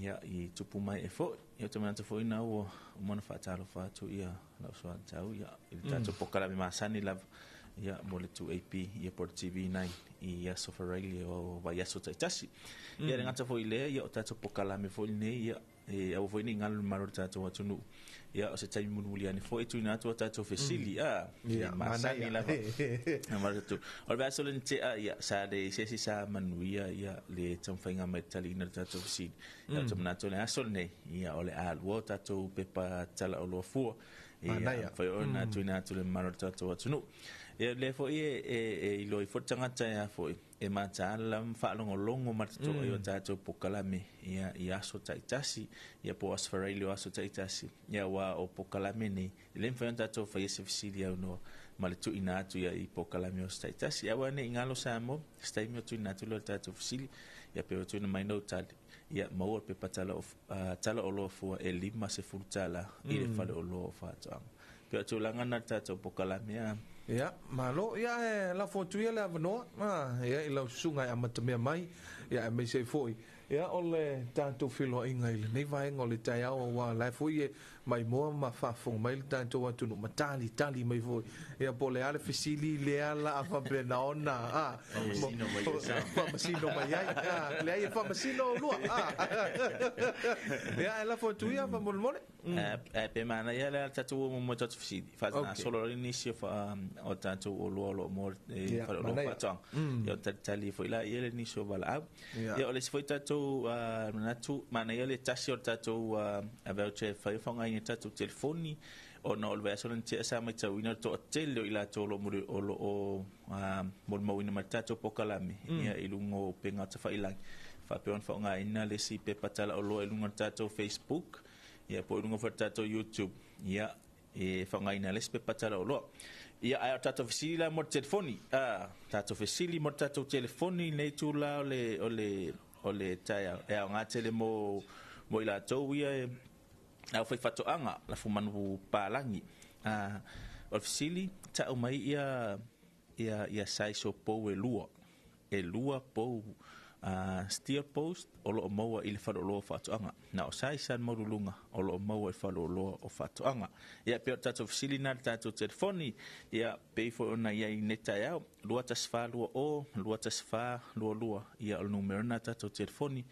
ia i tupu mai e foi. Ia, ou te manatu foi na ua uma ona faatalofa atu ia lau soatau ia i le tatou polokalame masani lava ia mo le 2AP ia po o le TV9 i aso Faraile o vaiaso taitasi. Ia le gata foi i lea, ia o tatou polokalame foi lenei ia e aua foi nei galo le mamalu o le tatou atunuu. Ia o se taimi mulimuli ane foi e tuuina atu a tatou fesili a Ia, e masani manaia. lava. Na mamalu atu. O le vaiaso lena tea ia sa leai se isi sa manuia ia le taumafaiga mai le taliina o le tatou fesili. Ia ou te manatu o le aso lenei ia o le a lua o tatou pepa talaoloa fua. Ia Manaia. mafai ona tuuina atu le mamalu o le tatou atunuu. Ia lea foi e iloa ai foi le tagata e a foi e mataala ma faalogologo ma le totoa i o tatou polokalame ia i aso taitasi ia po o aso Faraile o aso taitasi ia aua o polokalame nei e le mafai ona tatou faia se fesili aunoa ma le tuuina atu ia i polokalame o aso taitasi. Aua nei galo Samoa se taimi o tuuina atu lea o le tatou fesili ia pe o tuuina mai nau tali ia maua le pepa tala o tala oloa fua e $50 i le fale oloa o faatoaga. Pe o tulaga na le tatou polokalame a. Ia, malo, ia e lafo atu ia le avanoa, ia i lau susuga e amatamea mai, ia aemaise ai foi, ia o le tatou feloaiga i lenei vaega o le taeao auā la e foi e maimoa ma faafofoga mai le tatou atunuu ma talitali mai foi, ia po o le a le fesili lea la a faapena ona Faamasino mai ai sa. Faamasino mai ai, leai e faamasino oulua, ia ae lafo atu ia faamolemole. Ae pe manaia le tatou o muamua tatou fesili. Faagasolo ai nisi o fa o tatou oloa o lo o mo e faleoloa faatoaga. Ia o talitali foi la ia le nisi o valaau. Ia o le isi foi tatou manatu manaia le tasi o le tatou voucher e fai o faaaogaina i tatou telefoni ona o le vaiaso lena tea sa matauina le toatele o i latou o lo o molimauina mai le tatou polokalame ia i luga o upega tafailagi faapea ona faaaogaina le isi pepa talaoloa i luga o le tatou Facebook ia po o luga foi o le tatou YouTube, ia, e faaaogaina le isi pepa talaoloa. Ia, ae o tatou fesili la mo le telefoni, tatou fesili mo le tatou telefoni i lenei itula o le, o le, o le taeao, e aoga tele mo, mo i latou ia e aufaifaatoaga, lafumanu palagi. O le fesili, tau mai ia, ia, ia size o pou e lua. E lua pou steel post o lo o maua i le faleoloa o faatoaga. Na o size lava le maualuluga o lo o maua i le faleoloa o faatoaga. Ia, pei o le tatou fesili lena i le tatou telefoni, ia, pei foi ona i ai i lenei taeao, 2142 0 2142, ia, o le numera lena o le tatou telefoni,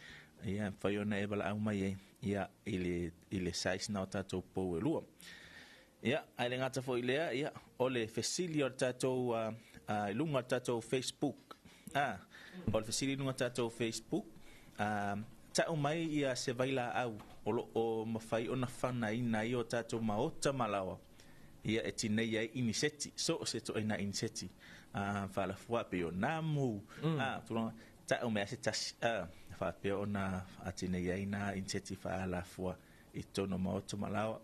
ia, e mafai ona e valaau mai ai, ia, i le, i le size lena o tatou pou e lua. Ia, ae le gata foi i lea, ia, o le fesili o le tatou, i luga o le tatou Facebook, o le fesili i luga o le tatou Facebook, tau mai ia se vailaau o lo o mafai ona fanaina ai o tatou maota ma laoa, ia, e tineia ai iniseti, so o se ituaiga iniseti, faalafua pei o namu, tulaga, tau mai lava se tasi, faapea ona tineia ai na iniseti faalafua i totonu o maota ma laoa.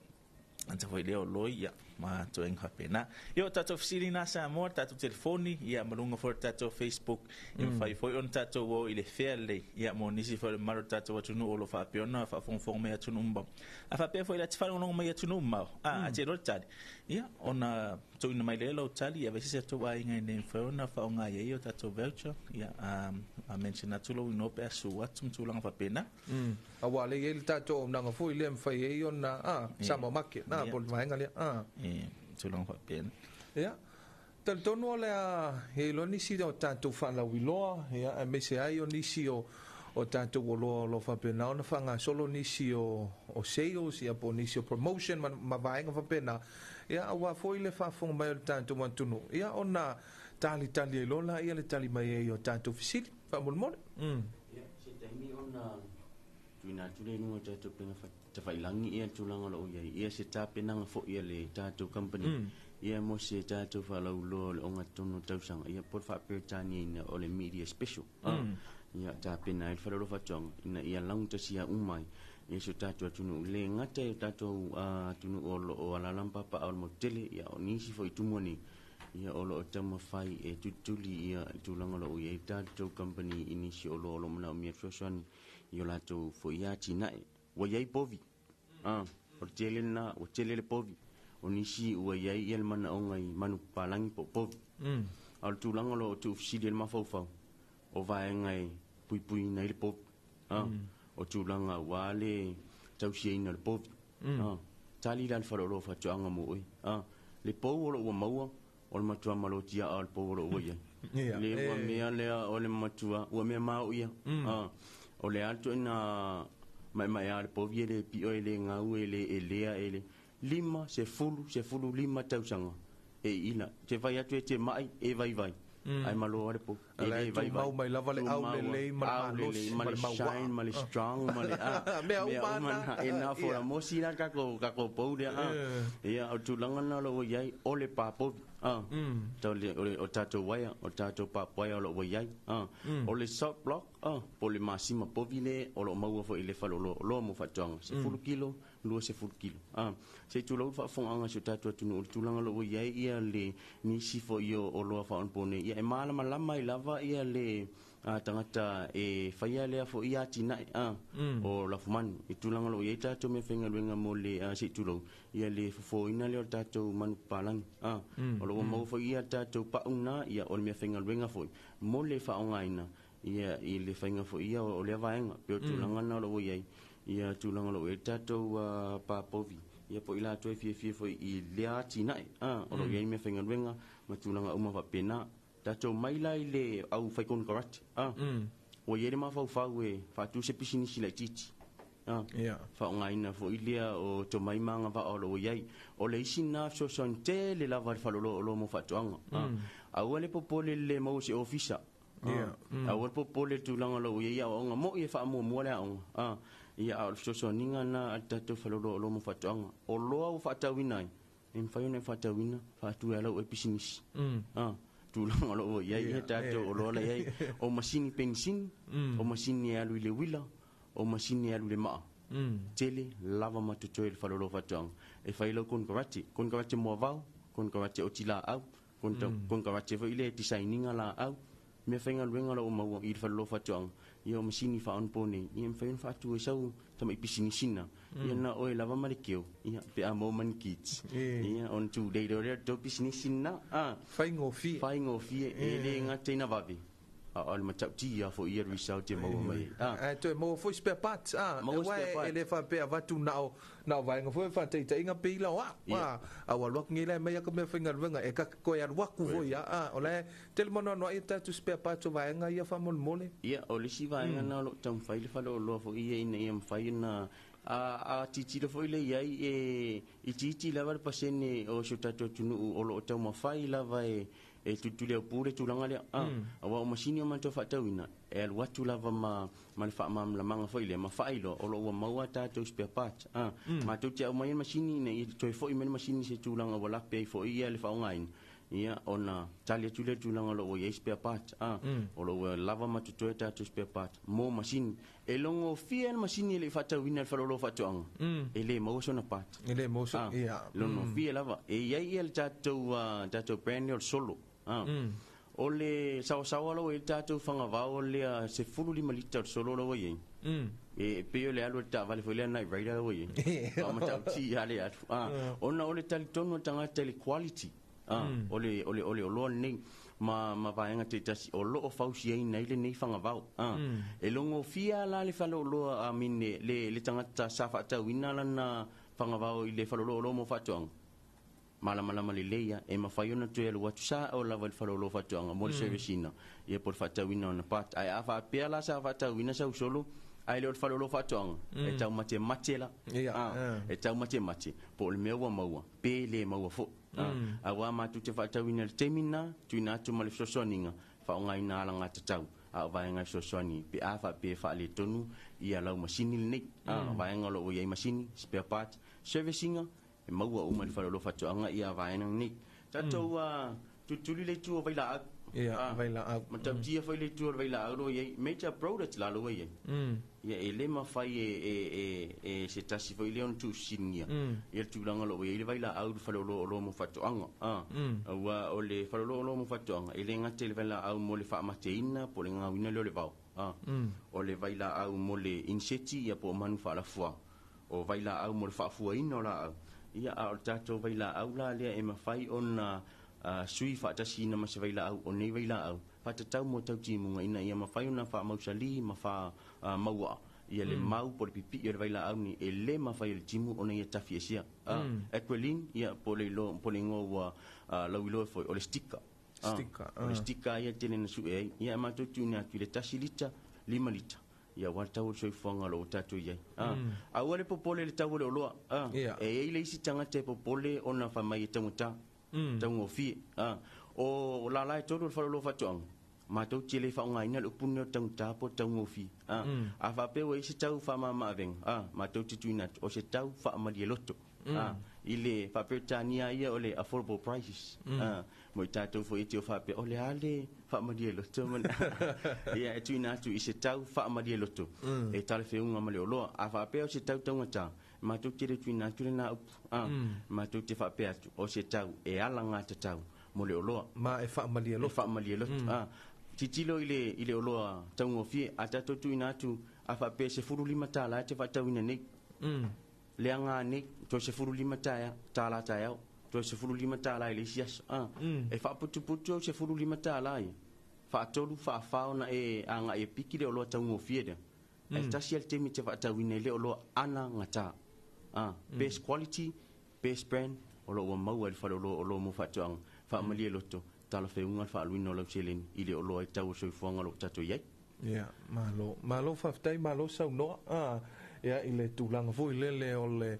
Ata foi lea o loi, ia, ma toega faapena. Ia, o tatou fesili na Samoa, tatou telefoni, ia, ma luga foi o le tatou Facebook, ia, mafai foi ona tatou o i le fea lelei, ia, mo nisi foi o le mamalu o le tatou atunuu o lo o faapea ona faafogafoga mai i atunuu mamao. A faapea foi la te faalogologo mai i atunuu mamao, a te iloa le tali, ia, ona tuuina mai lea o lau tali, ia aveese se tou aiga ina ia mafai ona faaaoga i ai o tatou voucher, ia, a mention atu lou igoa pe a sue atu ma tulaga faapena. Aua lea e i ai le tatou auaunaga foi lea e mafai ai ona Samoa Market, po o le vaega lea. Ia, tulaga faapena. Ia, talitonu o le a i ai loa nisi o tatou faalauiloa, ia, aemaise ai o nisi o o tatou oloa o lo o faapena ona faagasolo nisi o sales, ia, po o nisi o promotion ma vaega faapena, ia, aua foi le faafofoga mai o le tatou atunuu, ia, ona talitali ai loa laia le tali mai ai o tatou fesili. Faamolemole. Ia, se taimi ona tuuina atu lea i luga o tatou upega tafailagi ia le tulaga o lo o i ai. Ia se tapenaga foi a le tatou company ia mo se tatou faalauiloa o le ogatotonu o tausaga ia po o le faa-Peretaniaina o le media special. Ia tapena ai le faleoloa faatoaga ina ia laugatasia uma ai ia si o tatou atunuu. E le gata i o tatou atunuu o lo o alaala ma papaaao i le motu tele, ia o nisi foi i Tumua nei Ia o lo o taumafai e tulituli ia le tulaga o lo o i ai le tatou company i nisi o oloa o lo o manaomia le fesoasoani i o latou foi ia atinae. Ua i ai povi. Ah, o le tele lena, ua tele le povi. O nisi ua i ai ia le manaoga i manu papalagi po o povi. A o le tulaga o lo o tuufesili ai le mafaufau, o vaega e puipuiina ai le povi. Ah, o tulaga aua le tausiaina o le povi. Ah, tali la le faleoloa o faatoaga mo oe. Ah, le pou o lo o ua maua, o le matua malotia a o le pou o lo o ua i ai. Le ua mea lea o le matua, ua mea maoia. Ah, o le a le ituaiga maemaea o le povi e le pio, e le gau, e le elea, e le 5, 10, 15 tausaga e iila. Te fai atu e te mai, e vaivai. Ae malo lava le pou. E le vaivai. Tumau mai lava le aulelei ma le malosi ma le shine ma le strong ma le mea uma na. E na fo la mosi la kako pou lea. Ia, o tulaga na o lo o i ai, o le pā povi. Tau le, o le, o tatou waia, o tatou pā waia o lo o ua i ai. O le salt block, po o le masima povi le o lo o maua foi i le faleoloa oloa mo faatoaga. 10 kilo, 20 kilo. Se i tulou le faafofogaaga a si o tatou atunuu i le tulaga o lo o ua i ai ia le nisi foi o oloa faaonaponei, ia e malamalama ai lava ia le A tagata e faia lea fo'i atinae a o lafumanu i tulaga o loo iai tatou mea faigaluega mo le se'i tulou ia le fofōina lea o le tatou manu papalagi a o loo ua maua foi ia tatou pa'u na ia o le mea faigaluega foi mo le faaaogaina ia i le faiga foi ia o lea vaega pe o tulaga na o loo ua iai ia tulaga o loo iai tatou papovi ia po i latou e fiafia foi i lea atinae a o loo iai mea faigaluega ma tulaga uma faapena. Tatou mai la i le au fai konekarate a ua iai le mafaufau e faatu se pisinisi laitiiti a faaaogaina foi lea o tomai ma agavaa o loo iai. O le isi na fesoasoani tele lava le faleoloa mo faatoaga a aua le popole le maua se ofisa aua le popole le tulaga o loo iai aoaoga moi e faamuamua le aoga a ia a o le fesoasoaniga na a le tatou faleoloa mo faatoaga oloa ua faatauina ai e mafai ona e faatauina faatu e ala ua e pisinisi. A tulaga o loo iai ia tatou oloa la iai o masini penisini o masini e alu i le uila o masini e alu i le maa tele lava ma totoe le faleoloa faatoaga e fai lau konekarate konekarate moavao konekarate oti laau konekarate foi le designiga laau mea faigaluega o loo maua i le faleoloa faatoaga ia o masini faaonaponei ia mafai ona faatu ai sau tama'i pisinisi na ia na oe lava ma le keo ia pe a maua ma ni kids ia ona tulei loa lea o le tou pisinisi lena a faigofie faigofie e le gata ina vave a o le matautia foi ia le result e maua mai ai ae toe maua foi spare parts a Maua spare parts. E le faapea avatu na o na o vaega foi faataitaiga pe ila o au a au alu atu nei la e mai aka mea faigaluega e ka koe alu atu foi a o la e tele manuanua ia tatou spare parts o vaega ia faamolemole. Ia, o le isi vaega na o loo taumafai le faleoloa foi ia ina ia mafai ona a tilotilo foi le iai e itiiti lava le pasene o si o tatou atunuu o loo taumafai lava e tulituli aupu le tulaga lea a auā o masini o matou faatauina e alu atu lava ma le faamalamalamaga foi lea ma faailoa o loo ua maua tatou spare parts a matou te aumai le masini ina ia toe foi mai le masini se tulaga ua lape ai foi ia le faaaogaina ia ona tali atu lea tulaga o loo ua iai spare parts a o loo ua lava ma totoe tatou spare parts mo masini e logofie le masini e lei faatauina e le faleoloa faatoaga e le maua sona part e le maua so ia logofie lava e iai ia le tatou tatou brand lea o le Solo a o le saosaoa lau e tatou fagavao lea 15 lita o le Solo lau ai e pei o le alu o le taavale foi lea Night Rider lau ai o matauti ia le alu a ona o le talitonu o le tagata i le quality a o le o le o le oloa lenei ma vaega taitasi o loo fausiaina ai lenei fagavao a e logofia la le faleoloa a mine le tagata sa faatauina lana fagavao i le faleoloa mo faatoaga malamalama lelei ia e mafai ona toe alu atu sa o lava i le faleoloa faatoaga mo le service ina ia po o le faatauina ona part ae a faapea la sa faatauina sau solo ae le o le faleoloa faatoaga e taumatemate la e taumatemate po o le mea ua maua pe le maua foi auā matou te faatauina i le taimi lena tuuina atu ma le fesoasoaniga faaaogaina alagatatau a o vaega e fesoasoani pe a faapea e faaletonu ia lau masini lenei a vaega o loo ua iai masini spare parts servicinga e maua uma i le faleoloa faatoaga ia vaega nei tatou tulituli le itu o vailaau ia vailaau matautia foi le itu o le vailaau lo iai major products la lo iai ia e le mafai e se tasi foi lea ona tuusisinia ia le tulaga o loo iai le vailaau i le faleoloa mo faatoaga auā o le faleoloa mo faatoaga e le gata i le vailaau mo le faamateina po o le gagauina lea o le vao o le vailaau mo le iniseti ia po o manu faalafuā o vailaau mo le faafuaina o laau ia a o le tatou vailaau la lea e mafai ona sui faatasiina ma se vailaau o nei vailaau faatatau mo tautimuga ina ia mafai ona faamausali ma fa maua ia le mau po o le pipii o le vailaau ni e le mafai e le timu ona ia tafi esia Aqualine ia po le ilo po le igoa ua lauiloa foi o le sticker Sticker, o le sticker ia tele na sue ai ia e matou tuuina atu i le 1 lita 5 lita ia ua le tau o le soifuaga o loo tatou iai aua le popole i le tau o le oloa e iai le isi tagata e popole ona faimai e taugata taugofie o lala e tolu o le faleoloa faatoaga matou te le faaaogaina le upu lenei o le taugata po o le taugofie a faapea ua iai se tau faamamaavega matou te tuuina atu o se tau faamalie loto i le faaperetania ia o le affordable prices mo i tatou foi e te o faapea o le a le faamalie loto ma ia e tuuina atu i se tau faamalie loto e talafeuga ma le oloa a faapea o se tau taugata matou te le tuuina atu lena upu matou te faapea atu o se tau e alagatatau mo le oloa ma e faamalie loto e faamalie loto. Titilo i le oloa taugofie a tatou tuuina atu a faapea $15 e te faatauina nei. Leaga nei toe $15 tālā taeao, toe $15 i le isi aso. E faaputuputu au $15 ia. Faatolu faafā ona e agai e piki le oloa taugofie lea. Ae tasi lava le taimi e te faatauina ai le oloa anagata. Best quality, best brand, o lo o ua maua e le faleoloa oloa mo faatoaga. Faamalie loto, talafeuga le faaluina o lau seleni i le oloa e tau o le soifuaga o lo o tatou i ai. Ia, malo. Malo faafetai, malo saunoa. Ia, i le tulaga foi lele o le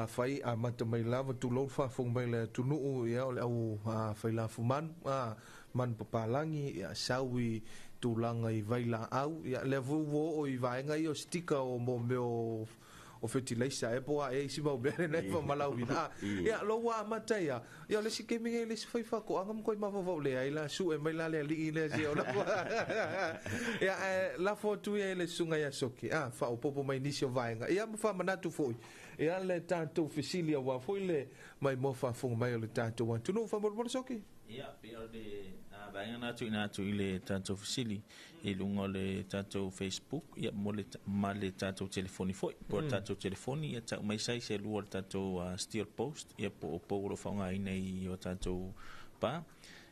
fai amata mai lava, tulou le faafofoga mai le atunuu, ia, o le au failafumanu, manu papalagi, ia, sau i tulaga i vailaau, ia, lea foi ua oo i vaega ia o stika o mo mea o fertilizer e po a e isi mau mea lena e famalauina. Ia, lo ua amata ia. Ia, o le isi taimi nei, le isi fai faatoaga ma koe mafaufau le ai la, sue mai la le alii lea si o la. Ia, lafo atu ia i le susuga ia Soki, faaopoopo mai nisi o vaega. Ia, ma faamanatu foi, ia le tatou fesili aua foi le maimoa faafofoga mai o le tatou atunuu. Faamolemole Soki. Ia, pei o le vaega na tuuina atu i le tatou fesili i luga o le tatou Facebook, ia, mo le ma le tatou telefoni foi. Po o le tatou telefoni, ia, tau mai sai se lua o le tatou steel post, ia, po o pou o lo o faaaogaina i o tatou pa,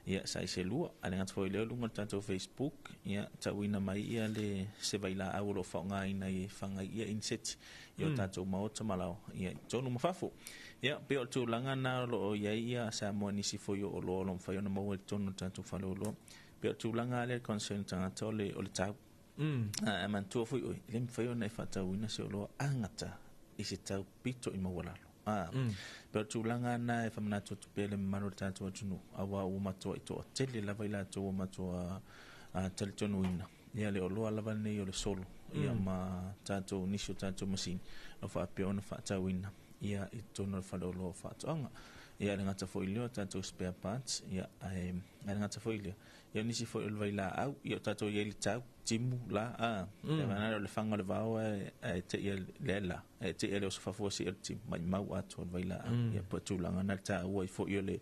ia, sai se lua. Ae le gata foi i lea, o luga o le tatou Facebook, ia, tauina mai ia le se vailaau o lo o faaaogaina i faga ia inseti i o tatou maota ma laoa, ia, i totonu ma fafo. Ia, pei o le tulaga na o lo o i ai ia Samoa nisi foi o oloa o lo o mafai ona maua i totonu o le tatou faleoloa. Pei o le tulaga lea le concern tagata o le tau. Ae manatua foi oe, e le mafai ona e faatauina se oloa agata i se tau pito i maualalo. Pei o le tulaga na e faamanatu atu pea le mamalu o le tatou atunuu, aua ua matuai toatele lava i latou ua matua talitonuina. Ia le oloa lava lenei o le solo, ia ma tatou nisi o tatou masini o faapea ona faatauina ia i totonu o le faleoloa o faatoaga. Ia le gata foi lea o tatou spare parts, ia ae le gata foi lea, ia nisi foi o le vailaau, ia o tatou i ai le tau, timu, la, le mana o le faga o le vao e te ia le la, e te ia le oso fafua si o le timu, mai mau atu o le vailaau, ia po tulaga na le tāua i foi o le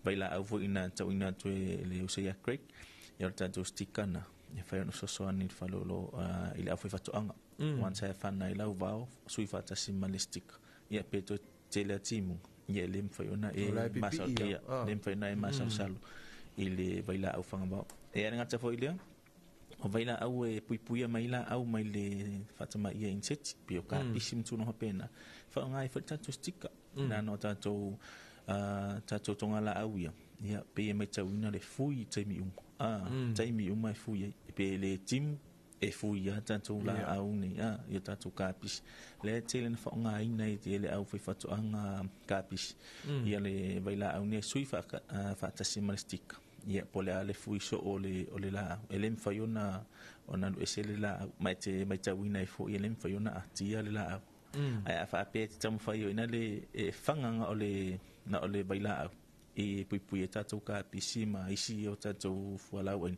vailaau foi ina tauina atu e le usa ia Craig, ia o le tatou stika na, ia whai ono sosoani le faleoloa i le au faitoaga. Once e whana i lau vao, sui whaatasi ma le stika. Ia pe toe tele a timu, ia le mwhai ona e masal, ia le mwhai ona e masal salu i le vaila au whangawao. E ana ngata foi lea, o vaila au e puipuia mai la au mai le whatama ia inseti, pe o ka pisi mtuna hapena. Wha ngai whai tatou stika, nā no tatou tatou tonga la au ia. Ia pe e mai tauina le fui taimi uma. Taimi uma e fui ai. Pe le timu e fui ia tatou la au nei, ia tatou kapisi. Le tele na whaonga i te le au whai whatoanga kapisi. Ia le vaila au nei sui whaatasi ma le stika. Ia po le a le fui so o le la au. E le mwhai ona ona lu ese le la au. Mai te mai tauina e fo ia le mwhai ona atia le la au. Ai a whaapea te taumawhai o ina le e whanganga o le na o le vaila au. E pui e tatou kapisi ma isi o tatou fualau aina.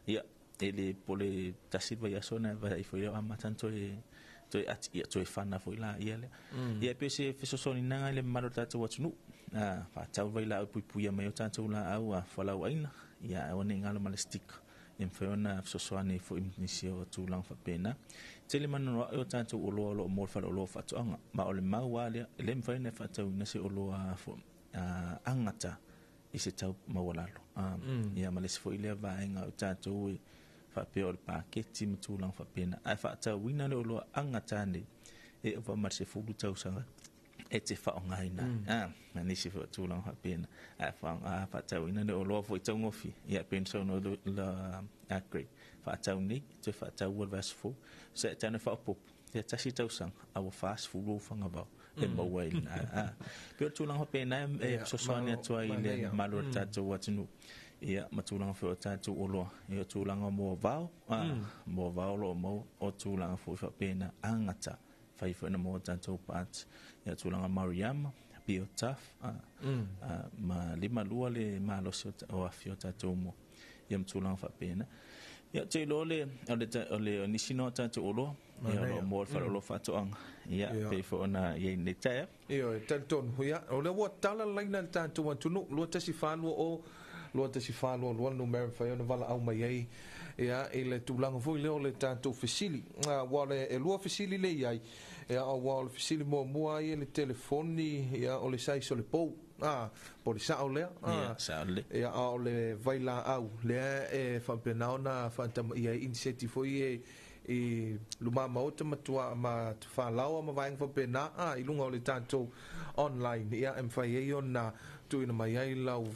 Ia e le po le tasi vai aso na vai foi a matan toe ati ia toe whana foi la ia le. Ia pe se fesosoni nanga le mamalu o tatou atunuu. Whaatau vai la au puipuia mai o tatou la au a fualau aina. Ia au nei ngalo ma le stika. E mwhai ona fesoasoani foi nisi o tulaga faapena. Tele manu o tatou oloa o lo o mo le faleoloa faatoaga. Ma o le mau a lea, e le mafai ona e faatauina se oloa angata i se tau maualalo. Ia ma le isi foi lea vaega o tatou e faapea o le paketi ma tulaga faapena. Ae faatauina le oloa angata nei, e ova ma le 10 tausaga e te whaongaina. Na nisi foi o tulaga faapena. Ae faatauina le oloa foi taugofie. Ia penso no la Craig. Faatau nei, te faataua le vaiaso fou. Se e tane whaopopo. Ia tasi tausaga, aua 40 o whangawau. E maua i lena. Pe o tulaga faapena e fesoasoani atu ai i le mamalu o le tatou atunuu. Ia ma tulaga foi o tatou oloa. Ia o tulaga mo vao, mo vao lo o maua, o tulaga foi faapena angata. Whai foi na mō tatou parts. Ia tulaga Mariama, Biotaf, ma lima lua le malosi o afi o tatou mo. Ia ma tulaga faapena. Ia te iloa le o le nisi no tatou oloa. Ia o lo mō le faleoloa faatoaga. Ia pe foi ona ia i nei taea. Ia e talitonu. Ia o le ua tala laina le tatou atunuu 214 o 21422 le numera e mafai ai ona valaau mai ai ia i le tulaga foi lea o le tatou fesili. Aua o le e lua fesili lea e i ai, ia aua o le fesili muamua lava ia i le telefoni, ia o le size o le pou, po o le sao lea, Ia, sao lelei. Ia, a o le vailaau lea e faapena ona faatamaia ai iniseti foi ia i lumamaota ma tua ma tafalaoa ma vaega faapena, i luga o le tatou online, ia e mafai ai ona tuuina mai ai lau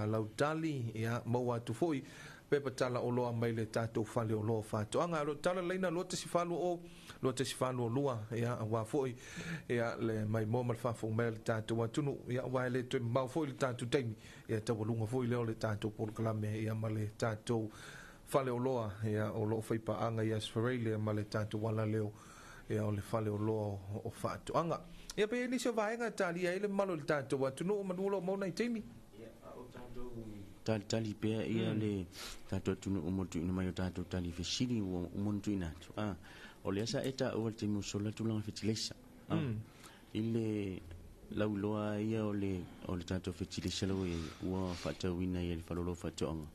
lau tali, ia maua atu foi pepa tala oloa mai le tatou fale oloa o faatoaga. O lo o tala laina 2140 2142, ia aua foi ia le maimoa ma le faafofoga mai a le tatou atunuu, ia aua e le toe mamao foi le tatou taimi, ia taualuga foi lea o le tatou polokalame ia ma le tatou fale oloa ia o lo o faipaaga i Australia ma le tatou alaleo ia o le fale oloa o faatoaga. Ia pe i ai nisi o vaega e talia ai le mamalu o le tatou atunuu manu o lo o maua nai taimi. Talitali pea ia le tatou atunuu mo le tuuina mai o tatou tali fesili ua uma ona tuuina atu. O lea sa e taua i le taimi ua sola le tulaga fetileisa. I le lauiloa ia o le tatou fetileisa la ua i ai, ua faatauina ai e le Faleoloa o Faatoaga,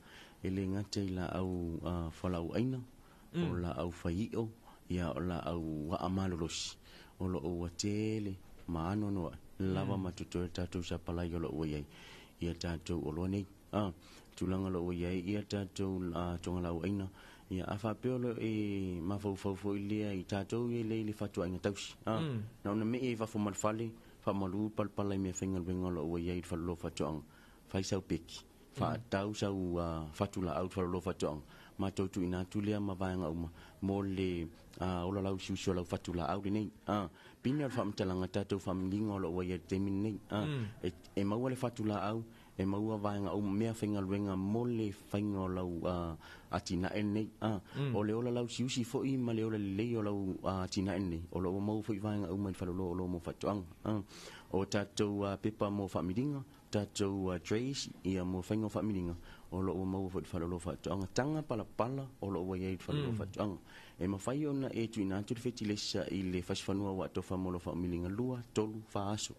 e le gata i laau fualaau aina, o laau faiio, ia o laau aa malolosi, o lo o ua tele ma anoanoai lava ma totoe le tatou sapalai o lo o ua i ai ia tatou oloa nei. Tulaga o lo o ua i ai ia tatou togalaau aina, ia a faapea o lo o e mafaufau foi lea i tatou ia lea i le fatuaiga tausi. Na ona mei ai i fafo ma le fale, faamalu palapala i mea faigaluega o lo o ua i ai i le faleoloa faatoaga, fai sau peki, faatau sau fatulaau i le faleoloa faatoaga, matou tuuina atu lea ma vaega uma mo le ola lauusiusi o lau fatulaau lenei. Pine o le faamatalaga tatou faamiliga o lo o ua i ai i le taimi lenei. E maua le fatulaau, e maua vaega uma, mea faigaluega mo le faiga o lau atinae lenei. O le ola lauusiusi foi ma le ola lelei o lau atinae lenei, o lo o ua maua foi vaega uma i le faleoloa o lo o mo faatoaga. O tatou pepa mo faamiliga, tatou trays ia mo faiga o faamiliga, o lo o ua maua foi i le faleoloa o faatoaga, taga palapala o lo o ua i ai i le faleoloa o faatoaga. E mafai ona e tuuina atu le fetilesa i le fasifanua ua atofa mo lau faamiliga 2, 3, 4 aso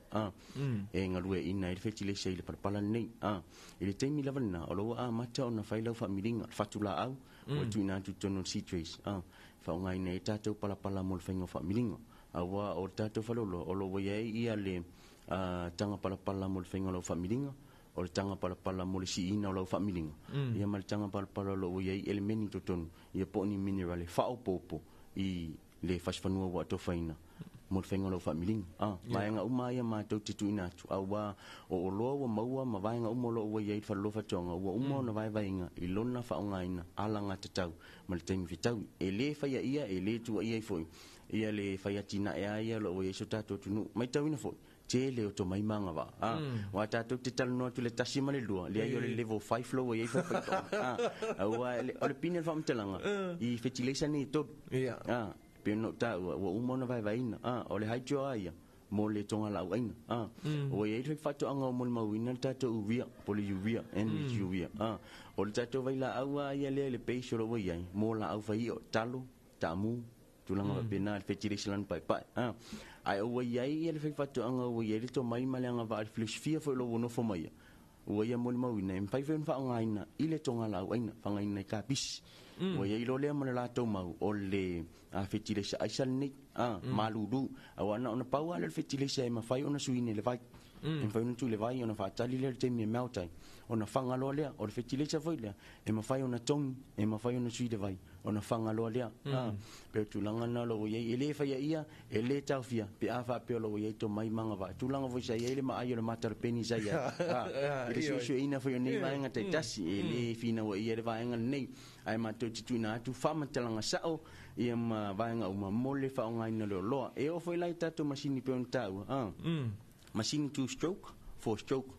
e galueaiina ai le fetilesa i le palapala lenei. I le taimi lava lena, o lo o ua amata ona fai lau faamiliga, le fatulaau ua tuuina atu i totonu o le seed trays, faaaogaina ai tatou palapala mo le faiga o faamiliga. Aua o le tatou faleoloa, o lo o ua i ai ia le taga palapala mo le faiga o lau faamiliga, o le taga palapala mo le siina o lau faamiliga, ia ma le taga palapala o lo o ua i ai elemeni i totonu, ia po o ni minerale faaopoopo i le fasifanua ua atofaina mo le faiga o lau faamiliga. Vaega uma ia matou te tuuina atu, aua o oloa ua maua ma vaega uma o lo o ua i ai i le faleoloa faatoaga, ua uma ona vaevaeina i lona faaaogaina alagatatau ma le taimi fetaui. E le faia ia, e le tuuaia ai foi ia le fai atinae a ia o lo o ua i ai so tatou atunuu. Maitauina foi, tele o tomai ma agavaa. Aua tatou te talanoa atu i le 1 ma le 2, leai o le level 5 lo ua i ai faifaitoaga. Aua o le pine o le faamatalaga, i fetileisa nei e tolu. Pei ona ou taua, ua uma ona vaevaeina. O le hydro a ia, mo le togalaau aina. Ua i ai le faatoaga o molimauina le tatou urea, po o le urea, enrich urea. O le tatou vailaau a ia lea i le base o lo o ua i ai, mo laau faiio, talo, taamu, tulaga faapena, le fetileisa lanu paepae. Ae ua i ai ia le faifaatoaga ua i ai le tomai ma le agavaa i le filosofia foi o lo o ua nofo mai ia, ua ia molimauina, e mafai foi ona faaaogaina i le togalaau aina, faagaina i kapisi. Ua i ai loa lea ma le latou mau, o le fetileisa aisa lenei, malulu. Aua na ona pau lava lea o le fetileisa e mafai ona suina i le vai. E mafai ona tuu i le vai ona faatali lea i le taimi e melt ai, ona faga loa lea. O le fetileisa foi lea, e mafai ona togi, e mafai ona sui i le vai, ona faga loa lea. Pei o tulaga na o lo o ua i ai, e le faia ia, e le taofia, pe a faapea o lo o ua i ai tomai ma agavaa. Tulaga foi sa i ai le maai o le matalapeni sa i ai. I le suesueina foi o nei vaega taitasi, e le finauaia le vaega lenei, ae matou te tuuina atu faamatalaga sao ia ma vaega uma mo le faaaogaina o le oloa. E oo foi la i tatou masini pei ona taua, masini 2 stroke, 4 stroke.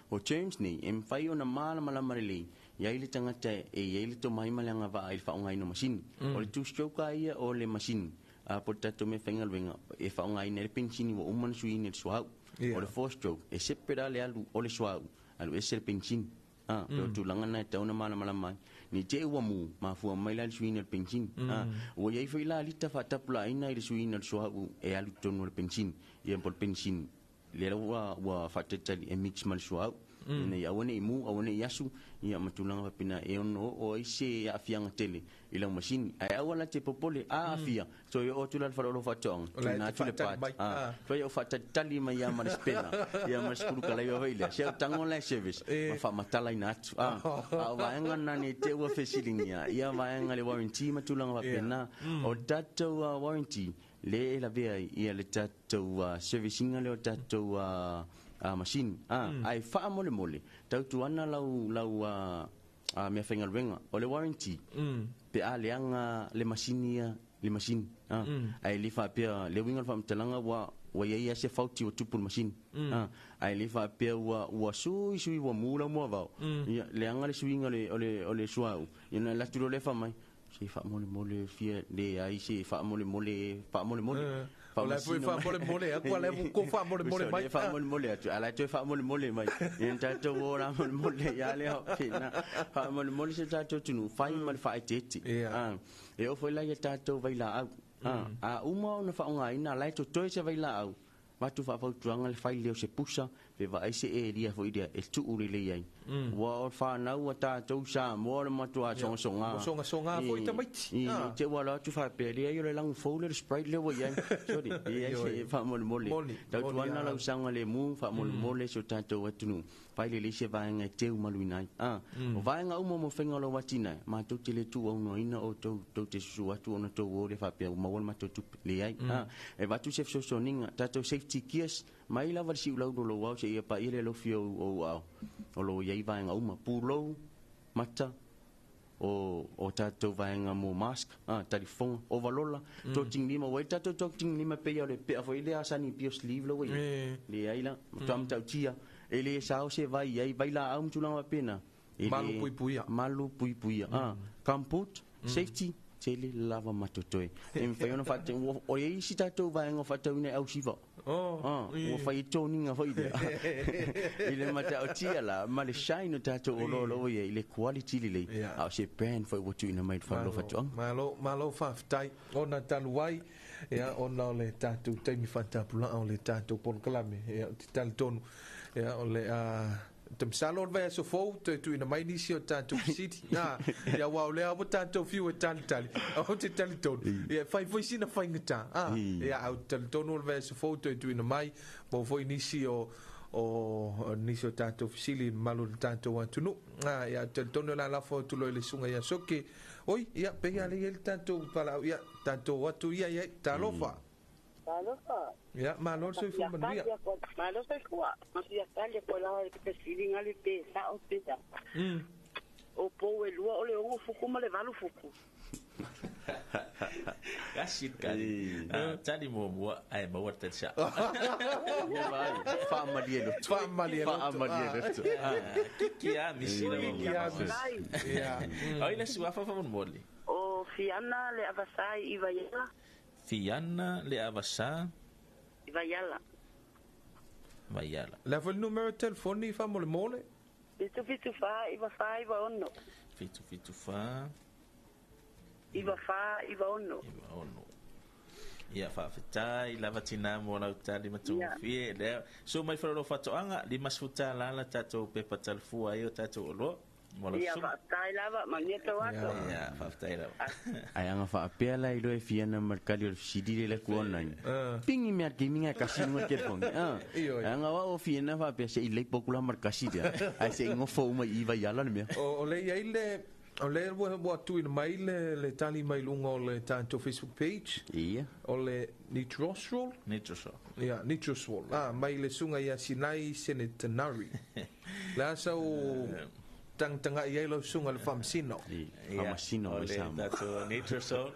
O terms nei, e mafai ona malamalama lelei i ai le tagata e i ai le tomai ma le agavaa i le faaaogaina o masini. O le 2 stroke a ia o le masini, po o le tatou mea faigaluega e faaaogaina ai le penisini ua uma ona suiina i le suauu. O le 4 stroke, e separate lava le alu o le suauu, alu ese le penisini. Pei o tulaga na e tatau ona malamalama ai. Nei te i ua mu, mafua mai la i le suiina o le penisini. Ua i ai foi la lita faatapulaaina i le suiina o le suauu e alu i totonu o le penisini. Ia po o le penisini, lea ua faatalitali e mix ma le suauu. Ina ia aua nei mu aua nei asu ia ma tulaga faapena e ono oo ai se aafiaga tele i lau masini. Ae aua la te popole a aafia toe oo atu la le faleoloa faatoaga O la e tuuina te atu le faatali part mai. Toe o faatalitali mai ia ma le spena ia ma le sipulukalaiva foi lea se autago la e service ma faamatalaina atu a o vaega na nei te ua fesiligia ia vaega le warranty ma tulaga faapena. O tatou warranty le e lavea ai ia le tatou service ina lea o tatou masini ae faamolemole tautuana lau lau mea faigaluega o le warranty pe a leaga le masini ia le masini ae le faapea le uiga o le faamatalaga ua ua iai lava se fauti ua tupu i le masini ae le faapea ua ua sui sui ua mu lau moavao ia leaga le suiga o le o le o le suauu ia ona alu atu loa lea fai se faamolemole fia leai se faamolemole faamolemole O la e foi faamolemole atu, a o la e ua tou faamolemole mai. Faamolemole atu a la e toe faamolemole mai ia na tatou o la molemole ia lea faapena faamolemole se tatou atunuu fai ma le faaeteete e oo foi la ia tatou vailaau a uma ona faaaogaina a la e totoe se vailaau avatu faafautuaga le fai lea o se pusa pe vaai se elia foi lea e tuu lelei ai. Ua o fanau a tatou Samoa o le matuā sogasoga. Ua sogasoga foi tamaiti. I te ua alo atu faapea, leai o le lagu fou lea o le Sprite lea ua i ai. Sorry, leai se faamolemole. Tautuana lau saogalemu, faamolemole si o tatou atunuu. Fai lelei se vaega e teumaluina ai. O vaega uma mo faiga o lau atinae, matou te le tuuaunoaina outou tou te susu atu ona tou o lea faapea ua maua le matou tupe. Leai. E avatu se fesoasoaniga, tatou safety gears, mai lava le siulau o lou ao seia paia le alofi o ou aao, o lo o i ai vaega uma, pulou, mata, o tatou vaega mo mask, talifofoga, ovalola, totigilima, ua i ai le tatou totigilima e pei o le pea foi lea asani pio sleeve la ua i ai. Leai la, matua matautia, e le sao se vai i ai, vailaau ma tulaga faapena. E le Malupuipuia. Malupuipuia. Gumboot, safety, tele lava ma totoe. E mafai ona faate, ua i ai isi tatou vaega o faatauina e ausiva. Ua fai ai toniga foi lea. I le matautia la, ma le shine o tatou oloa o lo o i ai, i le quality lelei, a o se brand foi ua tuuina mai i le faleoloa faatoaga. Malo, malo faafetai ona talu ai, ia, ona o le tatou taimi faatapulaa o le tatou polokalame, ia, ou te talitonu, ia, o le a Te masalo o le vaiaso fou toe tuuina mai nisi o tatou fesili. Nā, ia aua o lea ua tatou fiu e talitali, ou te talitonu, ia e fai foi sina faigata. Ā, ia ae ou te talitonu o le vaiaso fou toe tuuina mai, maua foi nisi o o nisi o tatou fesili i le mamalu o le tatou atunuu. Ā, ia ou te talitonu o le a lafo atu loa i le susuga ia Soke. Oi, ia, pehea lea e i ai le tatou valaau, ia, tatou o atu ia i ai. Talofa! Talofa. Ia, malo le soifua manuia. Malo soifua. Ma fia tali ko la le fesiliga le pe sa'o pe a. O pou e lua o le 6 fuku ma le 8 fuku. Kasi le kali. Tali muamua ae maua le tali sa'o. Faamalie loto. Faamalie loto. Faamalie loto. Kiki a misi la Kiki a misi. Ia. Ai le suafa faamolemole. O Fiana le avasai i Vaiala. Fiana le avasā. I Vaiala. Vaiala. Le a foi le numero o telefoni faamolemole? 774 9496. 774. 9496. 96. Ia, faafetai lava tinā mo lau tali matagofie. Lea, suo mai faleoloa faatoaga, $50 la tatou pepa talafua ai o tatou oloa. Mo lau Ia, susuga. faafetai lava, manuia tau aso. Ia, faafetai lava. Ai aga faapea la iloa e Fiana ma le kali o le fesili le la kuona ina. Pingi mea gaming ai kasi lunga telefoni. Ioe. Ai aga o Fiana faapea se i lei poku la ma le kasi lea. Ai se i ngofo uma i vai ala le mea. O le i ai le o le ua ua tuuina mai le le tali mai luga o le tatou Facebook page. Ia. O le Nitrosol. Nitrosol. Ia, Nitrosol. Ah, mai le susuga ia Sinai Senetenari. Le a sau tagatagai ai lau susuga i le faamasino. Faamasino O mai le Samoa. tatou Nitrosol.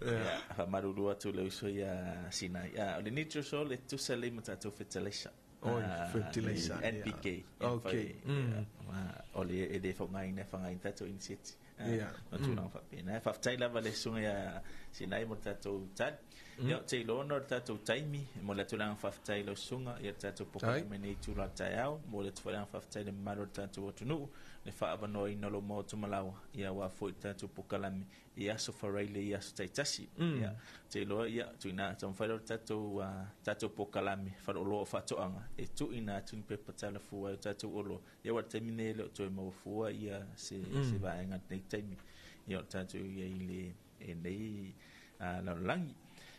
Ia, faamalulu atu le uso ia Sinai. O le Nitrosol e tusa lelei ma tatou fertilizer. Oi, fertilizer, ia. NPK. Okay. O le e le faaaogaina e faaaogaina tatou inisieti. Ia. Ma tulaga faapena. Faafetai lava le susuga ia Sinai mo le tatou tali. Ia, ou te iloa ona o le tatou taimi, e momoli atu le agaga faafetai i lau susuga, ia le tatou polokalame i lenei itula o le taeao. E momoli atu foi le agaga faafetai i le mamalu o le tatou atunuu, le faaavanoaina o lou maota malaoa, ia aua foi le tatou polokalame i aso faraile i aso taitasi. Ia, ou te iloa, ia, tuuina, taumafai loa le tatou, tatou polokalame faleoloa o faatoaga e tuuina atu ni pepa tala fua ai o tatou oloa. Ia, aua o le taimi lenei e le o toe maua fua ia se, se vaega i lenei taimi. Ia, o le tatou i ai i le, lenei lalolagi.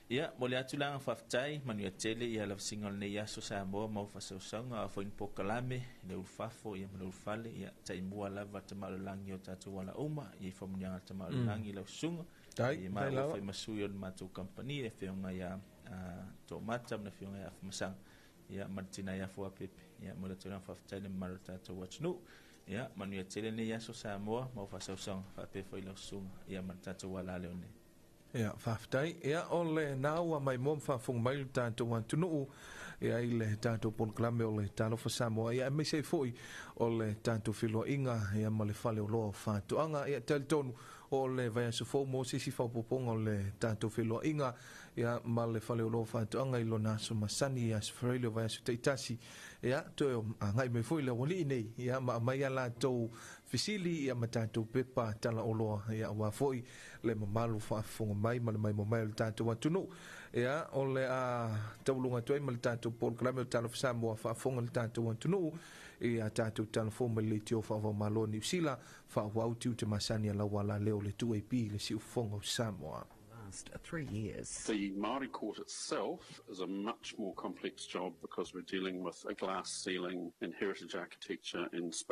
Ia, momoli atu le agaga faafetai, manuia tele ia lavasiga o lenei aso Samoa ma faasausauga, a o foi ni polokalame, le ulufafo ia ma le ulufale, ia taimua lava Tama o le Lagi o tatou ala uma, ia i faamanuiaga a le Tama o le Lagi i lau susuga, Tai, ia ma tai ua lava. fai ma sui o le matou kamupani, le afioga ia Toomata ma le afioga ia Afamasaga, ia ma le tina ia Fuapepe. Ia, momoli atu le agaga faafetai i le mamalu o le tatou atunuu. Ia, manuia tele lenei aso Samoa ma faasausauga, faapea foi lau susuga, ia ma le tatou ala leo nei. Ia, faafetai. Ia, o lena ua maimoa ma faafofoga mai le tatou atunuu ia i le tatou polokalame o le Talofa Samoa, ia aemaise ai foi o le tatou feiloaiga ia ma le faleoloa o faatoaga. Ia, talitonu o le vaiaso fou mo se isi faaopoopoga o le tatou feiloaiga ia ma le faleoloa o faatoaga i lona aso masani i aso Faraile o vaiaso taitasi. Ia, toe agai mai foi le aualii nei ia ma aumai a latou fesili ia ma tatou pepa talaoloa ia aua foi le mamalu faafofoga mai ma le maimoa mai o le tatou atunuu. Ia, o le a tauluga atu ai ma le tatou polokalame o Talofa Samoa faafofoga le tatou atunuu i a tatou talafou mai le leitio faava-o-Malo o Niu Sila, faaauau tiute masani a lau alaleo le 2AP le siufofoga o Samoa. Last 3 years. The Māori Court itself is a much more complex job because we're dealing with a glass ceiling and heritage architecture and space.